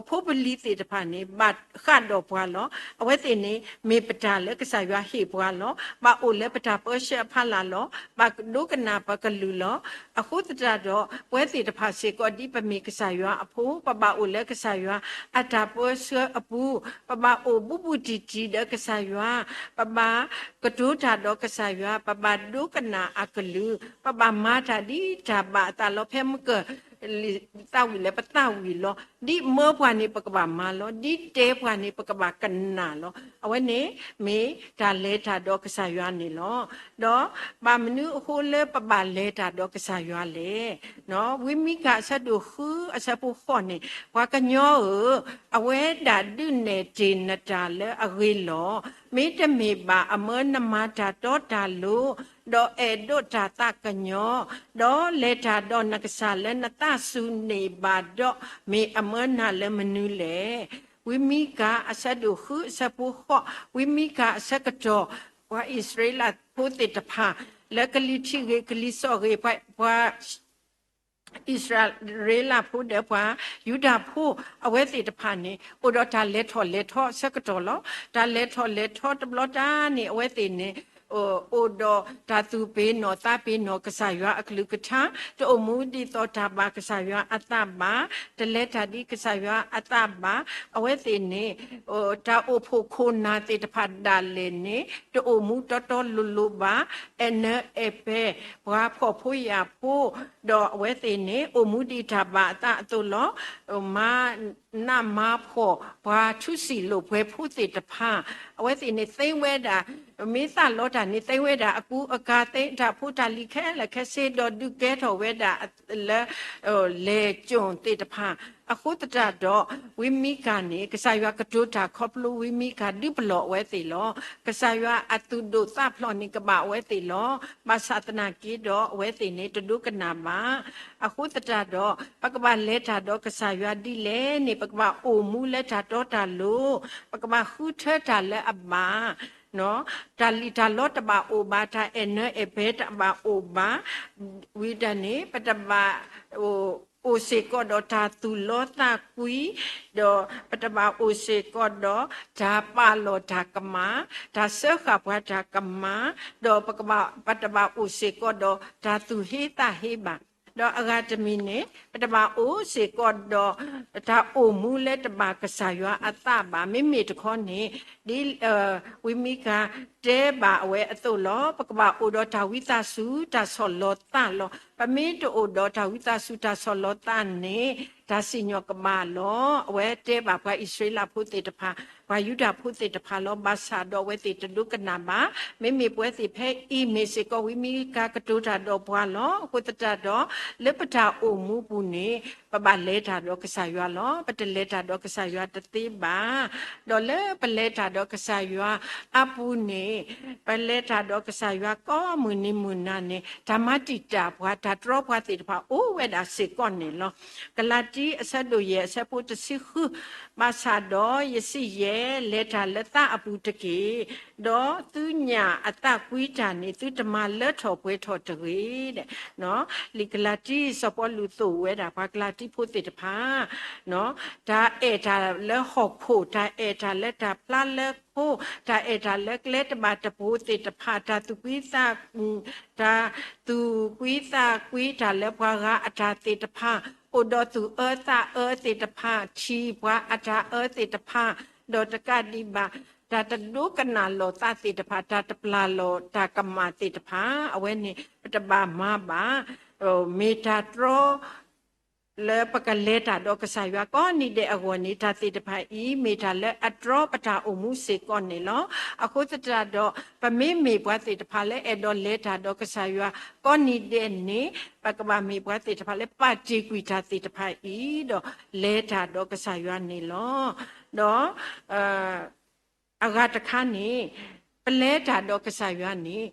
ဖိပလံၤသ့ၣ်တဖၣ်န့ၣ် ဘၣ်ဃးဒီးပှၤလီၤ. အဝဲသ့ၣ်န့ၣ် မ့ၢ်ပတၢ်လၢကစၢ်ယွၤဟ့ၣ်ပှၤလီၤ. ဘၣ်အိၣ်လၢပတၢ်ပၢဆှၢအဖီလာ်လီၤ. ဘၣ်ဒိကနၣ်ပကလုၢ်လီၤ. အဃိသတးဒီး ပဝဲသ့ၣ်တဖၣ်စ့ၢ်ကီး ဒ်ပမ့ၢ်ကစၢ်ယွၤအဖိ, ပဘၣ်အိၣ်လၢကစၢ်ယွၤအတၢ်ပၢဆှၢအပူၤ, ပဘၣ်အိၣ်ဘူးဘူးတံၢ်တံၢ်ဒီးကစၢ်ယွၤ, ပဘၣ်ကတိၤတၢ်ဒီးကစၢ်ယွၤ, ပဘၣ်ဒိကနၣ်အကလုၢ်, ပဘၣ်မၤတၢ်ဒ်တၢ်ဘၣ်အသးလီၤ. ဖဲမုၢ်က သးဝံၣ်လၢပသးဝံၣ်လီၤ. ဒ်မၢပှၤန့ၣ် ပကဘၣ်မၤလီၤ. ဒ်တဲပှၤန့ၣ် ပကဘၣ်ကနၣ်လီၤ. အဝဲန့ၣ် မ့ၢ်တၢ်လဲၤတၢ်ဒီးကစၢ်ယွၤန့ၣ်လီၤ. ဒီးဘၣ်မနုၤအဃိလၢပဘၣ်လဲၤတၢ်ဒီးကစၢ်ယွၤလဲၣ်. ဝံမံကၤအဆၢဒိၣ်ဃုအဆၢဖိဃိးန့ၣ်, ပှၤကညီဧၢ, အဝဲဒၣ်ဒုးနဲၣ်တ့ၢ်နတၢ်လၢအဂ့ၤလီၤ. မ့တမ့ၢ်ဘၣ်အမၢနမၤတၢ်တီတၢ်လိၤ, ဒီးအဲၣ်ဒိးတၢ်သးကညီၤ, ဒီးလဲၤတၢ်ဒီးနကစၢ်လၢနသးစူၤန့ၢ်ဘၣ်ဒီး, မ့ၢ်အမၢနၤလၢမနုၤလဲၣ်. ဝံမံကၤအဆၢဒိၣ်ဃုအဆၢဖိဃိး, ဝံမံကၤအဆၢကတီၢ်, ပှၤအံၣ်စရ့လးဖိသ့ၣ်တဖၣ် လၢကလံၤထံးဂ့ၤ ကလံၤစိးဂ့ၤ, ပှၤ အံၣ်စရ့လးဖိဒီးပှၤယူဒၤဖိ အဝဲသ့ၣ်တဖၣ်န့ၣ် အိၣ်ဒီးတၢ်လဲၤထီၣ်လဲၤထီအဆၢကတီၢ်လီၤ. တၢ်လဲၤထီၣ်လဲၤထီတဘျီတၢ်န့ၣ် အဝဲသ့ၣ်န့ၣ် အိၣ်ဒီးတၢ်သူၣ်ပ့ၤနီၣ်သးပ့ၤနီၣ်ကစၢ်ယွၤအကလုၢ်ကထါ, တအိၣ်မူဒ်သိးတၢ်ဘၣ်ကစၢ်ယွၤအသးဘၣ်, တလဲၤတၢ်ဒ်ကစၢ်ယွၤအသးဘၣ်, အဝဲသ့ၣ်န့ၣ် တၢ်အိၣ်ဖှိၣ်ခိၣ်နၢ်သ့ၣ်တဖၣ်ဒၣ်လဲာ်န့ၣ် တအိၣ်မူတီတီလိၤလိၤဘၣ်, အဲၣ်နၢၤအဲၣ်ပဲာ် ပှၤဖှီၣ်ဖိယာ်ဖိ, ဒီးအဝဲသ့ၣ်န့ၣ် အိၣ်မူဒ်တၢ်ဘၣ်အသးအသိးလီၤ. မၤနးမၤဖှီၣ် ပှၤထူစံာ်လိာ်ပှဲၤဖိသ့ၣ်တဖၣ်, အဝဲသ့ၣ်န့ၣ်သ့ဝဲဒၣ်, မ့ၢ်သးလီတၢ်န့ၣ် သ့ဝဲဒၣ်အကူအကၤ သ့တၢ်ဖိတၢ်လံၤခဲလၢာ်ခဲဆ့ ဒီးဒုးကဲထီၣ်ဝဲဒၣ်လၢ လဲၤကၠိၣ်သ့ၣ်တဖၣ်, အဃိသတးဒီး ဝံမံကၤန့ၣ် ကစၢ်ယွၤကတိၤတၢ်ခီဖျိဝံမံကၤ ဒုးပလီၢ်အဝဲသ့ၣ်လီၤ. ကစၢ်ယွၤအသူၣ်ဒိၣ်သးဖျိးန့ၣ် ကဘၣ်အဝဲသ့ၣ်လီၤ. ဘၣ်ဆၣ်သနာ်က့ဒီး အဝဲသ့ၣ်န့ၣ် တဒိကနၣ်ဘၣ်. အဃိသတးဒီး ပကဘၣ်လဲၤတၢ်ဒီးကစၢ်ယွၤဒ်လဲၣ်န့ၣ် ပကဘၣ်အိၣ်မူလၢတၢ်တီတၢ်လိၤ, ပကဘၣ်ဃုထၢတၢ်လၢအဘၣ် တၢ်လံၣ်တၢ်လီတဘၣ်အိၣ်ဘၣ်, တၢ်အဲၣ်နၢၤအဲၣ်ပဲာ်တဘၣ်အိၣ်ဘၣ်, ဝံၤဒၣ်န့ၣ် ပတဘၣ် အိၣ်စ့ၢ်ကီးဒီးတၢ်သူၣ်လီသးကွံ, ဒီးပတဘၣ်အိၣ်စ့ၢ်ကီးဒီး တၢ်ပာ်လီၤတၢ်ကမၣ်, တၢ်စၢဃာ်ပှၤတၢ်ကမၣ်, ဒီးပတဘၣ်အိၣ်စ့ၢ်ကီးဒီး တၢ်သူၣ်ဟ့သးဟ့ဘၣ်. ဒီးအဂၤတမံၤန့ၣ် ပတဘၣ်အိၣ်စ့ၢ်ကီးဒီး တၢ်အိၣ်မူလၢတဘၣ်ကစၢ်ယွၤအသးဘၣ်. မ့မ့ၢ်တခီန့ၣ် ဒ် ဝံမံကၤတဲဘၣ်အဝဲအသိးလီၤ. ပကဘၣ်အိၣ်ဒီးတၢ်ဝံသးစူၤ တၢ်ဆီၣ်လီၤသးလီၤ. ပမ့ၢ်တအိၣ်ဒီးတၢ်ဝံသးစူၤ တၢ်ဆီၣ်လီၤသးန့ၣ် တၢ်စံၣ်ညီၣ်ကဘၣ်လီၤ. အဝဲတဲဘၣ်ပှၤအံၣ်စရ့လးဖိသ့ၣ်တဖၣ်, ပှၤယူဒၤဖိသ့ၣ်တဖၣ်လီၤ. ဘၣ်ဆၣ်ဒီးအဝဲသ့ၣ်တဒိကနၣ်ဘၣ်. မ့မ့ၢ်ပဝဲသ့ၣ်ဖဲအံၤမ့ၢ်စ့ၢ်ကီး ဝံမံကၤကတိၤတၢ်ဒီးပှၤလီၤ. အဃိသတးဒီး လၢပတၢ်အိၣ်မူပူၤန့ၣ် ပဘၣ်လဲၤတၢ်ဒီးကစၢ်ယွၤလီၤ. ပတလဲၤတၢ်ဒီးကစၢ်ယွၤတသ့ဘၣ်. ဒီးလၢပလဲၤတၢ်ဒီးကစၢ်ယွၤအပူၤန့ၣ် ပလဲၤတၢ်ဒီးကစၢ်ယွၤကိးမုၢ်နံၤမုၢ်နၤန့ၣ် တၢ်မၤတံာ်တာ်ပှၤ တၢ်တြီပှၤသ့ၣ်တဖၣ်အိၣ်ဝဲဒၣ်စ့ၢ်ကီးန့ၣ်လီၤ. ကလၤတံ အဆၢဒိၣ်ယဲၢ် အဆၢဖိတဆံဃု, ဘၣ်ဆၣ်ဒီးယစံးယဲၢ်, လဲၤတၢ်လၢသးအပူၤတက့ၢ်. ဒီးသုညၣ်အသးကွံတၢ်န့ၣ် သုတမၤလၢထီၣ်ပှဲၤထီၣ်တဂ့ၤ. လံာ်ကလၤတံ စီၤပီလူးသိၣ်ဝဲဒၣ် ပှၤကလၤတံဖိသ့ၣ်တဖၣ် တၢ်အဲၣ်တၢ်လၢဟီၣ်ခိၣ်, တၢ်အဲၣ်တၢ်လၢတၢ်ဖျါလၢ တၢ်သူၣ်ခုသးခုအတၢ်အိၣ်ဖှိၣ်, တၢ်အဲၣ်တၢ်လၢကျဲတဘၣ်တပိၤသ့ၣ်တဖၣ်, တၢ်သူၣ်ကွံသး, တၢ်သူၣ်ကွံသးကွံတၢ်လၢပှၤဂၤအတၢ်သ့ၣ်တဖၣ်, အိၣ်ဒီးသူၣ်အၢသးအၢသ့ၣ်တဖၣ်, ထံၣ်ပှၤအတၢ်အၢသ့ၣ်တဖၣ်, ဒီးတကးဒံးဘၣ် တၢ်တဒိကနၣ်လိာ်သးသ့ၣ်တဖၣ်, တၢ်တပျၢ်လိာ်တၢ်ကမၣ်သ့ၣ်တဖၣ်, အဝဲန့ၣ် ပတဘၣ်မၤဘၣ်. မ့ၢ်တၢ်တြီ လၢပကလဲၤတၢ်ဒီးကစၢ်ယွၤကိးနံၤဒဲးအဂီၢ်န့ၣ် တၢ်သ့ၣ်တဖၣ်အံၤ မ့ၢ်တၢ်လၢအတြီပတၢ်အိၣ်မူစ့ၢ်ကီးန့ၣ်လီၤ. အဃိသတးဒီး ပမ့မ့ၢ်ပှၤသ့ၣ်တဖၣ်လၢအဲၣ်ဒိးလဲၤတၢ်ဒီးကစၢ်ယွၤကိးနံၤဒဲးန့ၣ် ပကဘၣ်မ့ၢ်ပှၤသ့ၣ်တဖၣ်လၢပာ်တ့ၢ်ကွံာ်တၢ်သ့ၣ်တဖၣ်အံၤ ဒီးလဲၤတၢ်ဒီးကစၢ်ယွၤန့ၣ်လီၤ. ဒီး အဂၤတခါန့ၣ် ပလဲၤတၢ်ဒီးကစၢ်ယွၤန့ၣ်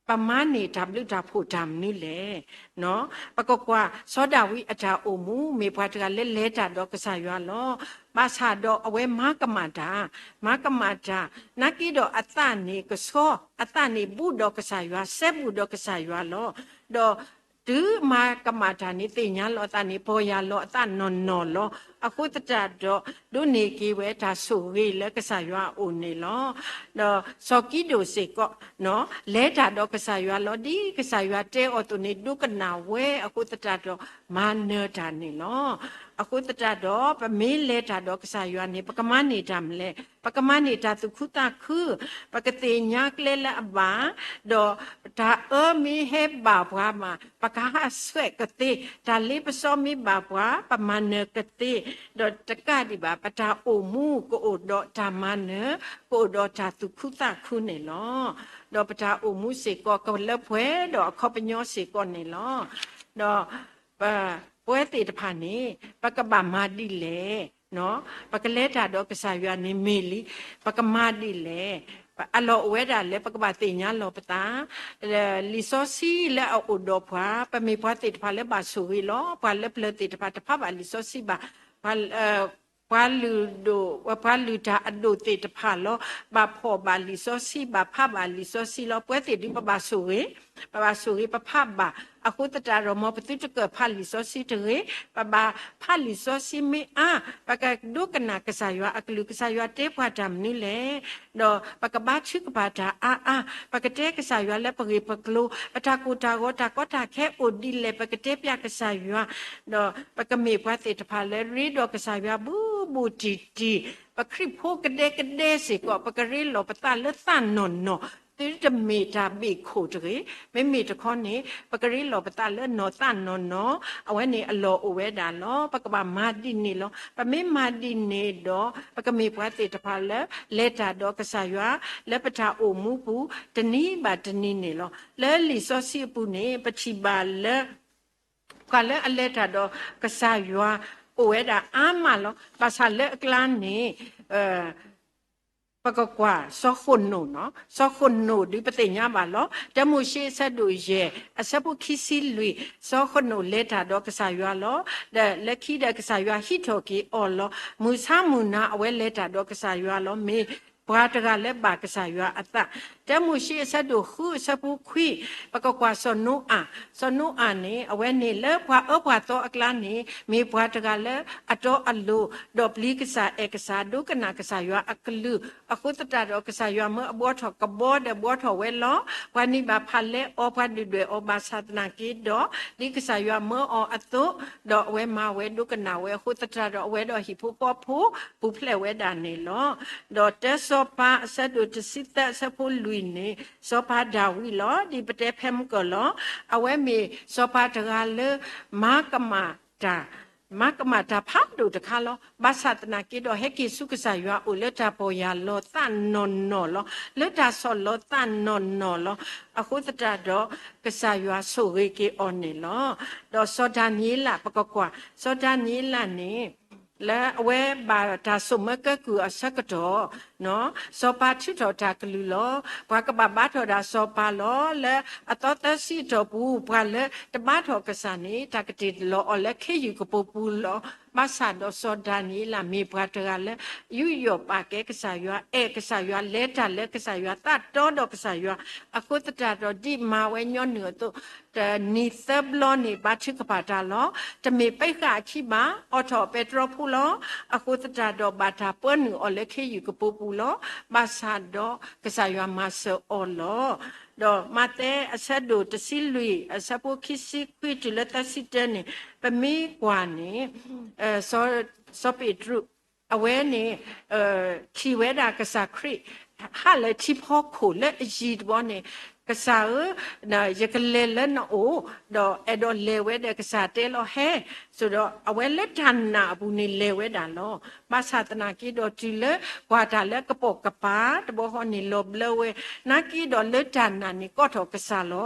ပမၤန့ၢ်တၢ်ဘျုးတၢ်ဖှိၣ်တၢ်မနုၤလဲၣ်. ပကကွၢ်စီၤဒၤဝံးအတၢ်အိၣ်မူ မ့ၢ်ပှၤတဂၤလၢလဲၤတၢ်ဒီးကစၢ်ယွၤလီၤ. ဘၣ်ဆၣ်ဒီးအဝဲမၤကမၣ်တၢ်, မၤကမၣ်တၢ်, နာ်က့ဒီးအသးန့ၣ်ကဆှီ, အသးန့ၣ်ဘူးဒီးကစၢ်ယွၤ, စဲဘူးဒီးကစၢ်ယွၤလီၤ. ဒီးတုၤမၤကမၣ်တၢ်န့ၣ် သ့ၣ်ညါလီၤအသးန့ၣ် ပီၢ်ယၢ်လီၤအသးနီၢ်နီၢ်လီၤ. အဃိသတးဒီး ဒိးန့ၢ်က့ၤဝဲတၢ်ဆိၣ်ဂ့ၤလၢကစၢ်ယွၤအအိၣ်န့ၣ်လီၤ. ဒီးစီၤကံဒိၣ်စ့ၢ်ကီး လဲၤတၢ်ဒီးကစၢ်ယွၤလီၤ. ဒ်ကစၢ်ယွၤတဲအီၤအသိးန့ၣ် ဒိကနၣ်ဝဲအဃိသတးဒီး မၤနၢၤတၢ်န့ၣ်လီၤ. အဃိသတးဒီး ပမ့ၢ်လဲၤတၢ်ဒီးကစၢ်ယွၤန့ၣ် ပကမၤန့ၢ်တၢ်မနုၤလဲၣ်. ပကမၤန့ၢ်တၢ်သူၣ်ခုသးခု, ပကသ့ၣ်ညါကျဲလၢအဘၣ်, ဒီးတၢ်အၢမ့ၢ်ဟဲဘၣ်ပှၤမး ပကဟးဆှဲးကသ့, တၢ်လ့ပစီမ့ၢ်ဘၣ်ပှၤ ပမၤနၢၤကသ့, ဒီးတကးဒံးဘၣ် ပတၢ်အိၣ်မူကအိၣ်ဒီးတၢ်မၤနၢၤ, ကအိၣ်ဒီးတၢ်သူၣ်ခုသးခုန့ၣ်လီၤ. ဒီးပတၢ်အိၣ်မူစ့ၢ်ကီး ကလၢပှဲၤဒီးအခီပညီစ့ၢ်ကီးန့ၣ်လီၤ. ဒီးပဝဲသ့ၣ်တဖၣ်န့ၣ် ပကဘၣ်မၤဒ်လဲၣ်. ပကလဲၤတၢ်ဒီးကစၢ်ယွၤန့ၣ်မ့ၢ်လံ, ပကမၤဒ်လဲၣ်. အလီၢ်အိၣ်ဝဲဒၣ်လၢပကဘၣ်သ့ၣ်ညါလီၤပသး လံာ်စီဆှံလၢအအိၣ်ဒီးပှၤ, ပမ့ၢ်ပှၤသ့ၣ်တဖၣ်လၢဘၣ်ဆိၣ်ဂ့ၤလီၤ. ပှၤလၢပျၢၤသ့ၣ်တဖၣ်တဖးဘၣ်လံာ်စီဆှံဘၣ်, ပှၤလုၢ်ဒိၣ်, ပှၤလုၢ်တၢ်အဒိၣ်သ့ၣ်တဖၣ်လီၤ. ဘၣ်ဖှီၣ်ဘၣ်လံာ်စီဆှံ, ဘၣ်ဖးဘၣ်လံာ်စီဆှံလီၤ. ပဝဲသ့ၣ်ဒုးပဘၣ်ဆိၣ်ဂ့ၤ, ပဘၣ်ဆိၣ်ဂ့ၤပဖးဘၣ်. အဃိသတးဒီး မ်ပသုတကၢၢ်ဖးလံာ်စီဆှံတဂ့ၤ, ပဘၣ်ဖးလံာ်စီဆှံမ့ၢ်အါ, ပကဒိကနၣ်ကစၢ်ယွၤအကလုၢ်, ကစၢ်ယွၤတဲပှၤတၢ်မနုၤလဲၣ်. ဒီးပကဘါထုကဖၣ်တၢ်အါအါ, ပကတဲကစၢ်ယွၤလၢပဂ့ၢ်ပကျိၤ, ပတၢ်ကိၢ်တၢ်ဂီၤ တၢ်ကီတၢ်ခဲအိၣ်ဒ်လဲၣ် ပကတဲပျးကစၢ်ယွၤ, ဒီးပကမ့ၢ်ပှၤသ့ၣ်တဖၣ်လၢရ့ဒီးကစၢ်ယွၤဘူးဘူးတံၢ်တံၢ်, ပခရံာ်ဖိကဒဲကဒဲစ့ၢ်ကီး, ပကရ့လိာ်ပသးလၢသးနီၢ်နီၢ်, သုတမ့ၢ်တၢ်ဘ့ၣ်ခိၣ်တဂ့ၤ, မ့မ့ၢ်တခီန့ၣ် ပကရ့လိာ်ပသးလၢနီၢ်သးနီၢ်နီၢ်, အဝဲန့ၣ်အလီၢ်အိၣ်ဝဲဒၣ်လီၤ. ပကဘၣ်မၤဒ်န့ၣ်လီၤ. ပမ့ၢ်မၤဒ်န့ၣ်ဒီး ပကမ့ၢ်ပှၤသ့ၣ်တဖၣ်လၢ လဲၤတၢ်ဒီးကစၢ်ယွၤ လၢပတၢ်အိၣ်မူပူၤ တနံၤဘၣ်တနံၤန့ၣ်လီၤ. လၢလံာ်စီဆှံအပူၤန့ၣ် ပထံၣ်ဘၣ်လၢ ပှၤလၢအလဲၤတၢ်ဒီးကစၢ်ယွၤ အိၣ်ဝဲဒၣ်အါမးလီၤ. ဘၣ်ဆၣ်လၢအကျါန့ၣ် ပကကွၢ်စီၤဃနိၣ်, စီၤဃနိၣ်ဒုးပသ့ၣ်ညါဘၣ်လီၤ. တၢမိၤၡ့အဆၢဒိၣ်ယဲၢ် အဆၢဖိခံဆံလွံၢ်, စီၤဃနိၣ်လဲၤတၢ်ဒီးကစၢ်ယွၤလီၤ. ဒီးလၢခံဒီးကစၢ်ယွၤဟံးထီၣ်က့ၤအီၤလီၤ. မုၢ်ဆါမုၢ်နၤအဝဲလဲၤတၢ်ဒီးကစၢ်ယွၤလီၤ. မ့ၢ်ပှၤတဂၤလၢဘၣ်ကစၢ်ယွၤအသး. တၢမိၤၡ့အဆၢဒိၣ်ဃုအဆၢဖိခွံ, ပကကွၢ်စီၤနိအၤ, စီၤနိအၤန့ၣ် အဝဲန့ၣ်လၢပှၤအၢပှၤသီအကျါန့ၣ် မ့ၢ်ပှၤတဂၤလၢအတီအလိၤ, ဒီးပျံၤကစၢ်အဲၣ်ကစၢ် ဒိကနၣ်ကစၢ်ယွၤအကလုၢ်, အဃိသတးဒီးကစၢ်ယွၤမၢအဘှီထီၣ်ကဘီဒီးဘှီထီၣ်ဝဲလီၤ. ပှၤနံၣ်ဘၣ်ဖၣ်လဲအီၤ ပှၤဒုၣ်ဒွဲၣ်အီၤဘၣ်ဆၣ်သနာ်က့ဒီး ဒ်ကစၢ်ယွၤမၢအီၤအသိး, ဒီးအဝဲမၤဝဲဒိကနၣ်ဝဲအဃိသတးဒီး အဝဲဒီးဟံၣ်ဖိဃီဖိပူၤဖျဲးဝဲဒၣ်န့ၣ်လီၤ. ဒီးတၢစီၤပၤအဆၢဒိၣ်တဆံသၢအဆၢဖိလွံၢ်န့ၣ် စီၤပၤဒၤဝံးလီၤ. ဒ်ပတဲဖဲမုၢ်ကၢၢ်လီၤ. အဝဲမ့ၢ်စီၤပၤတဂၤလၢ မၤကမၣ်တၢ် မၤကမၣ်တၢ်ဖးဒိၣ်တခါလီၤ. ဘၣ်ဆၣ်သနာ်က့ဒီး ဟဲက့ၤဆူကစၢ်ယွၤအိၣ်လၢတၢ်ပီၢ်ယၢ်လီၤသးနီၢ်နီၢ်လီၤ. လၢတၢ်ဆီၣ်လီၤသးနီၢ်နီၢ်လီၤ. အဃိသတးဒီး ကစၢ်ယွၤဆိၣ်ဂ့ၤက့ၤအီၤန့ၣ်လီၤ. ဒီးစီၤဒၤနံးယ့လး ပကကွၢ် စီၤဒၤနံးယ့လးန့ၣ် လၢအဝဲဘၣ်တၢ်ဆိၣ်မၢကဲကုၢ်အဆၢကတီၢ် စီၤပၤထုးထီၣ်တၢ်ကလုၢ်လီၤ. ပှၤကဘၣ်ဘါထီၣ်ဒၣ်စီၤပၤလီၤ. လၢအသီသၢဆံအတီၢ်ပူၤ ပှၤလၢတဘါထီၣ်ကစၢ်န့ၣ် တၢ်ကတ့ၢ်လီၤအီၤလၢခ့ယုၢ်ကပိာ်ပူၤလီၤ. ဘၣ်ဆၣ်ဒီးစီၤဒၤနံးယ့လးမ့ၢ်ပှၤတဂၤလၢ ယူးယီၣ်ပာ်ကဲကစၢ်ယွၤ, အဲၣ်ကစၢ်ယွၤ, လဲၤတၢ်လၢကစၢ်ယွၤ, သးတီဒီးကစၢ်ယွၤ, အဃိသတးဒီး ဒ်မၤဝဲညီနုၢ်အသိး တနံၤသၢဘျီန့ၣ် ဘါထုကဖၣ်တၢ်လီၤ. တမ့ၢ်ပှဲၤဃာ်အခံဘၣ်, အိးထီၣ်ပဲတြီဖိလီၤ. အဃိသတးဒီး ဘၣ်တၢ်ပၢနုာ်အီၤလၢခ့ယုၢ်ကပိာ်ပူၤ ကစၢ်ယွၤမၤစၢၤအီၤလီၤ. ဒီးမးသဲအဆၢဒိၣ်တဆံလွံၢ် အဆၢဖိခံဆံခွံတုၤလၢသၢဆံတၢန့ၣ် ပမ့ၢ်ကွၢ်န့ၣ် စီၤပ့းတရူး အဝဲန့ၣ် ထံၣ်ဝဲဒၣ်ကစၢ်ခရံာ် ဟးလၢထံဖီခိၣ်လၢအယံၤတဘျီန့ၣ်, ကစၢ်ဧၢ, ယကလဲၤလၢနအိၣ်, ဒီးအဲၣ်ဒိးလဲၤဝဲဒီးကစၢ်တဲလီၤဟဲ, ဆိုတော့ အဝဲလၢတၢ်နာ်အပူၤန့ၣ်လဲၤဝဲဒၣ်လီၤ. ဘၣ်ဆၣ်သနာ်က့ဒီး တုၤလၢကွၢ်တၢ်လၢကပိာ်ကပၤတဘျီဃီန့ၣ် လီၤဘျၢဝဲ, နာ်က့ဒီးလၢတၢ်နာ်န့ၣ် ကိးထီၣ်ကစၢ်လီ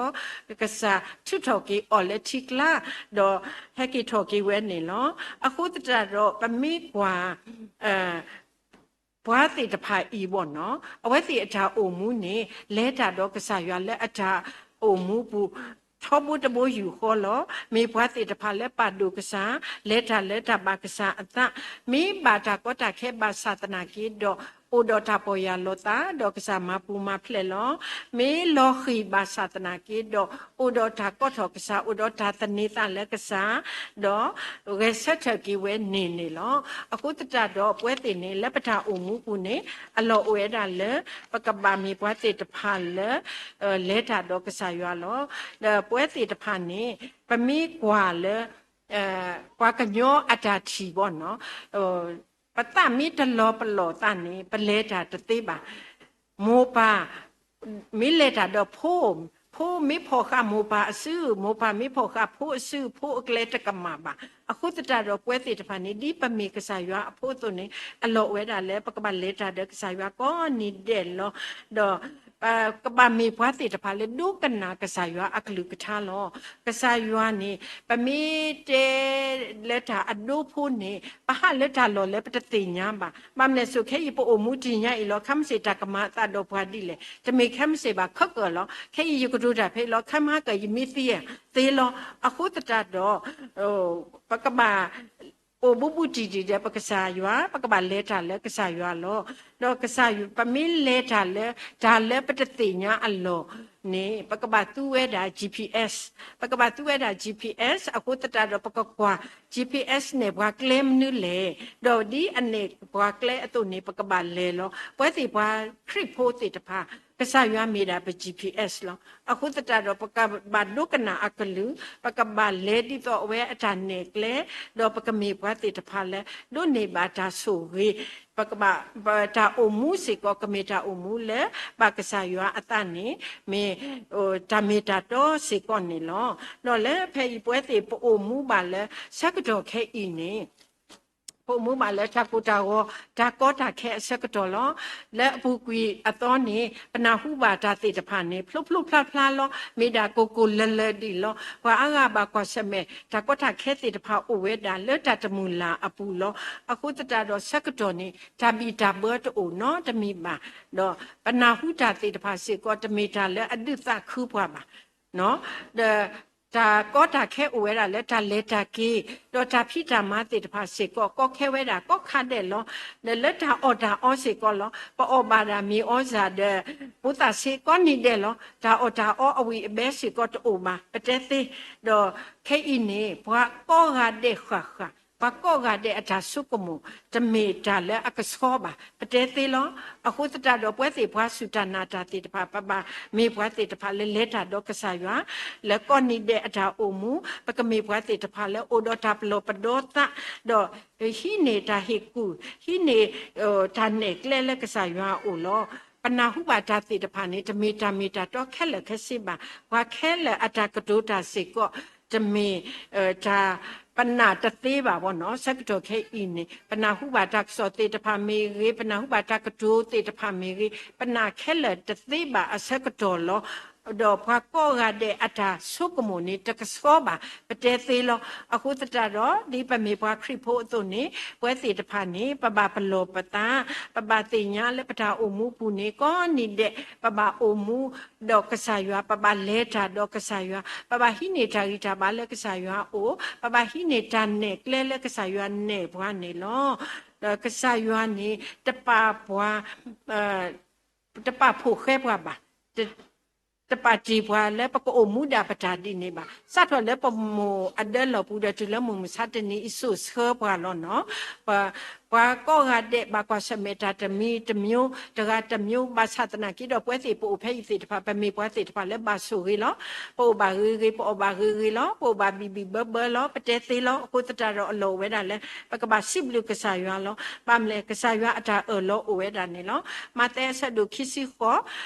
ၤ. ကစၢ်ထုးထီၣ်က့ၤအီၤလၢထံကျါ, ဒီးဟဲက့ၤထီၣ်က့ၤဝဲန့ၣ်လီၤ. အဃိသတးဒီး ပမ့ၢ်ကွၢ် ပှၤသ့ၣ်တဖၣ်အံၤဘၣ်နီၤ, အဝဲသ့ၣ်အတၢ်အိၣ်မူန့ၣ် လဲၤတၢ်ဒီးကစၢ်ယွၤလၢအတၢ်အိၣ်မူပူၤ ထီဘိတဘိယူၢ်ဃီလီၤ. မ့ၢ်ပှၤသ့ၣ်တဖၣ်လၢပာ်ဒိၣ်ကစၢ်, လဲၤတၢ်လၢတၢ်ဘၣ်ကစၢ်အသး, မ့ၢ်ဘၣ်တၢ်ကီတၢ်ခဲဘၣ်ဆၣ်သနာ်က့ဒီး အိၣ်ဒီးတၢ်ပီၢ်ယၢ်လီၤသး, ဒီးကစၢ်မၤပူၤမၤဖျဲးလီၤ. မ့ၢ်လီၤဃံၤဘၣ်ဆၣ်သနာ်က့ဒီး အိၣ်ဒီးတၢ်ကိးထီၣ်ကစၢ်, အိၣ်ဒီးတၢ်သန့ၤသးလၢကစၢ်, ဒီးဂဲၤဆၢထၢၣ်က့ၤဝဲန့ၣ်န့ၣ်လီၤ. အဃိသတးဒီး ပဝဲသ့ၣ်န့ၣ် လၢပတၢ်အိၣ်မူပူၤန့ၣ် အလီၢ်အိၣ်ဝဲဒၣ်လၢ ပကဘၣ်မ့ၢ်ပှၤသ့ၣ်တဖၣ်လၢ လဲၤတၢ်ဒီးကစၢ်ယွၤလီၤ. ဒီးပဝဲသ့ၣ်တဖၣ်န့ၣ် ပမ့ၢ်ကွၢ်လၢ ပှၤကညီအတၢ်ထံၣ်ဘၣ်နီၤ, ပသးမ့ၢ်တလီၤပလိာ်သးန့ၣ် ပလဲၤတၢ်တသ့ဘၣ်. မိၢ်ပၢ် မ့ၢ်လဲၤတၢ်ဒီးဖိ, ဖိမ့ၢ်ဖီၣ်ဃာ်မိၢ်ပၢ်အစု, မိၢ်ပၢ်မ့ၢ်ဖီၣ်ဃာ်ဖိအစု, ဖိအကျဲတကမၣ်ဘၣ်. အဃိသတးဒီး ပဝဲသ့ၣ်တဖၣ်န့ၣ် ဒ်ပမ့ၢ်ကစၢ်ယွၤအဖိအသိးန့ၣ် အလီၢ်အိၣ်ဝဲဒၣ်လၢ ပကဘၣ်လဲၤတၢ်ဒီးကစၢ်ယွၤကိးနံၤဒဲးလီၤ. ဒီး ကဘၣ်မ့ၢ်ပှၤသ့ၣ်တဖၣ်လၢဒိကနၣ်ကစၢ်ယွၤအကလုၢ်ကထါလီၤ. ကစၢ်ယွၤန့ၣ် ပမ့ၢ်တဲလၢတၢ်အဒိဖိန့ၣ် ပဟးလၢတၢ်လီၢ်လၢပတသ့ၣ်ညါဘၣ်. ဘၣ်မနုၤလဲၣ်အဃိ ခဲအံၤပအိၣ်မူတနံၤညါအံၤလီၤ, ခဲမုၢ်ဆ့ၣ်တၢ်ကမၤအသးဒီးပှၤဒ်လဲၣ်, တမ့ၢ်ခဲမုၢ်ဆ့ၣ်ဘၣ် ခဲကၢၢ်လီၤ. ခဲအံၤယကတိၤတၢ်ဖဲအံၤလီၤ, ခဲမုၢ်ဟါကၢၢ်ယမ့ၢ်သံဧါ, သ့လီၤ. အဃိသတးဒီး ပကဘၣ် အိၣ်ဘူးဘူးတံၢ်တံၢ်ဒီးပကစၢ်ယွၤ, ပကဘၣ်လဲၤတၢ်လၢကစၢ်ယွၤလီၤ. ဒီးကစၢ်ယွၤ ပမ့ၢ်လဲၤတၢ်လၢ တၢ်လၢပတသ့ၣ်ညါအလီၢ်န့ၣ် ပကဘၣ်သူဝဲဒၣ် G P S, ပကဘၣ်သူဝဲဒၣ် G P S အဃိသတးဒီး ပကကွၢ် G P S နဲၣ်ပှၤကျဲမနုၤလဲၣ်, ဒီးဒ်အနဲၣ်ပှၤကျဲအသိးန့ၣ် ပကဘၣ်လဲၤလီၤ. ပဝဲသ့ၣ်ပှၤခရံာ်ဖိသ့ၣ်တဖၣ် ကစၢ်ယွၤမ့ၢ်ဒၣ်ပ G P S လီၤ. အဃိသတးဒီး ပကဘၣ်ဒိကနၣ်အကလုၢ်, ပကဘၣ်လဲၤဒ်သိးအဝဲအတၢ်နဲၣ်ကျဲ, ဒီးပကမ့ၢ်ပှၤသ့ၣ်တဖၣ်လၢ ဒိးန့ၢ်ဘၣ်တၢ်ဆိၣ်ဂ့ၤ, ပကဘၣ် ပတၢ်အိၣ်မူစ့ၢ်ကီး ကမ့ၢ်တၢ်အိၣ်မူလၢ ဘၣ်ကစၢ်ယွၤအသးန့ၣ် မ့ၢ် တၢ်မ့ၢ်တၢ်တီစ့ၢ်ကီးန့ၣ်လီၤ. ဒီးလၢဖဲအံၤပဝဲသ့ၣ်ပအိၣ်မူဘၣ်လၢဆၢကတီၢ်ခဲအံၤန့ၣ် ပအိၣ်မူဘၣ်လၢတၢ်ကိၢ်တၢ်ဂီၤ တၢ်ကီတၢ်ခဲအဆၢကတီၢ်လီၤ. လၢအပူၤကွံာ်အသီန့ၣ် ပနၢ်ဟူဘၣ်တၢ်သ့ၣ်တဖၣ်န့ၣ် ဖျိဖျိဖျါဖျါလီၤ. မ့ၢ်ဒၣ်ကိၢ်ကိၢ်လၢၤလၢၤဒံးလီၤ. ပှၤအါဂၤဘၣ်ကွၢ်ဆၢၣ်မဲာ် တၢ်ကီတၢ်ခဲသ့ၣ်တဖၣ်အိၣ်ဝဲဒၣ်လၢတၢ်တမုာ်လၤအပူၤလီၤ. အဃိသတးဒီးဆၢကတီၢ်န့ၣ် တၢ်ဘံၣ်တၢ်ဘၢတအိၣ်နီတမံၤဘၣ်. ဒီးပနၢ်ဟူတၢ်သ့ၣ်တဖၣ်စ့ၢ်ကီး တမ့ၢ်တၢ်လၢအဒုးသးခုပှၤဘၣ်. ဒီးတၢ်ကီတၢ်ခဲအိၣ်ဝဲဒၣ်လၢတၢ်လဲၤတၢ်က့ၤ, ဒီးတၢ်ဖံးတၢ်မၤသ့ၣ်တဖၣ်စ့ၢ်ကီး ကီခဲဝဲဒၣ်ကိးခါဒဲးလီၤ. ဒီးလၢတၢ်အီၣ်တၢ်အီစ့ၢ်ကီးလီၤ. ပအီၣ်ဘၣ်ဒၣ်မ့ၤအီစၢ်ဒီး ဖိသၣ်ဆံးကိးနံၤဒဲးလီၤ. တၢ်အီၣ်တၢ်အီအဝံၣ်အဘဲစ့ၢ်ကီးတအိၣ်ဘၣ် ပတဲသ့. ဒီးခဲအံၤန့ၣ် ပှၤကိးဂၤဒဲးဃၣ်ဃၣ်, ပှၤကိးဂၤဒဲးအတၢ်ဆိကမိၣ် တမ့ၢ်တၢ်လၢအကဆှီဘၣ် ပတဲသ့လီၤ. အဃိသတးဒီး ပဝဲသ့ၣ်ပှၤစူၢ်တၢ်နာ်တၢ်သ့ၣ်တဖၣ် ပဘၣ်မ့ၢ်ပှၤသ့ၣ်တဖၣ်လၢလဲၤတၢ်ဒီးကစၢ်ယွၤ, လၢကိးနံၤဒဲးအတၢ်အိၣ်မူ ပကမ့ၢ်ပှၤသ့ၣ်တဖၣ်လၢအိၣ်ဒီးတၢ်ပလီၢ်ပဒီသး, ဒီးဟံးန့ၢ်တၢ်ဟ့ၣ်ကူၣ်, ဟံးန့ၢ် တၢ်နဲၣ်ကျဲလၢကစၢ်ယွၤအအိၣ်လီၤ. ပနၢ်ဟူဘၣ်တၢ်သ့ၣ်တဖၣ်န့ၣ် တမ့ၢ်တၢ်မ့ၢ်တၢ်တီခဲလၢာ်ခဲဆ့ဘၣ်. ပှၤခဲလၢာ်အတၢ်ကတိၤတၢ်စ့ၢ်ကီး တမ့ၢ် တၢ် ပနာ်တသ့ဘၣ်ဘၣ်နီၤ. ဆၢကတီၢ်ခဲအံၤန့ၣ် ပနၢ်ဟူဘၣ်တၢ်ကစီၣ်သ့ၣ်တဖၣ်မ့ၢ်ဂ့ၤ, ပနၢ်ဟူဘၣ်တၢ်ကတိၤသ့ၣ်တဖၣ်မ့ၢ်ဂ့ၤ, ပနာ်ခဲလၢာ်တသ့ဘၣ်အဆၢကတီၢ်လီၤ. ဒီးပှၤကိးဂၤဒဲးအတၢ်ဆိကမိၣ်န့ၣ် တကဆှီဘၣ် ပတဲသ့လီၤ. အဃိသတးဒီး ဒ်ပမ့ၢ်ပှၤခရံာ်ဖိအသိးန့ၣ် ပဝဲသ့ၣ်တဖၣ်န့ၣ် ပဘၣ်ပလီၢ်ပသး, ပဘၣ်သ့ၣ်ညါလၢပတၢ်အိၣ်မူပူၤန့ၣ် ကိးနံၤဒဲး ပဘၣ်အိၣ်မူ ဒီးကစၢ်ယွၤ, ပဘၣ်လဲၤတၢ်ဒီးကစၢ်ယွၤ, ပဘၣ်ဟံးန့ၢ်တၢ်ဂံၢ်တၢ်ဘါလၢကစၢ်ယွၤအအိၣ်, ပဘၣ်ဟံးန့ၢ်တၢ်နဲၣ်ကျဲလၢကစၢ်ယွၤနဲၣ်ပှၤန့ၣ်လီၤ. ဒီးကစၢ်ယွၤန့ၣ် တပာ်ပှၤ တပာ်ဖှိၣ်ဃဲပှၤဘၣ်, တပာ်တ့ၢ်ပှၤလၢပကအိၣ်မူဒၣ်ပတၢ်ဒ်န့ၣ်ဘၣ်. စးထီၣ်လၢပမိၢ်အဒၢလီၢ်ပူၤဒီးတုၤလၢမုၢ်မဆါတနံၤအံၤ စိာ်ဆှၢပှၤလီၤနီၤ. ပ ပှၤကိးဂၤဒဲးဘၣ်ကွၢ်ဆၢၣ်မဲာ်တၢ်တမံၤတမံၤ တဂၤတမံၤ ဘၣ်ဆၣ်သနာ်က့ဒီး ပဝဲသ့ၣ်ပအိၣ်ဖဲအံၤသ့ၣ်တဖၣ် ပမ့ၢ်ပှၤသ့ၣ်တဖၣ်လၢဘၣ်ဆိၣ်ဂ့ၤလီၤ. ပအိၣ်ဘၣ်ဂ့ၤဂ့ၤ ပအီၣ်ဘၣ်ဂ့ၤဂ့ၤလီၤ. ပအိၣ်ဘၣ်ဘံၣ်ဘံၣ်ဘၢဘၢလီၤ. ပတဲသ့လီၤ. အဃိသတးဒီးအလီၢ်အိၣ်ဝဲဒၣ်လၢ ပကဘၣ်စံးဘျုးကစၢ်ယွၤလီၤ. ဘၣ်မနုၤလဲၣ် ကစၢ်ယွၤအတၢ်အၢၣ်လီၤအိၣ်ဝဲဒၣ်န့ၣ်လီၤ. မးသဲအဆၢဒိၣ်ခံဆံဃိး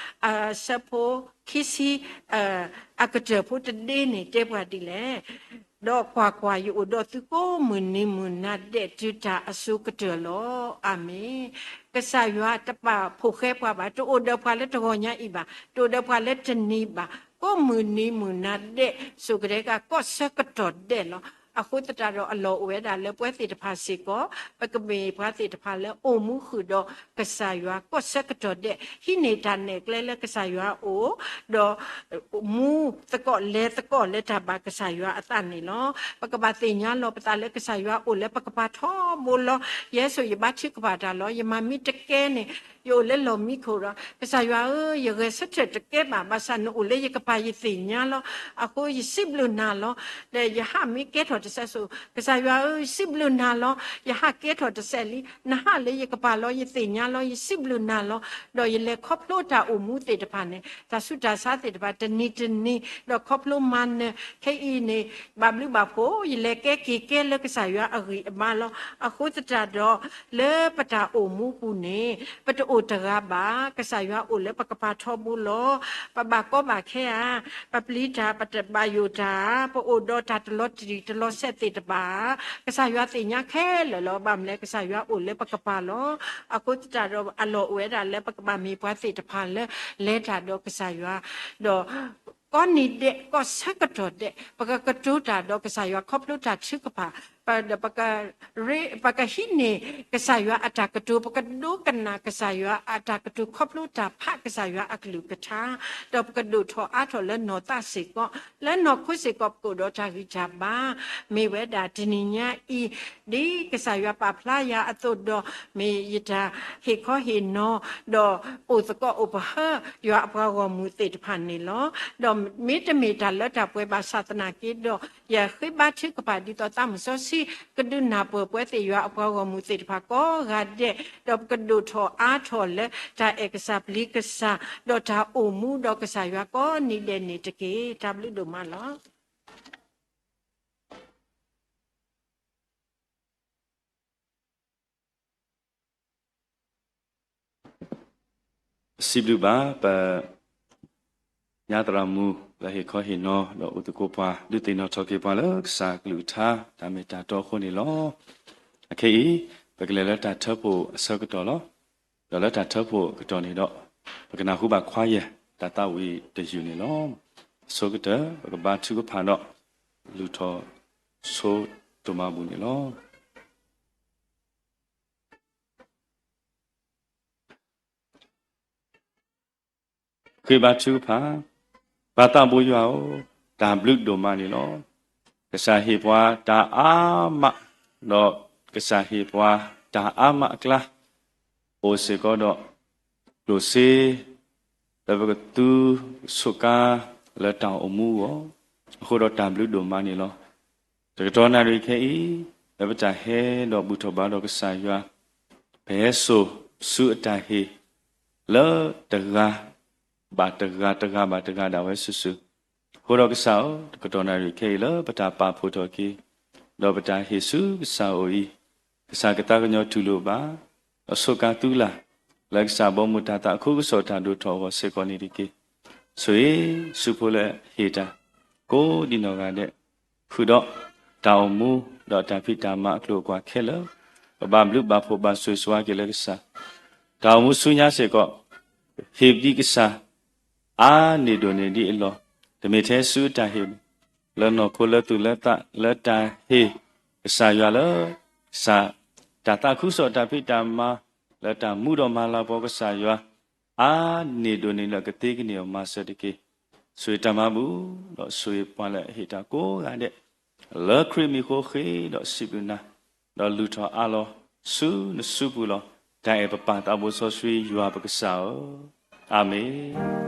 အဆၢဖိခံဆံ အကတၢၢ်ဖိတဒ့န့ၣ် တဲပှၤဒ်လဲၣ်. ဒီးကွၢ်ကွၢ်, ယအိၣ်ဒီးသုကိးမုၢ်နံၤမုၢ်နၤဒဲးတုၤတၢ်အစိၤကတၢၢ်လီၤ. အၤမ့ၣ်. ကစၢ်ယွၤတပာ်ဖှိၣ်ဃဲပှၤဘၣ်, တအိၣ်ဒီးပှၤလၢတဂီၤညါအံၤဘၣ်, တအိၣ်ဒီးပှၤလၢတနံၤဘၣ်, ကိးမုၢ်နံၤမုၢ်နၤဒဲး စိၤကဒဲက ကီၢ်ဆၢကတီၢ်ဒဲးလီၤ. အဃိသတးဒီးအလီၢ်အိၣ်ဝဲဒၣ်လၢပဝဲသ့ၣ်တဖၣ်စ့ၢ်ကီး ပကမ့ၢ်ပှၤသ့ၣ်တဖၣ်လၢအိၣ်မူဃုာ်ဒီးကစၢ်ယွၤ ကီၢ်ဆၢကတီၢ်ဒဲး, ဟံးန့ၢ်တၢ်နဲၣ်ကျဲလၢကစၢ်ယွၤအအိၣ်, ဒီး မူသကိးလဲၤသကိးလၢတၢ်ဘၣ်ကစၢ်ယွၤအသးန့ၣ်လီၤ. ပကဘၣ်သ့ၣ်ညါလီၤပသးလၢကစၢ်ယွၤအိၣ်လၢပကပၤထီဘိလီၤ. ယဲဆိး ယဘါထုကဖၣ်တၢ်လီၤ. ယမၤမံတကဲန့ၣ်, ယအိၣ်လၢလီၢ်မံခိၣ်ဒီး, ကစၢ်ယွၤဧၢ, ယဂဲၤဆၢထၢၣ်တကဲဘၣ်, ဘၣ်ဆၣ်နအိၣ်လၢယကပၤယသ့ၣ်ညါလီၤ. အဃိယစံးဘျုးနၤလီၤ. ဒီးယဟးမ့ၢ်ကဲထီၣ်တစဲးဆိး, ကစၢ်ယွၤဧၢ, ယစံးဘျုးနၤလီၤ. ယဟးကဲထီၣ်တစဲးလံ, နဟးလၢယကပၤလီၤ, ယသ့ၣ်ညါလီၤ, ယစံးဘျုးနၤလီၤ. ဒီးယလဲၤခီဖျိတၢ်အိၣ်မူသ့ၣ်တဖၣ်န့ၣ်, တၢ်ဆူးတၢ်ဆါသ့ၣ်တဖၣ် တနံၤတနံၤ, ဒီးခီဖျိမၤနၢၤခဲအံၤန့ၣ်, ဘၣ်ဘျုးဘၣ်ဖှိၣ်, ယလဲၤကဲက့ၤကဲလၢကစၢ်ယွၤအဂံၢ်အဘါလီၤ. အဃိသတးဒီး လၢပတၢ်အိၣ်မူပူၤန့ၣ်, ပတအိၣ်တဂၤဘၣ်, ကစၢ်ယွၤအိၣ်လၢပကပၤထီဘိလီၤ. ပဘၣ်ကီဘၣ်ခဲဧါ, ပပျံၤတၢ်, ပတဘၣ်ယိၣ်တၢ်, ပအိၣ်ဒီးတၢ်တလီၤတံၢ်တလီၤဆဲးသ့ၣ်တဖၣ်ဧါ, ကစၢ်ယွၤသ့ၣ်ညါခဲလၢာ်လီၤ. ဘၣ်မနုၤလဲၣ်, ကစၢ်ယွၤအိၣ်လၢပကပၤလီၤ. အဃိသတးဒီး အလီၢ်အိၣ်ဝဲဒၣ်လၢပကဘၣ်မ့ၢ်ပှၤသ့ၣ်တဖၣ်လၢ လဲၤတၢ်ဒီးကစၢ်ယွၤ, ဒီး ကိးနံၤဒဲး ကီၢ်ဆၢကတီၢ်ဒဲး ပကကတိၤတၢ်ဒီးကစၢ်ယွၤခီဖျိတၢ်ထုကဖၣ်, ဒီး ပကဟံးန့ၢ်ကစၢ်ယွၤအတၢ်ကတိၤ, ပကဒိကနၣ်ကစၢ်ယွၤအတၢ်ကတိၤ ခီဖျိတၢ်ဖးကစၢ်ယွၤအကလုၢ်ကထါ, ဒီးပကဒိၣ်ထီၣ်အါထီၣ်လၢနီၢ်သးစ့ၢ်ကီး, လၢနီၢ်ခိစ့ၢ်ကီး ပကအိၣ်ဒီးတၢ်ဂံၢ်တၢ်ဘါ, မ့ၢ်ဝဲဒၣ်တနံၤညါအံၤ ဒ်ကစၢ်ယွၤပာ်ဖျါယၤအသိးဒီး, မ့ၢ်ယတၢ်ဟ့ၣ်ခီဟ့ၣ်နီၤ, ဒီးအိၣ်သကိးအိၣ်ပဟၢ ယွၤအပှၤဂီၢ်မုၢ်သ့ၣ်တဖၣ်န့ၣ်လီၤ. ဒီးမ့တမ့ၢ်တၢ်လၢတၢ်ပှဲၤဘၣ်ဆၣ်သနာ်က့ဒီး, ယဃ့ဘါထုကဖၣ်ဒ်သိးသးမုၢ်စီဆှံ ကဒုးနၢ်ပၢၢ်ပဝဲသ့ၣ်ယွၤအပှၤဂီၢ်မုၢ်သ့ၣ်တဖၣ်ကိးဂၤဒဲး, ဒီးပကဒိၣ်ထီၣ်အါထီၣ်လၢတၢ်အဲၣ်ကစၢ်ပျံၤကစၢ်, ဒီးတၢ်အိၣ်မူဒီးကစၢ်ယွၤကိးနံၤဒဲးန့ၣ်တက့ၢ်. တၢ်ဘျုးဒိၣ်မးလီၤ. စံးဘျုးဘၣ် ပ ညါသရၣ်မုၣ် လၢဟ့ၣ်ခီဟ့ၣ်နီၤ ဒီးအိၣ်သကိးပှၤ ဒုးသ့ၣ်နီၣ်ထီၣ်က့ၤပှၤလၢကစၢ်ကလုၢ်ကထါ တၢ်မ့ၢ်တၢ်တီအဃိန့ၣ်လီၤ. အခဲအံၤ ပကလဲၤလၢတၢ်ထၢဖှိၣ်အဆၢကတီၢ်လီၤ. ဒီးလၢတၢ်ထၢဖှိၣ်အကတီၢ်န့ၣ်ဒီး ပကနၢ်ဟူဘၣ်ခွါယဲၢ် တၢ်သးဝံၣ်တယုၢ်န့ၣ်လီၤ. အဆိကတၢၢ် ပကဘါထုကဖၣ်ဒီး လူၤထီၣ်ဆိဒိၣ်မးအပူၤန့ၣ်လီၤ. ဃ့ဘါထုကဖၣ်, ပၢ်သးဘိယွၤဧၢ, တၢ်ဘျုးဒိၣ်မးန့ၣ်လီၤ. ကစၢ်ဟ့ၣ်ပှၤတၢ်အါမး, ဒီးကစၢ်ဟ့ၣ်ပှၤတၢ်အါမးအကျါ, အိၣ်စ့ၢ်ကီးဒီး ကျိၣ်စ့ လၢပကသူဆိးကါလၢတၢ်အိၣ်မူအဂီၢ်, အဃိဒီးတၢ်ဘျုးဒိၣ်မးန့ၣ်လီၤ. တကတီၢ်နၣ်ရံၣ်ခဲအံၤ လၢပတၢ်ဟဲဒီးဘူၣ်ထီၣ်ဘါဒီးကစၢ်ယွၤ, ပဟဲစိာ်ဆူအတၢ်ဟ့ၣ် လၢတဂၤဘၣ်တဂၤ တဂၤဘၣ်တဂၤဒၣ်ဝဲစုာ်စုာ်, အဃိဒီးကစၢ်ဧၢ, တကတီၢ်နၣ်ရံၣ်ခဲအံၤလၢပတၢ်ပာ်ဖှိၣ်ထီၣ်က့ၤ ဒီးပတၢ်ဟ့ၣ်ဆူကစၢ်အအိၣ်အံၤ, ကစၢ်ကသးကညီၤတူၢ်လိာ်ဘၣ် ဒီးဆိးကါသုလၢ် လၢကစၢ်ဘီမုၢ်တၢ်သးခုကစီၣ်တၢ်ဒိၣ်ထီၣ်အဂီၢ်စ့ၢ်ကီးန့ၣ်တက့ၢ်. ဆိၣ်ဂ့ၤဆူဖိလၢဟ့ၣ်တၢ် ကိးဒံနီၢ်ဂၤဒဲး, ဃုာ်ဒီးတၢ်အိၣ်မူ ဒီးတၢ်ဖံးတၢ်မၤအကျိၤအကွာ်ခဲလၢာ်, ပဘၣ်ဘျုးဘၣ်ဖှိၣ်ဘၣ်ဆိၣ်ဂ့ၤဆိၣ်ဝါက့ၤလၢကစၢ်, တၢ်အိၣ်မူဆူညါစ့ၢ်ကီး ဟ့ၣ်ဒံးကစၢ် အါန့ၢ်ဒိၣ်န့ၢ်ဒံးအလီၢ်, တမ့ၢ်ထဲဆူအတၢ်ဟ့ၣ်, လၢနီၢ်ခိလၢသူၣ်လၢသး လၢတၢ်ဟ့ၣ်ကစၢ်ယွၤလၢ ကစၢ် တၢ်သးခုကစီၣ်တၢ်ဖံးတၢ်မၤ လၢတၢ်မူဒီးမၤလၤကပီၤကစၢ်ယွၤ အါန့ၢ်ဒိၣ်န့ၢ်လၢကသ့ကန့ၢ်အီၤမၤစၢၤတက့ၢ်. ဆိၣ်ဂ့ၤတၢ်မၤဘူၣ် ဒီးဆိၣ်ဂ့ၤပှၤလၢဟ့ၣ်တၢ်ကိးဂၤဒဲး လၢခရံာ်မံၤဃိဃ့ဒီးစံးဘျုးနၤ, ဒီးလုၢ်ထီၣ်အါလီၤဆူနစုပူၤလီၤ. တၢ်အဲၣ်ပပၢ်သးဘိစီဆှံယွၤပကစၢ်ဧၢ, အၤမ့ၣ်.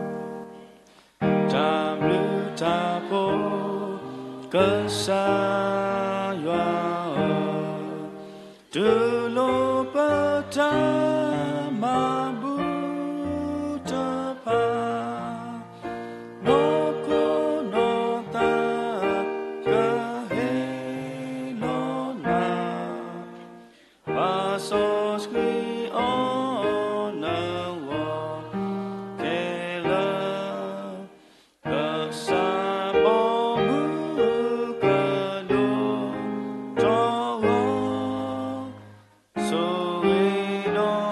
တၢ်ဘျုးတၢ်ဖှိၣ် ကစၢ်ယွၤဧၢ, တူၢ်လိာ်ပ တၢ်မၤဘူၣ်တဖၣ်, နီၢ်ခိနီၢ်သး ကဟ့ၣ်လီၤနၤ, ပၢ်စီဆှံအီၣ်နၢဝီခဲလၢာ်, ကစၢ်ဘီမုၢ်ကဒိၣ်ထီၣ်ဂီၤ, ဆိၣ်ဂ့ၤဒီး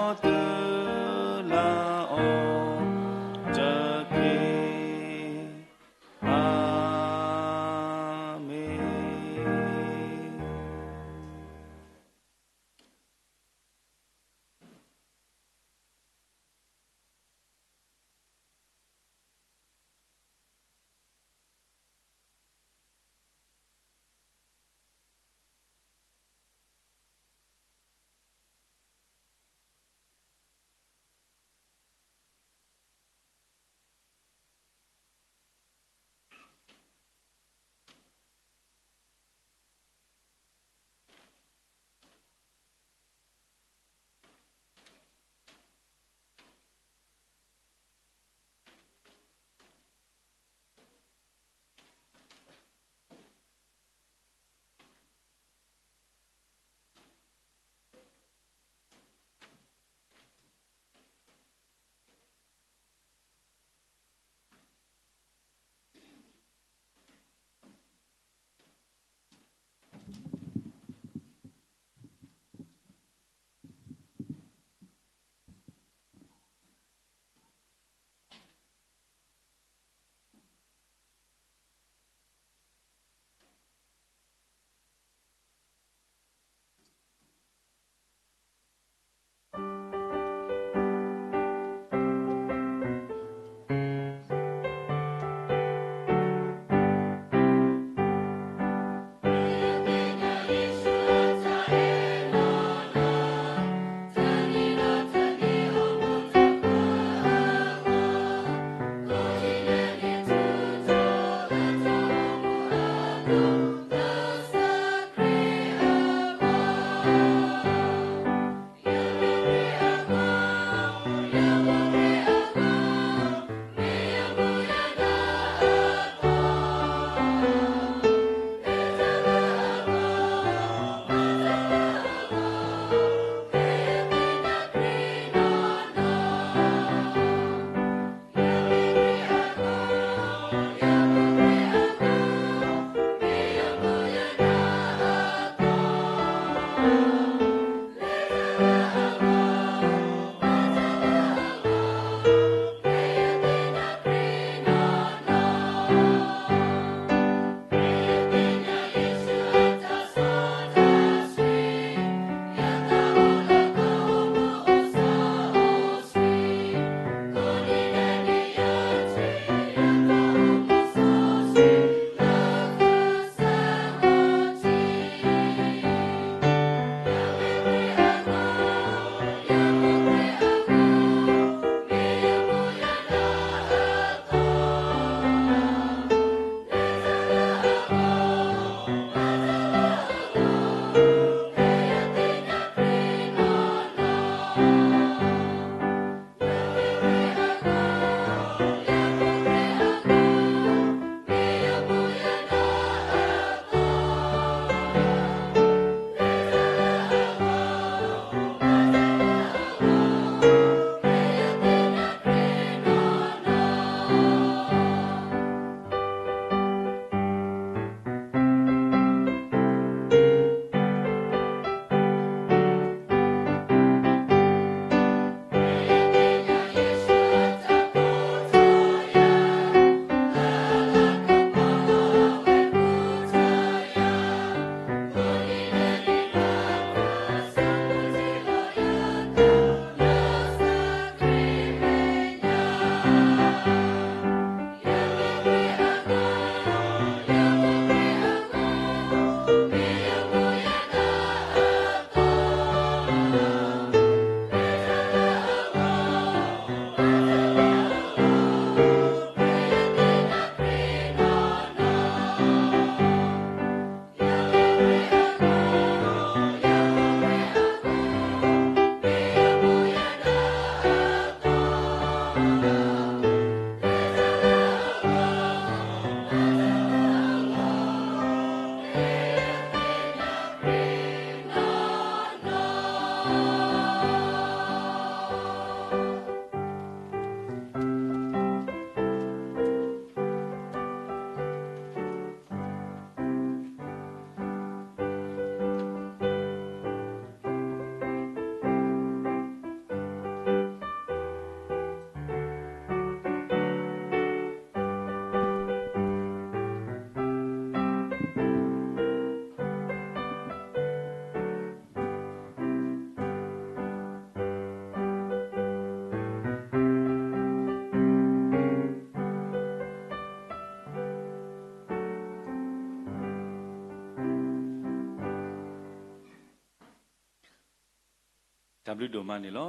တၢ်ဘျုးဒိၣ်မးန့ၣ်လီၤ.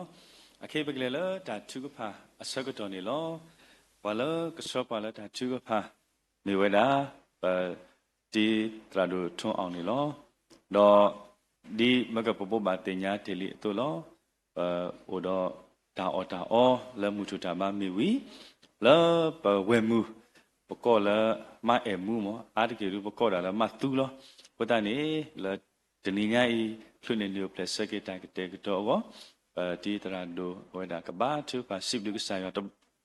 အခဲအံၤပကလဲၤလၢတၢ်ထုကဖၣ်အဆၢကတီၢ်န့ၣ်လီၤ. ပှၤလၢကဆှၢပှၤလၢတၢ်ထုကဖၣ် မ့ၢ်ဝဲဒၣ် ပတံၤသရၣ်ဒိၣ်ထွန်းအောင်န့ၣ်လီၤ. ဒီးဒ်မကပဘိးဘၣ်သ့ၣ်ညါတ့ၢ်လံအသိးလီၤ. ပအိၣ်ဒီးတၢ်အီၣ်တၢ်အီလၢမုၢ်ထူၣ်တၢ်ဘါမ့ၢ်ဝံၤ လၢပဝဲၢ်မုၢ် ပကိးလၢမါအဲၣ်မူမး အါတက့ၢ်ဒုးပကိးဒၣ်လၢမါသူလီၤ. အဃိသတးန့ၣ် လၢတနံၤညါအံၤ ချုးန့ၢ်နုာ်အိၣ်ဖျဲၣ်ဆၢက့ၤတၢ်ကတဲာ်ကတီၤအဂီၢ် ပတံၤသရၣ်ဒိၣ်အဝဲဒၣ်ကဘါထုကဖၣ်စံးဘျုးကစၢ်ယွၤတဘျီ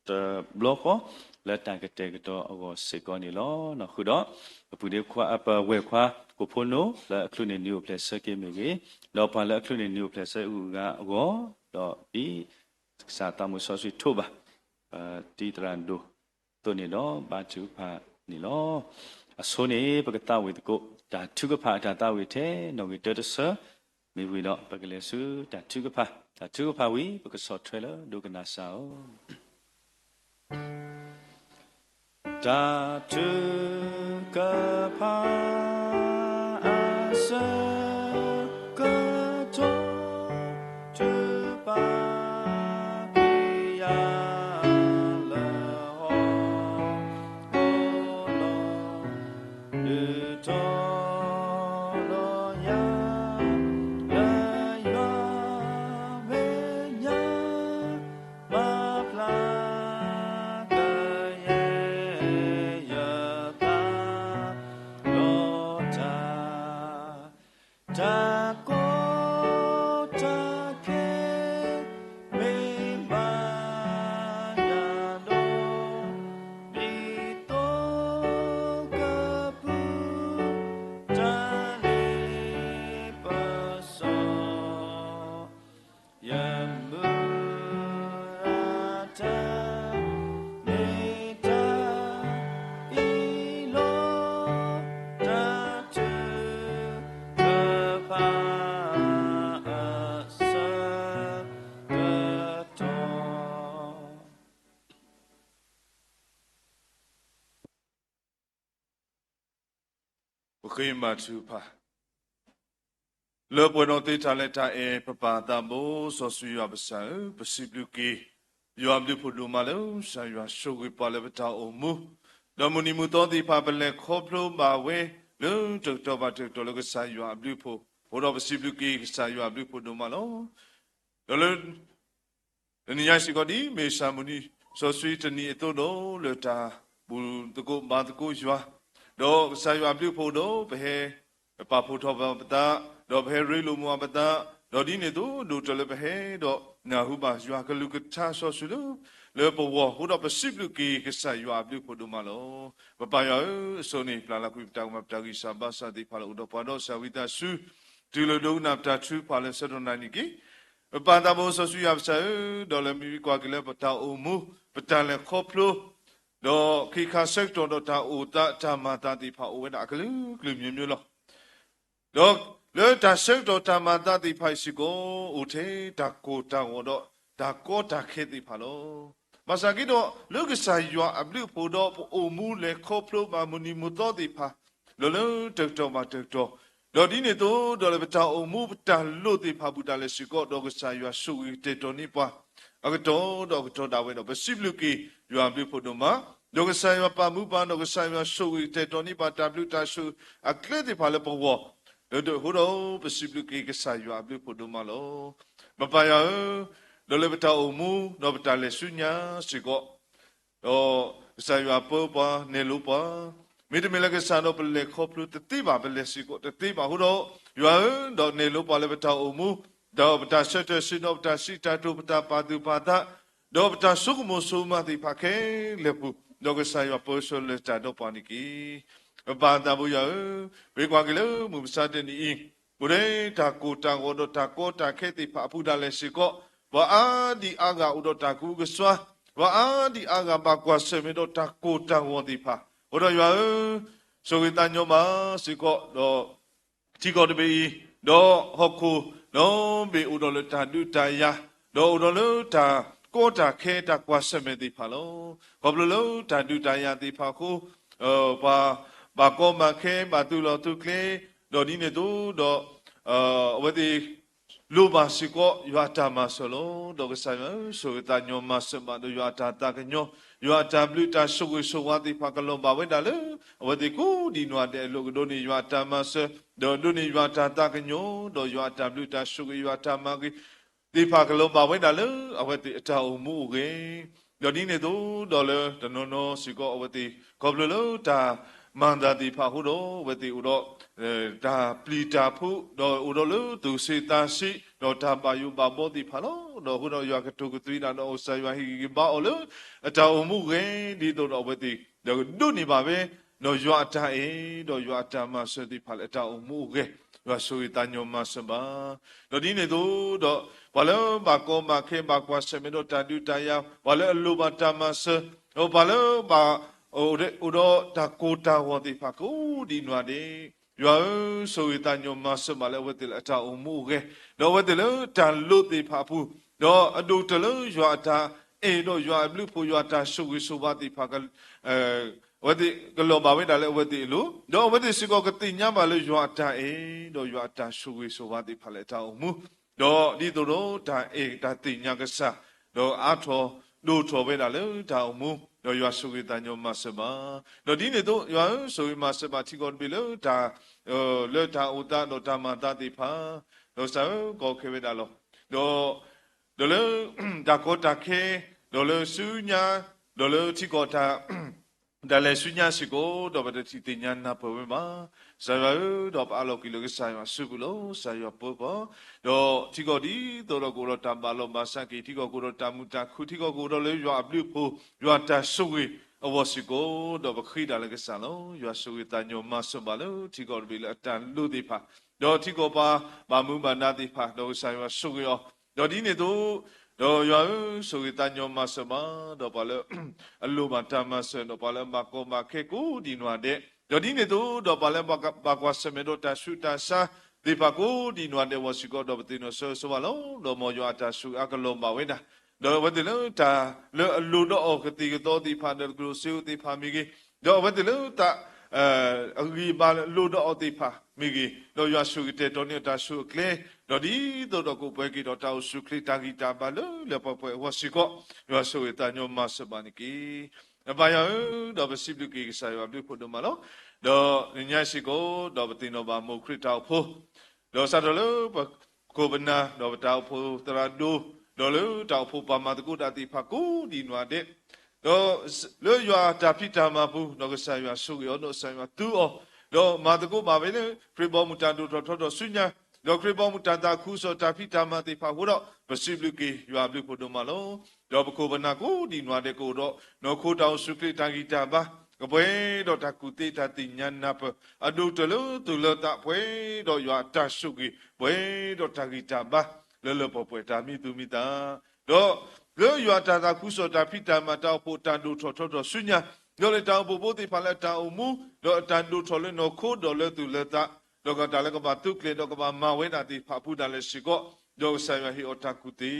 ဃီ လၢတၢ်ကတဲာ်ကတီၤအဂီၢ်စ့ၢ်ကီးန့ၣ်လီၤ. ဃုာ်ဒီး ပပုၢ်ဒ့ခွါ ပဝဲၢ်ခွါ ကိးဖိနိ လၢအချုးန့ၢ်နုာ်အိၣ်ဖျဲၣ်ဆၢက့ၤမ့ၢ်ဂ့ၤ, ဒီးပှၤလၢအချုးန့ၢ်နုာ်အိၣ်ဖျဲၣ်ဆၢအဂုၤအဂၤအဂီၢ်, ဒီးဒ်ကစၢ်သးမုၢ်စီဆှံထိးဘၣ် ပတံၤသရၣ်ဒိၣ်အသိးန့ၣ်ဒီး ဘါထုကဖၣ်န့ၣ်လီၤ. အဆိန့ၣ် ပကသးဝံၣ်သကိး တၢ်ထုကဖၣ်အတၢ်သးဝံၣ်ထဲ နီၣ်ဂံၢ်တၢတဆၢ, မ့ၢ်ဝံၤဒီး ပကလဲၤဆူတၢ်ထုကဖၣ်, တၢ်ထုကဖၣ်ဝံၤ ပကဆီၣ်ထွဲလၢဒိကနၣ်စၢ်အီၤ. တၢ်ထုကဖၣ်အဆၢကတီၢ် ထုကဖၣ်က့ၤယၤလၢဟီၣ်ခိၣ်လီၤ. ဒုးထီၣ်လီၤယၤ လၢယွၤမဲာ်ညါ မၤဖျါကယဲၢ်ယသး ဒီးတၢ် တၢ်ကီတၢ်ခဲ မ့ၢ်ဘၣ်ယၤဒီး ဒ်သိးကပုၢ်တၢ်လ့ပစီ ယမုၢ်အတၢ် မ့ၢ်တၢ်အံၤလီၤ. တၢ်ထုကဖၣ်အဆၢကတီၢ် ပဃ့ဘါထုကဖၣ် လၢပှဲၤဒီးသ့တၢ်လၢတၢ်အဲၣ် ပပၢ်သးဘိစီဆှံယွၤပကစၢ်ဧၢ, ပစံးဘျုးက့ၤ ယွၤအဘျုးဖှိၣ်ဒိၣ်မးလၢ ကစၢ်ယွၤဆိၣ်ဂ့ၤပှၤလၢပတၢ်အိၣ်မူ, ဒီးမုၢ်နံၤမုၢ်သီသ့ၣ်တဖၣ် ပလဲၤခီဖျိဘၣ်ဝဲ လၢတကတီၢ်ဘၣ်တကတီၢ်လၢကစၢ်ယွၤအဘျုးအဖှိၣ်, အဃိဒီးပစံးဘျုးက့ၤကစၢ်ယွၤအဘျုးဖှိၣ်ဒိၣ်မးလီၤ. ဒီးလၢ တနံၤညါစ့ၢ်ကီး ဒ်မ့ၢ်ကစၢ်မုၢ်နံၤစီဆှံတနံၤအသိးဒီး လၢတၢ်ဘူၣ်သကိးဘါသကိးယွၤ, ဒီးကစၢ်ယွၤအဘျုးအဖှိၣ်ဒီး ပဟဲ ပာ်ဖှိၣ်ထီၣ်ဘၣ်ပသး, ဒီးပဟဲရ့လိာ်မုာ်အီၤပသး, ဒီးဒ်န့ၣ်အသိး ဒိၣ်တၢ်လၢပဟဲဒီးနၢ်ဟူဘၣ်ယွၤကလုၢ်ကထါစီဆှံလၢ လၢပဂီၢ်အဃိဒီး ပစံးဘျုးက့ၤကစၢ်ယွၤအဘျုးအဖှိၣ်ဒိၣ်မးလီၤ. ပပၢ်ယွၤဧၢ, အဆိန့ၣ် ပျၢ်လီၤကွံာ်ပတၢ်ကမၣ်ပတၢ်ဂံၢ်စၢ်ဘါစၢ်သ့ၣ်တဖၣ်လၢအိၣ်ဒီးပှၤဒီးကစၢ်ဝံသးစူၤ တုၤလၢဒိကနၣ်ပတၢ်ထုကဖၣ်လၢဆၢကတီၢ်နံၤအံၤတက့ၢ်. ပပၢ်သးဘိစီဆှံယွၤပကစၢ်ဧၢ, ဒီးလၢမ့ၢ်ကွၢ်က့ၤလၢပတၢ်အိၣ်မူ ပတၢ်လဲၤခီဖျိ ဒီးခ့ခါဆၢကတီၢ်ဒီးတၢ်အိၣ်သးတၢ်မၤသးသ့ၣ်တဖၣ်အိၣ်ဝဲဒၣ်အကလုာ်ကလုာ်မျိုးမျိုးလီၤ. ဒီးလၢတၢ်ဆၢကတီၢ်တၢ်မၤသးသ့ၣ်တဖၣ်အံၤစ့ၢ်ကီး အိၣ်ထဲတၢ်ကိၢ်တၢ်ဂီၤဒီးတၢ်ကီတၢ်ခဲသ့ၣ်တဖၣ်လီၤ. ဘၣ်ဆၣ်က့ဒီး လၢကစၢ်ယွၤအဘျုးအဖှိၣ်ဒီးပအိၣ်မူလဲၤခီဖျိဘၣ်မုၢ်နံၤမုၢ်သီသ့ၣ်တဖၣ် ဒီးလၢတကတီၢ်ဘၣ်တကတီၢ်, ဒီးဒ်န့ၣ်အသိး ဒီးလၢပတၢ်အိၣ်မူပတၢ်လိၣ်သ့ၣ်တဖၣ်အပူၤဒၣ်လဲာ်စ့ၢ်ကီး ဒီးကစၢ်ယွၤဆိၣ်ဂ့ၤကတဲာ်ကတီၤန့ၢ်ပှၤ အကတီၢ်ဒီးအကတီၢ်ဒၣ်ဝဲဒီး ပစံးဘျုးက့ၤယွၤအဘျုးအဖှိၣ်ဒိၣ်မး, ဒီးကစၢ်ယွၤပာ်မူပှၤ ဒီးကစၢ်ယွၤဆိၣ်ဂ့ၤကတဲာ်ကတီၤန့ၢ်ပှၤတၢ်ဘျုးတၢ်ဆိၣ်အကျဲသ့ၣ်တဖၣ်လၢပဂီၢ်, လၢအဃိဒီး ပစံးဘျုးက့ၤကစၢ်ယွၤအဘျုးအဖှိၣ်ဒိၣ်မးလီၤ. ပပၢ်ယွၤဧၢ, ဒီးလၢပတၢ်အိၣ်မူ ဒီးပတၢ်လဲၤဆူညါစ့ၢ်ကီး ဒီးကစၢ်ယွၤပၢပှၤနဲၣ်လိပှၤ, မ့တမ့ၢ်လၢကစၢ်ဒီးပလဲၤခီဖျိတသ့ဘၣ် ပလဲၤစ့ၢ်ကီးတသ့ဘၣ်အဃိဒီး, ယွၤဧၢ, ဒီးနဲၣ်လိပှၤလၢပတၢ်အိၣ်မူ, ဒီးပတၢ်ဆၢထၢၣ်စ့ၢ်ဒီးပတၢ်စံးတၢ်ကတိၤ ပတၢ်ပာ်သူၣ်ပာ်သး, ဒီးပတၢ်ဆိကမိၣ်ဆိကမးသ့ၣ်တဖၣ်ခဲလၢာ်ပူၤ, ဒီးကစၢ်ယွၤပၢဆှၢလၢတၢ်ဒီးပှၤန့ၣ်တက့ၢ်. ပပၢ်သးဘိယွၤဧၢ, ပကွၢ်က့ၤလၢမုၢ်မဆါတနံၤအံၤ, အိၣ်ထဲတၢ်ကိၢ်တၢ်ဂီၤဒီးတၢ်ကီတၢ်ခဲသ့ၣ်တဖၣ်အပူၤဒၣ်လဲာ်စ့ၢ်ကီး, ပှၤအါဒံအါဂၤအိၣ်ဒီးတၢ်ကူကစွါ, ပှၤအါဒံအါဂၤဘၣ်ကွၢ်ဆၢၣ်မဲာ်ဒီးတၢ်ကိၢ်တၢ်ဂီၤသ့ၣ်တဖၣ်, အဃိဒီးယွၤဧၢ, ဆိၣ်ဂ့ၤသးညီမးစ့ၢ်ကီး, ဒီး ထံကီၢ်တဘ့ၣ်အံၤ, ဒီးဟီၣ်ခိၣ်, ဒီးဘ့ၣ်အိၣ်ဒီးလၢတၢ်ဒုးတၢ်ယၤ, ဒီးအိၣ်ဒီးလၢတၢ်ကီတၢ်ခဲတၢ်ကွၢ်ဆၢၣ်မဲာ်သ့ၣ်တဖၣ်လီၤ. ခီဖျိလၢတၢ်ဒုးတၢ်ယၤသ့ၣ်တဖၣ်အဃိ, ပှၤဘၣ်ကီဘၣ်ခဲ ဘၣ်သုးလီၢ်သုးကျဲ, ဒီးဒ်န့ၣ်အသိးဒီး အဝဲသ့ၣ် လိၣ်ဘၣ်စ့ၢ်ကီးယွၤအတၢ်မၤစၢၤလီၤ. ဒီးကစၢ်ယွၤဧၢ, ဆိၣ်ဂ့ၤသးညီမၤစၢၤဘၣ်ဒီးယွၤအတၢ်သးကညီၤ, ယွၤအတၢ်ဘျုးတၢ်ဆိၣ်ဂ့ၤဆိၣ်ဝါသ့ၣ်တဖၣ်ကလီၤဘၣ်ဝဲဒၣ်လၢ အဝဲသ့ၣ်ကိးဒံးနီၢ်ဒဲးအလိၤကဒိးန့ၢ်ယွၤအတၢ်မၤစၢၤ, ဒီးဒိးန့ၢ်ယွၤအတၢ်သးကညီၤ, ဒီးယွၤအတၢ်ဘျုးတၢ်ဆိၣ်ဂ့ၤယွၤအတၢ်မၤဂ့ၤ သ့ၣ်တဖၣ်ကလီၤဘၣ်ဝဲဒၣ်လၢ အဝဲသ့ၣ်အတၢ်အိၣ်မူအိၣ်ဂဲၤ ဒီးဒ်န့ၣ်အသိးဒီးလၢတနီၤနီၤစ့ၢ်ကီးအဝဲသ့ၣ် ခီဖျိလၢတၢ်မၤသးသ့ၣ်တဖၣ်အဃိဒီး အဝဲသ့ၣ်အိၣ်ဒီး တၢ်ပျံၤတၢ်ဖုး ဒီးအိၣ်ဒီးလၢသူၣ်ဆ့သးဆ့ ဒီးတၢ်ဘၣ်ယိၣ်ဘၣ်ဘီသ့ၣ်တဖၣ်လီၤ. ဒီးအဃိဒီးယွၤကတိၤကသွံဒၣ်ဒီးကစၢ်ယွၤဟ့ၣ်ဂံၢ်ဟ့ၣ်ဘါအီၤလၢ အတၢ်အိၣ်မူအိၣ်ဂဲၤ ဒ်သိးဒီးအဝဲသ့ၣ် ဒီးကဒိးန့ၢ်ဘၣ်ဝဲ ဒီးယွၤအတၢ်အဲၣ် ဒီးယွၤအတၢ်မၤစၢၤသ့ၣ်တဖၣ်လၢအတၢ်အိၣ်မူအိၣ်ဂဲၤ ယွၤဆိၣ်ဂ့ၤသးညီမၤစၢၤဘၣ်. ဒီးဒ်န့ၣ်အသိးဒီး ပှၤလၢဘၣ်ကီဘၣ်ခဲဘၣ်ကွၢ်ဆၢၣ်မဲာ်ဒီးတၢ်ဒုးတၢ်ယၤ ပှၤလၢအလိၣ်ဘၣ်တၢ်မၤစၢၤ ဒီးပှၤလၢဘၣ် အိၣ်ဒီးတၢ်ကိၢ်တၢ်ဂီၤသ့ၣ်တဖၣ်ကိးဒံးနီၢ်ဒဲး ယွၤဧၢ, ဆိၣ်ဂ့ၤသးညီမၤစၢၤဘၣ်လၢအဝဲသ့ၣ်လၢအတၢ်အိၣ်မူအိၣ်ဂဲၤ ဒီးအဝဲသ့ၣ်လၢတၢ်လိၣ်သ့ၣ်တဖၣ်အပူၤ ဒီးအဒိၣ်ကတၢၢ်လၢယွၤအတၢ်အဲၣ်ဒီးယွၤအဘျုးအဖှိၣ်ယွၤအတၢ်ဆိၣ်ဂ့ၤဆိၣ်ဝါသ့ၣ်တဖၣ် အဝဲသ့ၣ်ကလီၤဘၣ်ဝဲဒၣ်လၢအဝဲသ့ၣ်အလိၤ, ဒီးအဝဲသ့ၣ်စ့ၢ်ကီးကသ့ၣ်ညါဘၣ်လၢယွၤအတၢ်အဲၣ် ဒီးယွၤအတၢ်ဆိၣ်ဂ့ၤဆိၣ်ဝါသ့ၣ်တဖၣ်လၢအတၢ်အိၣ်မူ, ဒီးဒ်သိးဒီးတၢ်အဲၣ်တၢ်သ့ၣ်ညါကစၢ် ဒီးအါထီၣ်ဒိၣ်ထီၣ်ဝဲဒၣ်လၢတၢ်အိၣ်မူ, ဒီးယွၤဆိၣ်ဂ့ၤသးညီမၤစၢၤဘၣ်. ဒီးဒ်န့ၣ်အသိး ယွၤဧၢ, ဆိၣ်ဂ့ၤမၤစၢၤဘၣ်ထံကီၢ်တဘ့ၣ်လၢတၢ် လၢတၢ်အိၣ်သးဒီးတၢ်မၤသးသ့ၣ်တဖၣ်, ဒီးကစၢ်ဧၢ, ကီခဲဝဲဒၣ်လီၤ. ဒီး ဒီးလၢ တၢ်ကီတၢ်ခဲ, ဒီးလၢဆူညါ, ဒီးလၢထံကီၢ်တၢ် တၢ်လဲၤဆူညါစ့ၢ်ကီး ဒီးပတထံၣ်သ့ၣ်ညါနၢ်ပၢၢ်ဝဲဘၣ်. ကစၢ်ယွၤဧၢ, ဒီးပအးလီၤကွံာ်လၢကစၢ်ယွၤစုပူၤလီၤ. ကစၢ်ယွၤပၢၤကီၢ်, ဒီးထံကီၢ်ဒ်သိးဒီးကအိၣ်ဒီးတၢ်ဘၣ်လီၤဘၣ်စးက့ၤ, ထံကီၢ်ကအိၣ်ဒီးတၢ်မုာ်တၢ်ခုၣ်, ထံကီၢ်ကအိၣ်ဒီးလၢယွၤအဘျုးအဖှိၣ်, ယွၤတၢ်ဆိၣ်ဂ့ၤအဂီၢ်စ့ၢ်ကီး ဒီးပဃ့ဒၣ်လၢကစၢ်လီၤ. ယွၤဆိၣ်ဂ့ၤသးညီမၤစၢၤဘၣ်လၢထံကီၢ်တဘ့ၣ်လၢအတၢ်လိၣ်သ့ၣ်တဖၣ်, ဒီးထံကီၢ်ပှၤဘၣ်မူဘၣ်ဒါသ့ၣ်တဖၣ်, ဒီးကစၢ်ယွၤဆိၣ်ဂ့ၤအီၤ, ဒီးဒ်န့ၣ်အသိး ဒီးယွၤဧၢ, ဆိၣ်ဂ့ၤသးညီမၤစၢၤဘၣ်, ဒီးပှၤလၢ အလိၣ်ဘၣ်တၢ်မၤစၢၤ, ဒီးပှၤလၢအဘၣ်ကီဘၣ်ခဲကိးဒံးနီၢ်ဒဲး, ဒီးဒ်န့ၣ်အသိး ဒီးပှၤလၢဘၣ်ကွၢ်ဆၢၣ်မဲာ်ဒီးတၢ်ဆူးတၢ်ဆါသ့ၣ်တဖၣ်ကိးဒံးနီၢ်ဒဲးအဂီၢ်စ့ၢ်ကီး ဒီးပသ့ၣ်နီၣ်ဆၢဂ့ၤဆၢဝါလီၤ. ဒီးမ်ယွၤအတၢ်ဆိၣ်ဂ့ၤအကလီၤဘၣ်ဝဲဒၣ်, ဒီးအဝဲသ့ၣ်လၢတၢ်လၢအလိၣ်ဒီးအီၤကသံၣ်ကသီသ့ၣ်တဖၣ်, ဒီးတကျိၣ်စ့ဧိၤသ့ၣ်တဖၣ်မ့ၢ်ဂ့ၤ, ဒီးအဝဲသ့ၣ်လၢတၢ် အဂံၢ်အဘါလၢအလိၣ်ဒီးအီၤသ့ၣ်တဖၣ်မ့ၢ်ဂ့ၤ, ဒီးယွၤဆိၣ်ဂ့ၤတဲာ်တီၤန့ၢ်အတၢ်ဆူးအကျဲ, ဒီးဒ်သိးဒီးကအိၣ်ပှဲၤက့ၤဒီးတၢ်အိၣ်ဆူၣ်အိၣ်ချ့တၢ်ဂံၢ်တၢ်ဘါလၢလၢပှဲၤပှဲၤအဂီၢ်စ့ၢ်ကီး, ယွၤဆိၣ်ဂ့ၤသးညီမၤစၢၤဘၣ်န့ၣ်တက့ၢ်. အပၢ်ယွၤဧၢ, ဒီးပစံးဘျုးက့ၤကစၢ်ယွၤအဘျုးအဖှိၣ်ဒိၣ်မးလီၤ. ဒီးနညါစ့ၢ်ကီး ဒီးပသ့ၣ်နီၣ်ဘၣ်မိၢ်ခရံာ်တၢ်အိၣ်ဖှိၣ် ဒီးစးထီၣ်လၢပခိၣ်ပနၢ်, ဒီးပတၢ်အိၣ်ဖှိၣ်သရၣ်ဒိၣ်, ဒီးလၢတၢ်အိၣ်ဖှိၣ်ပှၤမၤသကိးတၢ်သ့ၣ်တဖၣ်ကိးဒံးနီၢ်ဒဲး, ဒီးလၢယွၤအတၢ်ဖံးတၢ်မၤပူၤ, ဒီးကစၢ်ယွၤဆိၣ်ဂ့ၤအီၤ, ဒီးကစၢ်ယွၤသူအီၤ, ဒီးမၤသကိးဘၣ်ဝဲလၢ ခရံာ်ဘီမုၢ်တၢ်ဒိၣ်ထီၣ်ထီထီၣ်ဆူညါ, ဒီးခရံာ်ဘီမုၢ်တၢ်သးခုကစီၣ်တၢ်ဖံးတၢ်မၤသ့ၣ်တဖၣ်အဃိဒီး ပစံးဘျုးက့ၤယွၤအဘျုးအဖှိၣ်ဒိၣ်မးလီၤ. ဒီးပခိၣ်ပနၢ်ကိးဒံးနီၢ်ဒဲးကအိၣ်ဒီး နီၢ်ခိတၢ်အိၣ်ဆူၣ်အိၣ်ချ့တၢ်ဂံၢ်တၢ်ဘါ, ကပှဲၤဒီးတၢ်ကူၣ်သ့တၢ်သ့ၣ်ညါနၢ်ပၢၢ်, အဒိၣ်ကတၢၢ်လၢသူၣ်လၢသးပှဲၤဒီးယွၤအတၢ်ဆိၣ်ဂ့ၤ, ပှဲၤဒီးတၢ်ဂံၢ်တၢ်ဘါ လၢလၢပှဲၤပှဲၤတၢ်မံသူၣ်မံသး, ဒီးလၢယွၤအတၢ်သးခုကစီၣ်တၢ်ဖံးတၢ်မၤတၢ်အိၣ်ဖှိၣ်တၢ်ဒိၣ်ထီၣ်ထီထီၣ်ဆူညါ, ဒီးလၢတၢ်အိၣ်ဖှိၣ်ဖိသ့ၣ်တဖၣ်လၢအတၢ်အိၣ်မူ, ဒီးအတၢ်ဒိၣ်ထီၣ်လၢနီၢ်ခိဒီးလၢသူၣ်လၢသး, ဒီးတၢ်လၢကဘၣ်သူးကျဲၤဒီးကဘၣ်မၤဝဲဒၣ်သ့ၣ်တဖၣ်အပူၤဒၣ်လဲာ်စ့ၢ်ကီး, ဒီးကစၢ်ယွၤဟ့ၣ်အီၤတၢ်ကူၣ်သ့,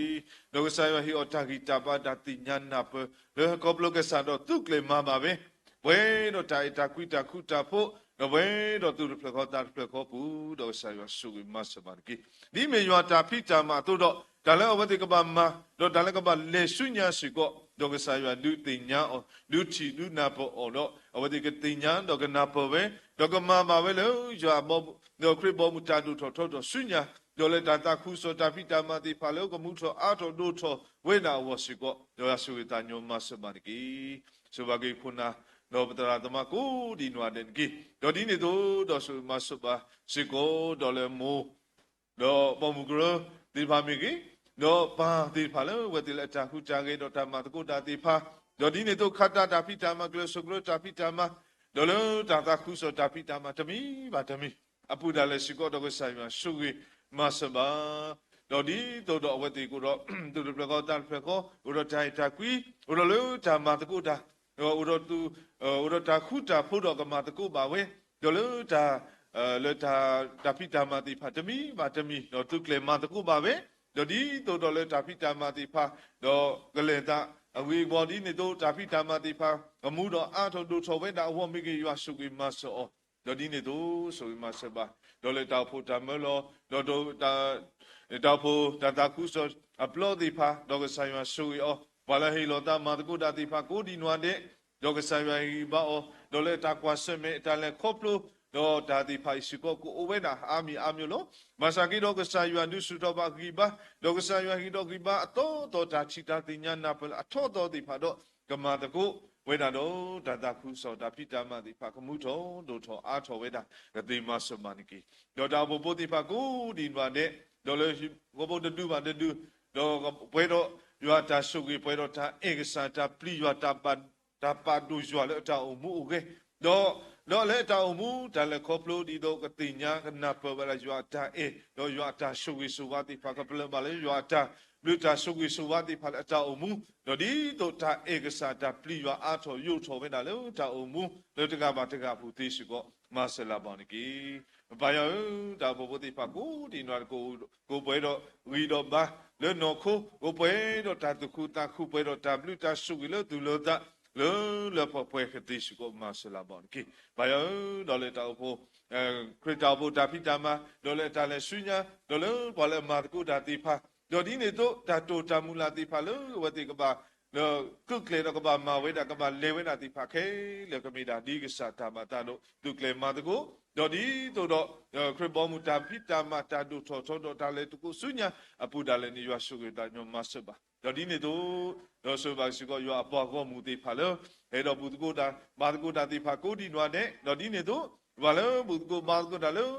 ဒီးကစၢ်ယွၤဟ့ၣ်အီၤတၢ်ဂံၢ်တၢ်ဘါတၢ်သ့ၣ်ညါနၢ်ပၢၢ် လၢဟီၣ်ခိၣ်ဖျိကစၢ်ဒီးသူးကျဲၤမၤဘၣ်ဝဲ, ပှဲၤဒီးတၢ်အဲၣ်တၢ်ကွံတၢ်ဃူတၢ်ဖိး, ဒီးပှဲၤဒီးသူၣ်တဖျၢၣ်ဃီသးတဖျၢၣ်ဃီပူၤ, ဒီးကစၢ်ယွၤဆိၣ်ဂ့ၤမၤစၢၤဘၣ်တက့ၢ်. ဒ်မ့ၢ်ယွၤတၢ်ဖံးတၢ်မၤအသိးဒီး တၢ်လၢအဝဲသ့ၣ်ကဘၣ်မၤ, ဒီးတၢ်လၢကဘၣ်လဲၤဆူညါစ့ၢ်ကီး, ဒီးကစၢ်ယွၤဒုးသ့ၣ်ညါအီၤ, ဒုးထံၣ်ဒုးနၢ်ပၢၢ်အီၤဒီး အဝဲသ့ၣ်ကသ့ၣ်ညါဒီးကနၢ်ပၢၢ်ဝဲ, ဒီးကမၤဘၣ်ဝဲလၢယွၤ, ဒီးခရံာ်ဘီမုၢ်တၢ်ဒိၣ်ထီၣ်ထီထီၣ်ဆူညါ, ဒီးလၢတၢ်သးခုကစီၣ်တၢ်ဖံးတၢ်မၤသ့ၣ်တဖၣ်လၢကမူထီၣ်အါထီၣ်ဒိၣ်ထီၣ်ဝဲဒၣ်အဂီၢ်စ့ၢ်ကီး, ဒီးယွၤဆိၣ်ဂ့ၤသးညီမၤစၢၤဘၣ်တက့ၢ်. ဆိၣ်ဂ့ၤဘၣ်က့ၤခိၣ်နၢ်, ဒီးပသရၣ်သမါကိးဒံးနီၢ်ဒဲးတက့ၢ်. ဒီးဒ်န့ၣ်အသိး ဒီးဆိၣ်ဂ့ၤမၤစၢၤဘၣ်စ့ၢ်ကီး ဒီးလၢမိၢ် ဒီးပိာ်မုၣ်ကရၢသ့ၣ်တဖၣ်မ့ၢ်ဂ့ၤ, ဒီးပၢ်သ့ၣ်တဖၣ်လၢအဝဲသ့ၣ်လၢအတၢ်ဟူးတၢ်ဂဲၤဒီးတၢ်မၤသကိးတၢ်သ့ၣ်တဖၣ်, ဒီးဒ်န့ၣ်အသိး ခါတၢ်တၢ်ဖံးတၢ်မၤ ကျဲးစၢးကရၢတၢ်ဖံးတၢ်မၤ, ဒီးလၢတၢ်သးခုကစီၣ်တၢ်ဖံးတၢ်မၤတမံၤဘၣ်တမံၤအပူၤဒၣ်လဲာ်စ့ၢ်ကီး ဒီးကစၢ်ယွၤဆိၣ်ဂ့ၤမၤစၢၤဘၣ်. ဒီးဒ်သိးဒီးအဝဲသ့ၣ်ကအိၣ်ဒီး သူၣ်တဖျၢၣ်ဃီသးတဖျၢၣ်ဃီ, အိၣ်ဒီးတၢ်အဲၣ်တၢ်ကွံ, အိၣ်ဒီးလၢတၢ်မၤသကိးတၢ် အိၣ်ဒီးသူ, အိၣ်ဒီးတၢ်ဃူတၢ်ဖိးဒီးကမၤသကိးဘၣ်ဝဲ, ဒီးလၢတၢ်, လၢတၢ်, တၢ်ဖံးတၢ်မၤသ့ၣ်တဖၣ်တမံၤဘၣ်တမံၤ ဒီးသုးကျဲၤမၤသကိးဘၣ်ဝဲ, ဒီးဒ်သိးဒီးလၢတၢ်ဖံးတၢ်မၤသ့ၣ်တဖၣ်, ဒီးကလဲၤသးအဂ့ၤအဝါဒ်န့ၣ်အသိး တၢ်ဖံးတၢ်မၤသ့ၣ်တဖၣ် ကမူဒီးအါထီၣ်ဒိၣ်ထီၣ်ဝဲဒၣ်အဂီၢ်မ့ၢ်ဂ့ၤ ယွၤဆိၣ်ဂ့ၤမၤစၢၤအီၤ ဒီးဒ်န့ၣ်အသိး ဆိၣ်ဂ့ၤမၤစၢၤဘၣ်, ဒီးလၢတၢ်အိၣ်ဖှိၣ်တၢ်မၢလီၤ, ဒီးတၢ် တၢ်အိၣ်ဖှိၣ်တၢ်သးခုကစီၣ်အပျီသ့ၣ်တဖၣ်, ဒီးကစၢ်ယွၤဆိၣ်ဂ့ၤအီၤ, ပှၤလၢဟ့ၣ်လီၤသးမၤသကိးတၢ်သ့ၣ်တဖၣ်ကိးဒံးနီၢ်ဒဲး, ဒီးကစၢ်ယွၤဟ့ၣ်ဂံၢ်ဘါအီၤ, ဒီးလၢတၢ်ကွၢ်ဆၢၣ်မဲာ်အတၢ်လဲၤခီဖျိ, ဒီးတၢ်သ့ၣ်တဖၣ်အံၤစ့ၢ်ကီးကအိၣ်ဝဲဒၣ်အါမံၤအါမံၤလီၤ. ဘၣ်ဆၣ်က့ဒီးကစၢ်ယွၤဒုးဆူၣ်ထီၣ်ဘၣ်ဂံၢ်ဘါ, ဒီးကစၢ်ယွၤဟ့ၣ်ဒီးဂံၢ်ဘါအသီသီတၢ်ထံၣ်တၢ်သ့ၣ်ညါနၢ်ပၢၢ်လၢအထီသီသ့ၣ်တဖၣ်ဒီး ကမၤသကိးဝဲဒၣ်ဒီး တၢ်သးခုကစီၣ်တၢ်ဖံးတၢ်မၤသ့ၣ်တဖၣ် ကမူထီၣ်ဒိၣ်ထီၣ်အါထီၣ်ဝဲဒၣ် ကသ့မၤစၢၤဘၣ်န့ၣ်က့ၤ, ဒီးတၢ်အိၣ်ဖှိၣ်ဖိသ့ၣ်တဖၣ်ကိးဒံးနီၢ်ဒဲး, ဒီးလၢဟံၣ်ဖိဃီဖိတဒူဘၣ်တဒူ, ဒီးပှဲၤဒီးယွၤအတၢ်ဆိၣ်ဂ့ၤ ပှဲၤဒီးတၢ်အဲၣ်ကစၢ် တၢ်ပျံၤယွၤ တၢ်ပာ်ဒိၣ်ယွၤလၢအတၢ်အိၣ်မူအိၣ်ဂဲၤ, ဒီး ဒီးလၢအတၢ်အိၣ်မူတၢ်လဲၤခီဖျိဒ်သိးကသ့ၣ်ညါကနၢ်ပၢၢ်ဝဲဒၣ်ယွၤအတၢ်အဲၣ် ဒီးယွၤအတၢ်ဆိၣ်ဂ့ၤဆိၣ်ဝါသ့ၣ်တဖၣ် ကပျၢၤဘၣ်လၢယွၤအတၢ်ဘျုးတၢ်ဆိၣ်ဂ့ၤဆိၣ်ဝါသ့ၣ်တဖၣ်လၢအတၢ်အိၣ်မူ, ဒီးဒ်သိးတၢ်အဲၣ်ကစၢ် တၢ်ပျံၤယွၤအါထီၣ်ယိာ်ထီၣ်ဝဲဒၣ်လၢတၢ်အိၣ်မူ လၢတဂၤဘၣ်တဂၤအပူၤသ့စ့ၢ်ကီး မၤစၢၤလၢ်ဘၣ်န့ၣ်က့ၤ. ပၢ်ယွၤဧၢ, တၢ်အိၣ်ဖှိၣ်ဖိသ့ၣ်တဖၣ်ကိးဒံးနီၢ်ဒဲး ကအိၣ်ပှဲၤဒီးဂံၢ်ဒီးဘါလၢနီၢ်ခိ, ကအိၣ်ပှဲၤဒီးတၢ်သူၣ်ခုသးခု ပှဲၤဒီးတၢ်ဘျုးတၢ်ဆိၣ်ဂ့ၤလၢသူၣ်လၢသး လၢလၢပှဲၤပှဲၤကသ့စ့ၢ်ကီး မၤစၢၤလၢ်ဘၣ်န့ၣ်က့ၤ. ပၢ်ယွၤဧၢ, ဒီးလၢတၢ်အိၣ်ဖှိၣ် ခရံာ်တၢ်အိၣ်ဖှိၣ်တၢ်ဖံးတၢ်မၤ ဒီးလၢအတၢ်လဲၤဆူညါ ဒီးလၢပှၤလၢအမၤသကိးတၢ်သ့ၣ်တဖၣ်, ဒီးဒ်န့ၣ်အသိး တၢ်တိာ်တၢ်မုၢ်လၢ်သ့ၣ်တဖၣ်လၢအဝဲသ့ၣ်ကဘၣ် လၢသုးကျဲၤဒီးကဘၣ်မၤဝဲဒၣ် ကဘၣ်လဲၤဝဲဒၣ်သ့ၣ်တဖၣ်ခဲလၢာ် ကမ့ၢ်ဒၣ်ဒ်ကစၢ်တၢ်မၤအသးဒီး သုးကျဲၤမၤသကိး, ဒီးဒ်သိးဒီး ခရံာ်ဘီမုၢ်တၢ်ဖံးတၢ်မၤ တၢ်ဒိၣ်ထီၣ်ထီဒီးတၢ်လဲၤသကိးဆူညါအပူၤဒၣ်လဲာ်န့ၣ် ယွၤဆိၣ်ဂ့ၤသးညီမၤစၢၤဘၣ်. ဒီးဒ်န့ၣ်အသိး ဒီးဆိၣ်ဂ့ၤဘၣ်စ့ၢ်ကီး ယွၤအပှၤဂီၢ်မုၢ်သ့ၣ်တဖၣ်လၢ ဟဲဒီးဘူၣ်သကိးတၢ် မၤသကိးတၢ်သ့ၣ်တဖၣ်ကိးဒံးနီၢ်ဒဲး, ဒီးဒ်န့ၣ်အသိး ပှၤလၢဘူၣ်သကိးမၤသကိးတၢ်လၢ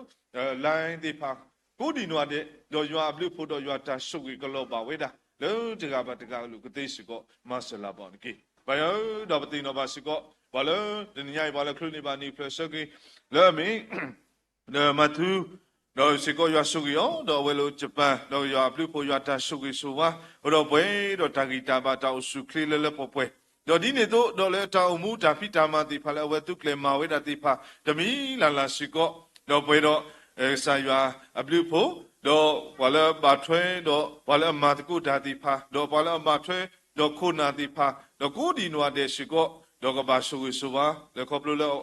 line သ့ၣ်တဖၣ် ကိးဒံးနီၢ်ဒဲး, ဒီးယွၤအဘျုးအဖှိၣ်ဒီးယွၤအတၢ်ဆိၣ်ဂ့ၤကလီၤဘၣ်ဝဲဒၣ် လၢတဂၤဘၣ်တဂၤအလိၤကသ့စ့ၢ်ကီး မၤစၢၤလၢ်ဘၣ်န့ၣ်က့ၤ. ပၢ်ယွၤဧၢ, ဒီးပသ့ၣ်နီၣ်ဘၣ်စ့ၢ်ကီး ပှၤလၢတနံၤညါအံၤ ပှၤလၢချုးန့ၢ်ဘၣ်န့ၣ် ဖျၢၣ်ဆၢက့ၤ လၢအမ့ၢ် ဒီးမၤထူ ဒီးစ့ၢ်ကီးယွၤဆိၣ်ဂ့ၤအီၤ, ဒီးအဝဲလၢ Japan ဒီးယွၤအဘျုးအဖှိၣ် ယွၤတၢ်ဆိၣ်ဂ့ၤဆိၣ်ဝါ, ဒီးပှဲၤဒီးတၢ်ဂံၢ်တၢ်ဘါတၢ်အိၣ်ဆူၣ်ချ့လၢလၢပှဲၤပှဲၤ, ဒီးဒ်န့ၣ်အသိး ဒီးလၢအတၢ်အိၣ်မူတၢ်ဖံးတၢ်မၤသ့ၣ်တဖၣ်လၢအဝဲသုးကျဲၤမၤဝဲဒၣ်သ့ၣ်တဖၣ် တမံၤလၢ်လၢ်စ့ၢ်ကီး, ဒီးပှဲၤဒီး ကစၢ်ယွၤအဘျုးအဖှိၣ်, ဒီးပှၤလၢအဘၣ်ထွဲဒီးပှၤလၢအမၤသကိးတၢ်သ့ၣ်တဖၣ်, ဒီးပှၤလၢအဘၣ်ထွဲဒီးခိၣ်နၢ်သ့ၣ်တဖၣ်, ဒီးကိးဒံးနီၢ်ဒဲးစ့ၢ်ကီး, ဒီးကဘၣ်ဆိၣ်ဂ့ၤဆိၣ်ဝါ လၢခီဖျိလၢ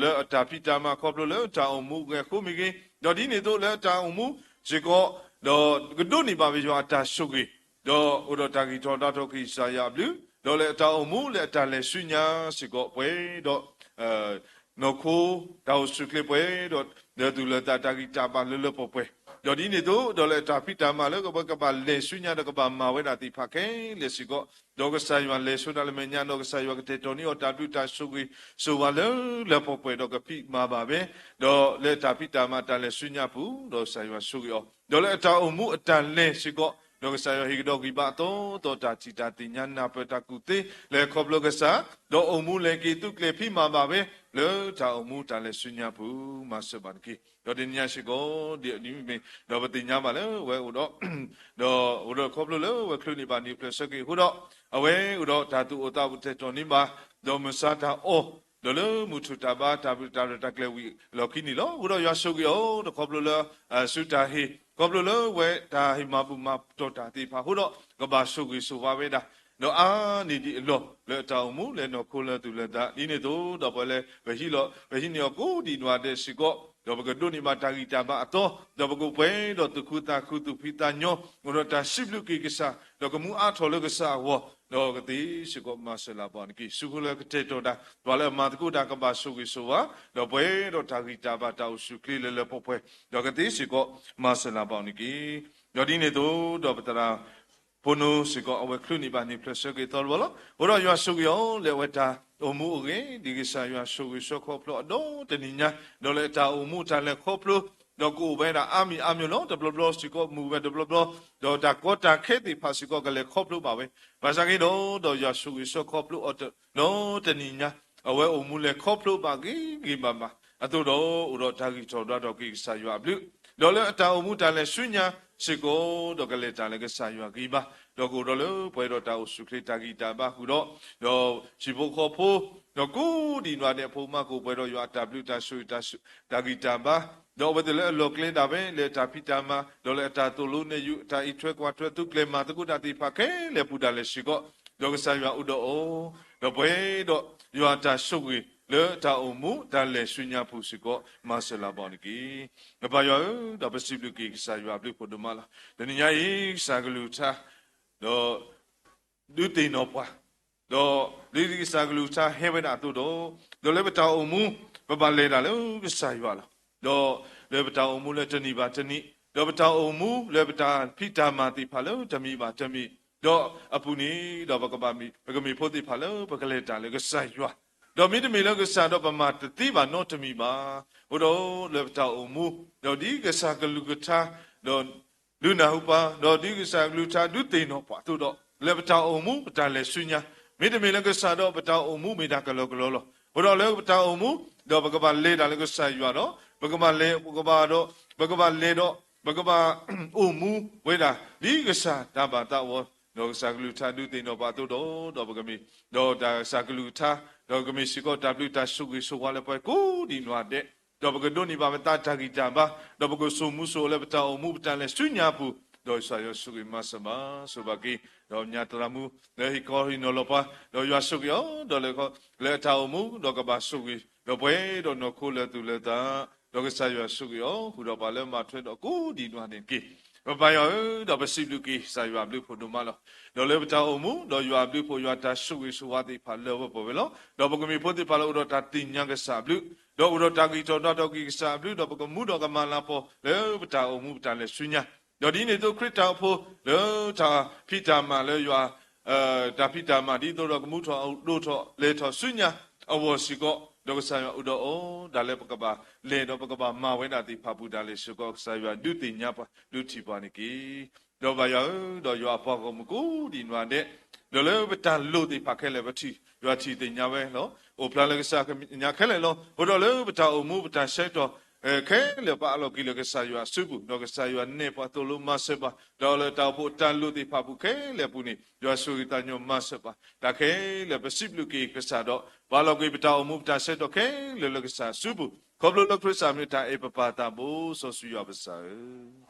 လၢအတၢ်ဖံးတၢ်မၤ ခီဖျိလၢတၢ်အိၣ်မူအဂဲၤအဃိမ့ၢ်ဂ့ၤ, ဒီးဒ်န့ၣ်အသိးလၢအတၢ်အိၣ်မူစ့ၢ်ကီး, ဒီးကဒိးန့ၢ်ဘၣ်ဝဲယွၤအတၢ်ဆိၣ်ဂ့ၤ, ဒီးအိၣ်ဒီးတၢ်ဂံၢ်ထီၣ်ဒၣ်ထီၣ်ကစၢ်ယွၤအဘျုး, ဒီးလၢအတၢ်အိၣ်မူလၢအတၢ်လဲၤဆူညါစ့ၢ်ကီး ပှဲၤဒီး နီၢ်ခိ တၢ်အိၣ်ဆူၣ်ချ့ပှဲၤဒီး လၢသူၣ်လၢသးတၢ်ဂံၢ်တၢ်ဘါလၢလၢပှဲၤပှဲၤ, ဒီးဒ်န့ၣ်အသိး ဒီးလၢအတၢ်ဖံးတၢ်မၤလၢကဘၣ် ကဘၣ်လဲၤဆူညါဒီးကဘၣ်မၤဝဲဒၣ်သ့ၣ်တဖၣ်ခဲလၢာ်စ့ၢ်ကီး, ဒီးကစၢ်ယွၤလဲၤဆိတၢ်လၢမဲာ်ညါ ဒီးကစၢ်ယွၤကတဲာ်ကတီၤန့ၢ်အီၤတၢ်ဘျုးတၢ်ဆိၣ်ဂ့ၤ ဆိၣ်ဝါလၢလၢပှဲၤပှဲၤ ဒီးကဖံးမၤဘၣ်ဝဲ, ဒီးလၢအတၢ်ဖံးတၢ်မၤတၢ်လဲၤဆူညါအပူၤ ဒီးကစၢ်ယွၤဆိၣ်ဂ့ၤအီၤ, ဒီးလၢအတၢ်အိၣ်မူအတၢ်လဲၤစ့ၢ်ကီး ဒီးကစၢ်ယွၤဟ့ၣ်ကဒီးဂံၢ်ဘါအသီသီ တၢ်ထံၣ်တၢ်သ့ၣ်ညါနၢ်ပၢၢ် တၢ်ကူၣ်သ့လဲၤခီဖျိကစၢ်, ဒီးအိၣ်မူလဲၤက့ၤ သုးကျဲၤဖံးမၤဘၣ်ဝဲ လၢတၢ်အိၣ်မူတၢ်လဲၤဆူညါအပူၤ မၤစၢၤဘၣ်တက့ၢ်. ဒီးတနံၤညါစ့ၢ်ကီး ဒ်အမ့ၢ် ဒီးပသ့ၣ်ညါဘၣ်လၢအဝဲအိၣ်ဒီး ဒီးအိၣ်ဒီးခီဖျိလၢအဝဲချုးန့ၢ်ဘၣ်န့ၣ် ဖျၢၣ်ဆၢက့ၤအဃိဒီး အဝဲအိၣ်ဒီးတၢ်သူၣ်အိၣ်သးအိၣ် တဲာ်ကတီၤန့ၢ်ဘၣ်, ဒီးမုၢ်ဆါတၢ်အီၣ်, ဒီးလၢမုၢ်ထူၣ်တၢ်ဘါတၢ်ဘျုးတၢ်ဘျုးတၢ်ကျဲၤဝံၤအလီၢ်ခံန့ၣ်လီၤ. အဃိဒီးယွၤဆိၣ်ဂ့ၤအီၤ ဒီးခီဖျိလၢ အစုတၢ်ဟ့ၣ်, ခီဖျိလၢအဝဲတၢ်ဟ့ၣ်မၤဘူၣ်မၤတီၢ်တၢ်သ့ၣ်တဖၣ်အဃိဒီး ကဘၣ်ဆိၣ်ဂ့ၤဆိၣ်ဝါဝဲဒၣ်, ဒီးအါန့ၢ်ဒံးအလီၢ် လၢအတၢ်အိၣ်မူလၢနီၢ်ခိလၢသူၣ်လၢသး ဒ်န့ၣ်အသိး ဒီးပဝဲလၢပဟံးလီၤ ပဟံးန့ၢ်အီၤကိးဒံးနီၢ်ဒဲးစ့ၢ်ကီး, ဒီးပကဒိးန့ၢ်ဘၣ်တၢ်ဂံၢ်တၢ်ဘါအသီ, ဒီးပကပှဲၤဒီးသူၣ်ခုသးခု သူၣ်ဖှံသးညီ, အိၣ်ဒီးတၢ်စံးဘျုးက့ၤကစၢ်, ဒီးကမူအါထီၣ်လၢကစၢ်အဂီၢ်, ဒီးကသ့စ့ၢ်ကီး မၤစၢၤလၢ်ဘၣ်န့ၣ်က့ၤ. ဆူဖိလၢကတဲာ်ကတီၤတၢ် ပှၤလၢအမၤသကိးတၢ်ကဘၣ်ဆိၣ်ဂ့ၤဆိၣ်ဝါ, ဒီးပှဲၤဒီးတၢ်ဂံၢ်တၢ်ဘါတၢ်အိၣ်ဆူၣ်ချ့လၢလၢပှဲၤပှဲၤ, ဒီးကသ့စ့ၢ်ကီး မၤစၢၤလၢ်ဘၣ်န့ၣ်က့ၤ. ဒီးဒ်န့ၣ်အသိး ဒီးပသရၣ်ဖိနီစ့ၢ်ကီး အဝဲချုးန့ၢ်ဘၣ်န့ၣ် ဖျၢၣ်ဆၢက့ၤသီတဘျီလီၤ. အဃိဒီးယွၤဆိၣ်ဂ့ၤအီၤ လၢအဝဲတၢ်အိၣ်မူအိၣ်ဂဲၤ ဒ်ကစၢ်ယွၤဆိၣ်ဂ့ၤဆှၢခီဖျိအီၤဒီးတနံၤညါ, ဒီးလၢအတၢ်အိၣ်မူတၢ်လဲၤခီဖျိ, ဒီးကအိၣ်ဝဲဒၣ်အါမံၤအါမံၤလီၤ. တဘျီဘျီစ့ၢ်ကီးမုာ်ဝဲတဘျီဘျီ, ဒီးတၢ်ကီတၢ်ခဲသ့ၣ်တဖၣ်စ့ၢ်ကီးကလဲၤခီဖျိဘၣ်ဝဲ, ဘၣ်ဆၣ်က့ၤဒီး ဒီးယွၤဆိၣ်ဂ့ၤဆှၢခီဖျိအီၤဒီးတနံၤညါ, အဝဲအိၣ်မူလဲၤခီဖျိဘၣ်ဂ့ၤဂ့ၤဘၣ်ဘၣ်အသိးဒီး အိၣ်ဒီးတၢ်ဂံၢ်ထီၣ်ဒွးထီၣ်က့ၤကစၢ်ယွၤအဘျုး, ဒီးလၢအတၢ်အိၣ်မူတၢ်လဲၤဆူညါစ့ၢ်ကီး ဒီးကလဲၤတၢ်လၢကစၢ်ယွၤဂံၢ်ဘါ, ဒီးကအိၣ်ဒီးလၢပှဲၤဒီးတၢ်အိၣ်ဆူၣ်ချ့တၢ်ဂံၢ်တၢ်ဘါဃုာ်ဒီး, ဒီးဟံၣ်ဖိဃီဖိ, ဒီးကိးဒံးနီၢ်ဒဲးဖိမါကအိၣ်ပှဲၤဒီးယွၤအတၢ်ဘျုးတၢ်ဆိၣ်ဂ့ၤ တၢ်ဂံၢ်တၢ်ဘါ, ဒီးအဝဲသ့ၣ်လၢအလီၢ်ကျဲဒၣ်ဝဲ လၢတၢ်ဖံးတၢ်မၤ, ဒီးလၢအတၢ်သိၣ်လိနဲၣ်ယုာ် တၢ်အံးထွဲကွၢ်ထွဲ သုးကျဲၤမၤသကိးတၢ်သ့ၣ်တဖၣ်ခဲလၢာ်အပူၤဒၣ်လဲာ်စ့ၢ်ကီး, ဒီးကစၢ်ယွၤအိၣ်ဒီးအီၤ, ဒီးပှဲၤဒီးယွၤအတၢ်ဆိၣ်ဂ့ၤ လၢတၢ်အိၣ်မူတၢ်လဲၤဆူညါပူၤစ့ၢ်ကီး မၤစၢၤလၢ်ဘၣ်န့ၣ်တက့ၢ်. ပၢ်ယွၤဧၢ, ဒီးပစံးဘျုးက့ၤကစၢ်ယွၤအဘျုးဖှိၣ်ဒိၣ်မးလီၤ. တနံၤညါအံၤ ကစၢ်ကလုၢ်ကထါ ဒီး ဒုးသ့ၣ်နီၣ်ပှၤ, ဒီးဒ်ကစၢ်ကလုၢ်ကထါဟဲဝဲဒၣ်အသိးဒီး, ဒီးလၢပတၢ်အိၣ်မူ ပဘၣ်လဲၤတၢ်လၢကစၢ်ယွၤလီၤ. ဒီးလၢပတၢ်အိၣ်မူလၢတနံၤဘၣ်တနံၤ, ဒီးပတၢ်အိၣ်မူလၢပတၢ်ဖံးတၢ်မၤသ့ၣ်တဖၣ်လၢတမံၤဘၣ်တမံၤ, ဒီးအပူၤန့ၣ်ဒီးပကဘၣ်မ့ၢ် ပကမ့ၢ်ဖိသ့ၣ်တဖၣ်လၢပကလဲၤတၢ်လၢကစၢ်ယွၤ, ဒီးမ့တမ့ၢ်လၢကစၢ်ဒီးပမၤတသ့ဘၣ်နီတမံၤဘၣ်. အဃိဒီးလၢပတၢ်အိၣ်မူ, ဒီးဒ်ကစၢ်ကလုၢ်ကထါ, ဒီး ဒုးနၢ်ဟူပှၤ, ဒီးဒ်ကစၢ်ကလုၢ်ကထါဒုးသ့ၣ်နီၣ်ပှၤအသိးဒီး, လၢပတၢ်အိၣ်မူပတၢ်လဲၤဆူညါ, မ့တမ့ၢ်လၢကစၢ်ဒီးပတၢ်အိၣ်မူမ့ၢ်တၢ်ကလီကလီလီၤ. အဃိဒီးလၢပတၢ်အိၣ်မူ, ဒီးပကဘၣ်လဲၤတၢ်လၢကစၢ်ယွၤဒီး, ပကဘၣ်လဲၤ, ပကဘၣ်ဒီး, ပကဘၣ်လဲၤဒီး, ပကဘၣ်အိၣ်မူဝဲဒၣ် ဒ်ကစၢ်တၢ်ဘၣ်သးဝီ, ဒီးကစၢ်ကလုၢ်ကထါဒုးသ့ၣ်နီၣ်ပှၤအသိးဒီး, ဒီးပကမ့ၢ်, ဒီးတၢ်ကစၢ်ကလုၢ်ကထါ, ဒီးကမ့ၢ်စ့ၢ်ကီးတၢ်ဘျုးတၢ်ဆိၣ်ဂ့ၤဆိၣ်ဝါလၢပှၤကိးဒံးနီၢ်ဒဲး ဒီးပကဒိးန့ၢ်ဘၣ်ပသးတၢ်ဂံၢ်တၢ်ဘါ, ဒီးပကစိာ်မူစိာ်အီၤလၢပတၢ်အိၣ်မူပတၢ်လဲၤဆူညါအပူၤ, ဒီးကစၢ်ယွၤဆိၣ်ဂ့ၤမၤစၢၤဘၣ်, ဆိၣ်ဘၣ်က့ၤ, ဒီးညါသရၣ်မုၣ်လၢဟ့ၣ်ခီဟ့ၣ်နီၤလီၤပှၤ, ဒီးယွၤဆိၣ်ဂ့ၤအီၤ, ဒီးလၢ, လၢအတၢ်အိၣ်မူ, ဒီးကဘၣ်ဆိၣ်ဂ့ၤ, ဒီးပှဲၤဒီးနီၢ်ခိလၢသူၣ်လၢသး, ဒီးကစၢ်ယွၤဆိၣ်ဂ့ၤအီၤ, ဃုာ်ဒီးပှၤလၢမၤထွဲဒီးကိးဒံးနီၢ်ဒဲးန့ၣ်တက့ၢ်. ပၢ်ယွၤဧၢ, ဒီးပစံးဘျုးက့ၤကစၢ်ယွၤအဘျုးဖှိၣ်ဒိၣ်မးလီၤ. ဒီးလၢပတၢ်အိၣ်မူ, ဒီးယွၤအဘျုးဖှိၣ်ယွၤတၢ်ဆိၣ်ဂ့ၤဆိၣ်ဝါသ့ၣ်တဖၣ်လၢအဝဲပဝဲလီၤ. ဒီးပကမ့ၢ်ဖိသ့ၣ်တဖၣ်လၢအိၣ်ဒီးတၢ်သ့ၣ်ညါကစၢ်အဘျုး, ဒီးအိၣ်ဒီးတၢ်ဂံၢ်ထီၣ်ဒီးတၢ်ဂံၢ်ကစၢ်အဘျုး, ဒီးပကမူဒီးကမၤလၤကပီၤလၢပတၢ်အိၣ်မူပတၢ်လဲၤဆူညါ, ဒီးဒ်န့ၣ်အသိးခရံာ်တၢ်အိၣ်ဖှိၣ်လၢ တၢ်ဖံးတၢ်မၤလၢယွၤ, တၢ်ဖံးတၢ်မၤဒ်သိးဒီးကမူထီၣ်ဒိၣ်ထီၣ်လဲၤထီၣ်ဆူညါအဂီၢ်စ့ၢ်ကီး, ဒီးကစၢ်ယွၤအိၣ်ဒီးအီၤဒၣ်လၢပကဘၣ်လဲၤဒီးပကဘၣ်မၤဝဲဒၣ်သ့ၣ်တဖၣ်ပူၤဒၣ်လဲာ်စ့ၢ်ကီး, ကစၢ်ယွၤဒုးသ့ၣ်ညါပှၤဒုးထံၣ်ပှၤန့ၣ်တက့ၢ်. ဒီးပၢ်ယွၤဧၢ, ဒီးယွၤအပှၤဂီၢ်မုၢ်ကိးဒံးနီၢ်ဒဲး, ဒီးလၢပတၢ်လိၣ်သ့ၣ်တဖၣ်ခဲလၢာ်ပထံၣ်, ယွၤထံၣ်သ့ၣ်ညါဝဲလီၤ. အိၣ်ဖျါလၢကစၢ်ညါခဲလၢာ်လီၤ. အဃိဒီးလၢပတၢ်အိၣ်မူပတၢ်ဆၢကတီၢ်ခဲလၢာ်ပအးလီၤက့ၤလၢကစၢ်ယွၤအစုပူၤ, ဒီးကစၢ်ယွၤနဲၣ်ပှၤသိၣ်လိမၤစၢၤပှၤဒီးလၢတၢ်အိၣ်ဖှိၣ်အတၢ်လိၣ်သ့ၣ်တဖၣ်ပူၤခဲလၢာ်အပူၤန့ၣ်, ယွၤဆိၣ်ဂ့ၤသးညီမၤစၢၤပှၤ, တၢ်ခဲလၢာ်ပစံးဘျုးက့ၤကစၢ်ဒီး, ပာ်လီၤက့ၤပတၢ်အိၣ်မူပတၢ်ဆၢကတီၢ်ခဲလၢာ်လၢကစၢ်အစုပူၤ, ခီဖျိလၢခရံာ်စၢ်မ့ၢ်တၢ်အဲၣ်ပပၢ်သးဘိ, စီဆှံယွၤပစၢ်ဧၢ.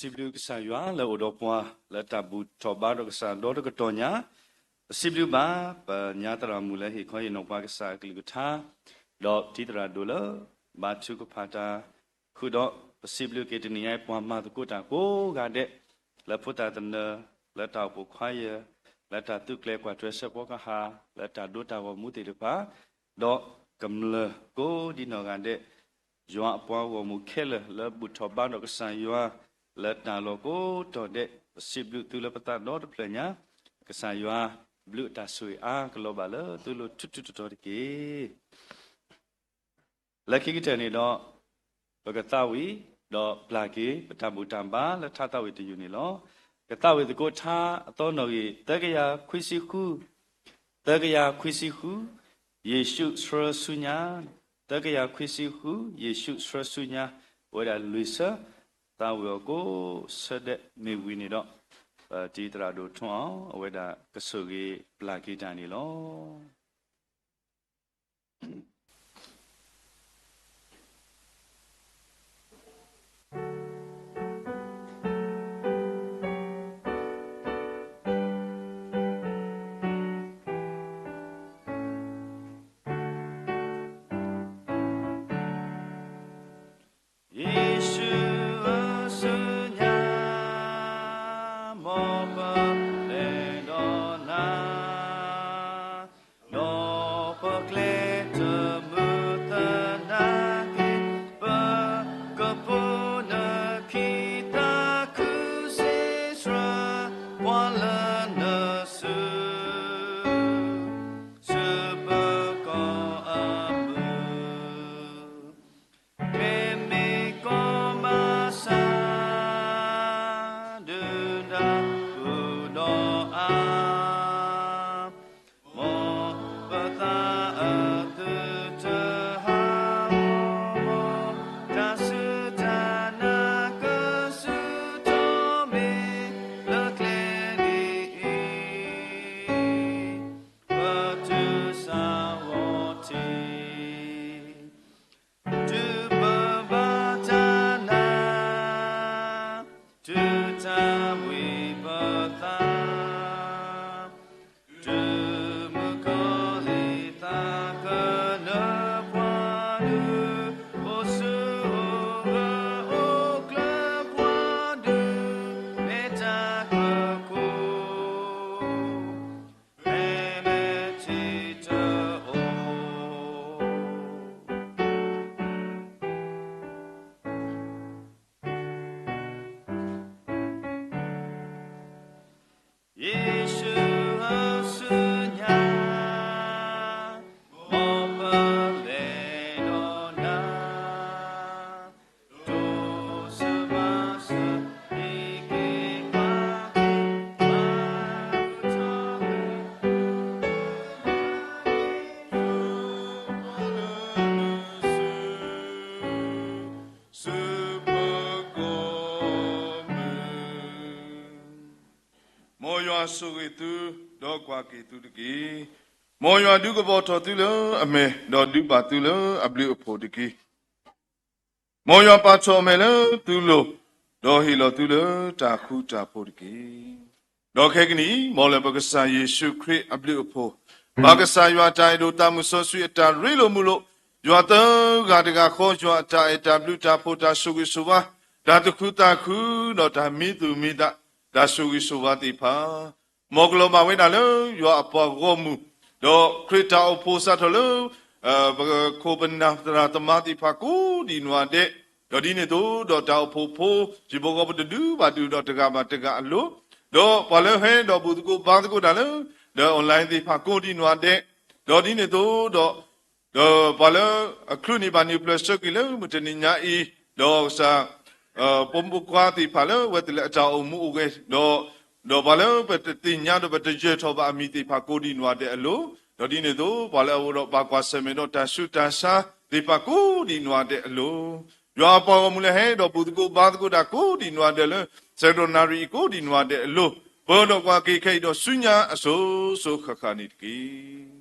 Siblu ကစၢ်ယွၤလၢအိၣ်ဒီးပှၤ လၢတၢ်ဘူၣ်ထီၣ်ဘါဒီးကစၢ်ဒီတကတီၢ်ညါ, ပစံးဘျုးဘၣ် ပညါသရၣ်မုၣ်လၢဟ့ၣ်ခီဟ့ၣ်နီၤပှၤကစၢ်အကလုၢ်ကထါ, ဒီးတံၤသရၣ်ဒိၣ်လၢ ဘါထုကဖၣ်တၢ်ဃုာ်ဒီး ပစံးဘျုးက့ၤတနံၤညါအံၤ ပှၤမၤသကိးတၢ်ကိးဂၤဒဲး, လၢဖိသၣ်သနၢၣ်, လၢတၢ်အိၣ်ဖှိၣ်ခွါယၢၢ်, လၢတၢ်သုးကျဲၤကွၢ်ထွဲစဲးဖီကဟၣ်, လၢတၢ်ဒိတၢ်ဂီၤမူသ့ၣ်တဖၣ်, ဒီးကမျၢၢ်ကိးဒံနီၢ်ဂၤဒဲး, ယွၤအပှၤဂီၢ်မုၢ်ခဲလၢာ်လၢဘူၣ်ထီၣ်ဘါဒီးကစၢ်ယွၤ လၢတၢ်လီၢ်ကိးတီၤဒဲး, ပစံးဘျုးသုလၢပသးဒီတဖျၢၣ်ညါ, ကစၢ်ယွၤဘျုးအတၢ်ဆိၣ်ဂ့ၤအါကလီၤဘၣ်လၢသုလိၤထူထူတီတီတက့ၢ်. လၢခံကတၢၢ်န့ၣ်ဒီး, ပကသးဝံၣ်, ဒီးပျၢ်က့ၤ ပတၢ်ဘူၣ်တၢ်ဘါလၢထါသးဝံၣ်တယုၢ်န့ၣ်လီၤ. ကသးဝံၣ်သကိးထါအသီနီၣ်ဂံၢ် သၢကယၤခွံဆံဃု, သၢကယၤခွံဆံဃု, ယ့ၣ်ၡူးဆှၢဆူညါ, သၢကယၤခွံဆံဃု, ယ့ၣ်ၡူးဆှၢဆူညါ, အဝဲဒၣ်လွံၢ်ဆၢ, သးဝံၣ်အီၤကိးဆၢဒဲးမ့ၢ်ဝံၤန့ၣ်ဒီး, ပတံၤသရၣ်ဒိၣ်ထွန်းအောင် အဝဲဒၣ်ကဆိၣ်ဂ့ၤပျၢ်က့ၤတၢ်န့ၣ်လီၤ. အသုတဟးဂီၤ, တၢ်စူၢ်တၢ်နာ်ကစူၢ်ထီၣ်မ့ၢ်လၢကျဲဒ်အံၤ, ပတုၤဆၢဂီၤထံး, တုၤပဘၣ်တၢ်နာ်, တုၤတၢ်ဘှံးပသး, တုၤမုၣ်ကီၤလံၤသးကနၢပှၤဒုး, အိၣ်ဆူၣ်အိၣ်ဂၢၢ်အိၣ်ကျၢၤပှၤဒုး, မ့ၢ်တၢ်ကကိး ဖဲမဲာ်ထံတအိၣ်. ယ့ၣ်ၡူးအစုညါ, မ်ပလဲၤဒီးနၤ, ဒိးစၢၤမၤစၢၤ ဟံးက့ၤပှၤက့ၤပှၤ ထီၣ်က့ၤ ဆူပကီၢ်မုၢ်. မ်ယွၤဆိၣ်ဂ့ၤသု, ဒီးကွၢ်က့ၤသုတက့ၢ်. မ်ယွၤဒုးကပီၤထီၣ်သုလၢအမဲာ်, ဒီးဒုးဘၣ်သုလၢအဘျုးအဖှိၣ်တက့ၢ်. မ်ယွၤပာ်ထီၣ်အမဲာ်လၢသုလိၤ, ဒီးဟ့ၣ်လီၤသုလၢတၢ်ဃူတၢ်ဖိးတက့ၢ်. ဒီးခဲကနံၣ်အံၤ, မ်လၢပကစၢ်ယ့ၣ်ၡူးခရံာ်အဘျုးအဖှိၣ်, ပၢ်ကစၢ်ယွၤအတၢ်အဲၣ်ဒိၣ် တၢ်မုၢ်စီဆှံအတၢ်ရ့လိာ်မုာ်လိာ်, ယွၤသၢဂၤတဂၤဃီ ယွၤအတၢ်အဲၣ်တၢ်ဘျုးတၢ်ဖှိၣ် တၢ်ဆိၣ်ဂ့ၤဆိၣ်ဝါ, တၢ်သူၣ်ခုသးခု, ဒီးတၢ်မံသူၣ်မံသး, တၢ်ဆိၣ်ဂ့ၤဆိၣ်ဝါသ့ၣ်တဖၣ် မ်ကလီၤဘၣ်ဝဲဒၣ်လၢယွၤအပှၤဂီၢ်မုၢ်, ဒီးခရံာ်တၢ်အိၣ်ဖှိၣ်စးထီၣ်လၢ ပခိၣ်ပနၢ်သရၣ်သမါသ့ၣ်တဖၣ်ကိးဒံးနီၢ်ဒဲး, ဒီးဒ်န့ၣ်အသိး ဒီးတၢ်အိၣ်ဖှိၣ်ဖိ ယံၤဘီဂီၢ်ဖိတဒုဘၣ်ဒုဒီးတဂၤဘၣ်တဂၤအလိၤ, ဒီးပှၤလၢဟဲဒီးဘူၣ်သကိးဘါသကိးတၢ်လၢ ဒီး online သ့ၣ်တဖၣ်ကိးဒံးနီၢ်ဒဲး, ဒီးဒ်န့ၣ်အသိး ဒီး ဒီးပှၤလၢအချုးန့ၢ်ဘၣ်န့ၢ်ဖျၢၣ်ဆၢက့ၤလၢမုၢ်တနံၤညါအံၤ, ဒီးကစၢ် ပိာ်မုၣ်ခွါသ့ၣ်တဖၣ်လၢအဝဲသ့ၣ်လၢအတၢ်အိၣ်မူအိၣ်ဂဲၤ, ဒီး ဒီးပှၤလၢပတသ့ၣ်ညါဒီးပတယၢၤထီၣ်ဘၣ်အမံၤသ့ၣ်တဖၣ်ကိးဒံးနီၢ်ဒဲးအလိၤ, ဒီးဒ်န့ၣ်အသိး ပှၤလၢအအိၣ်ဒီးဘၣ်ကွၢ်ဆၢၣ်မဲာ်ဒီးတၢ်ဆူးတၢ်ဆါသ့ၣ်တဖၣ်ကိးဒံးနီၢ်ဒဲးအလိၤ, ယွၤအပှၤဂီၢ်မုၢ်လၢဟဲဒီးဘူၣ်သကိးဘါသကိးတၢ်ကိးဒံးနီၢ်ဒဲးလၢ စဲးကတီၢ်နၣ်ရံၣ်အံၤကိးဒံးနီၢ်ဒဲးအလိၤ, ပၢၤဒီးကွၢ်က့ၤခဲအံၤဒီးဆူညါအစိၤစိၤဃၣ်ဃၣ်န့ၣ်တက့ၢ်.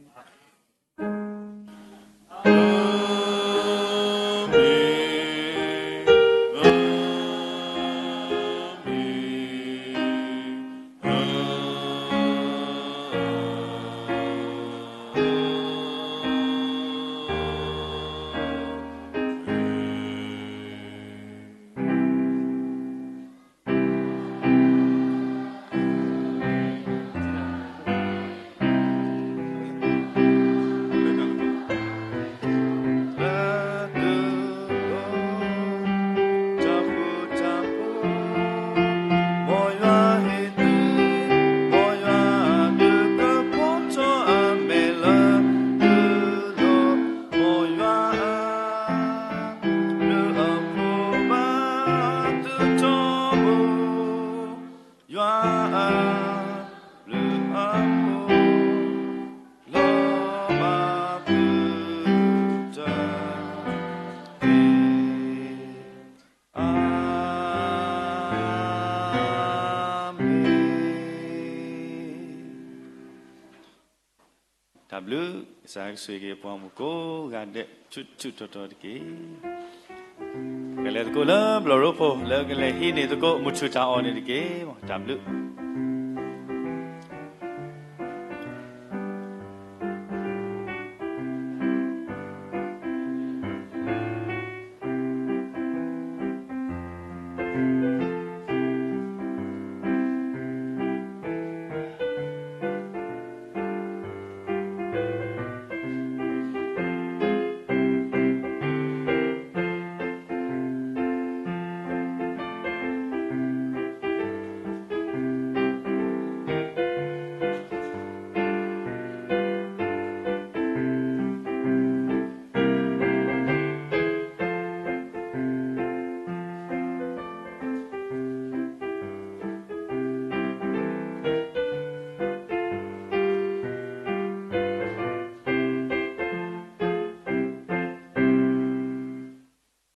တၢ်ဘျုး, ကစၢ်ကဆိၣ်ဂ့ၤက့ၤပှၤမုၣ်ကိးဂၤဒဲး ဆူၣ်ဆူၣ်တီတီတက့ၢ်. ကလဲၤသကိးလၢဘျီၣ်ရိဖှိၣ် လၢကလဲၤဟံးန့ၢ်သကိး မုၢ်ဆူၣ်တၢ်အီၣ်န့ၣ်တက့ၢ်. တၢ်ဘျုး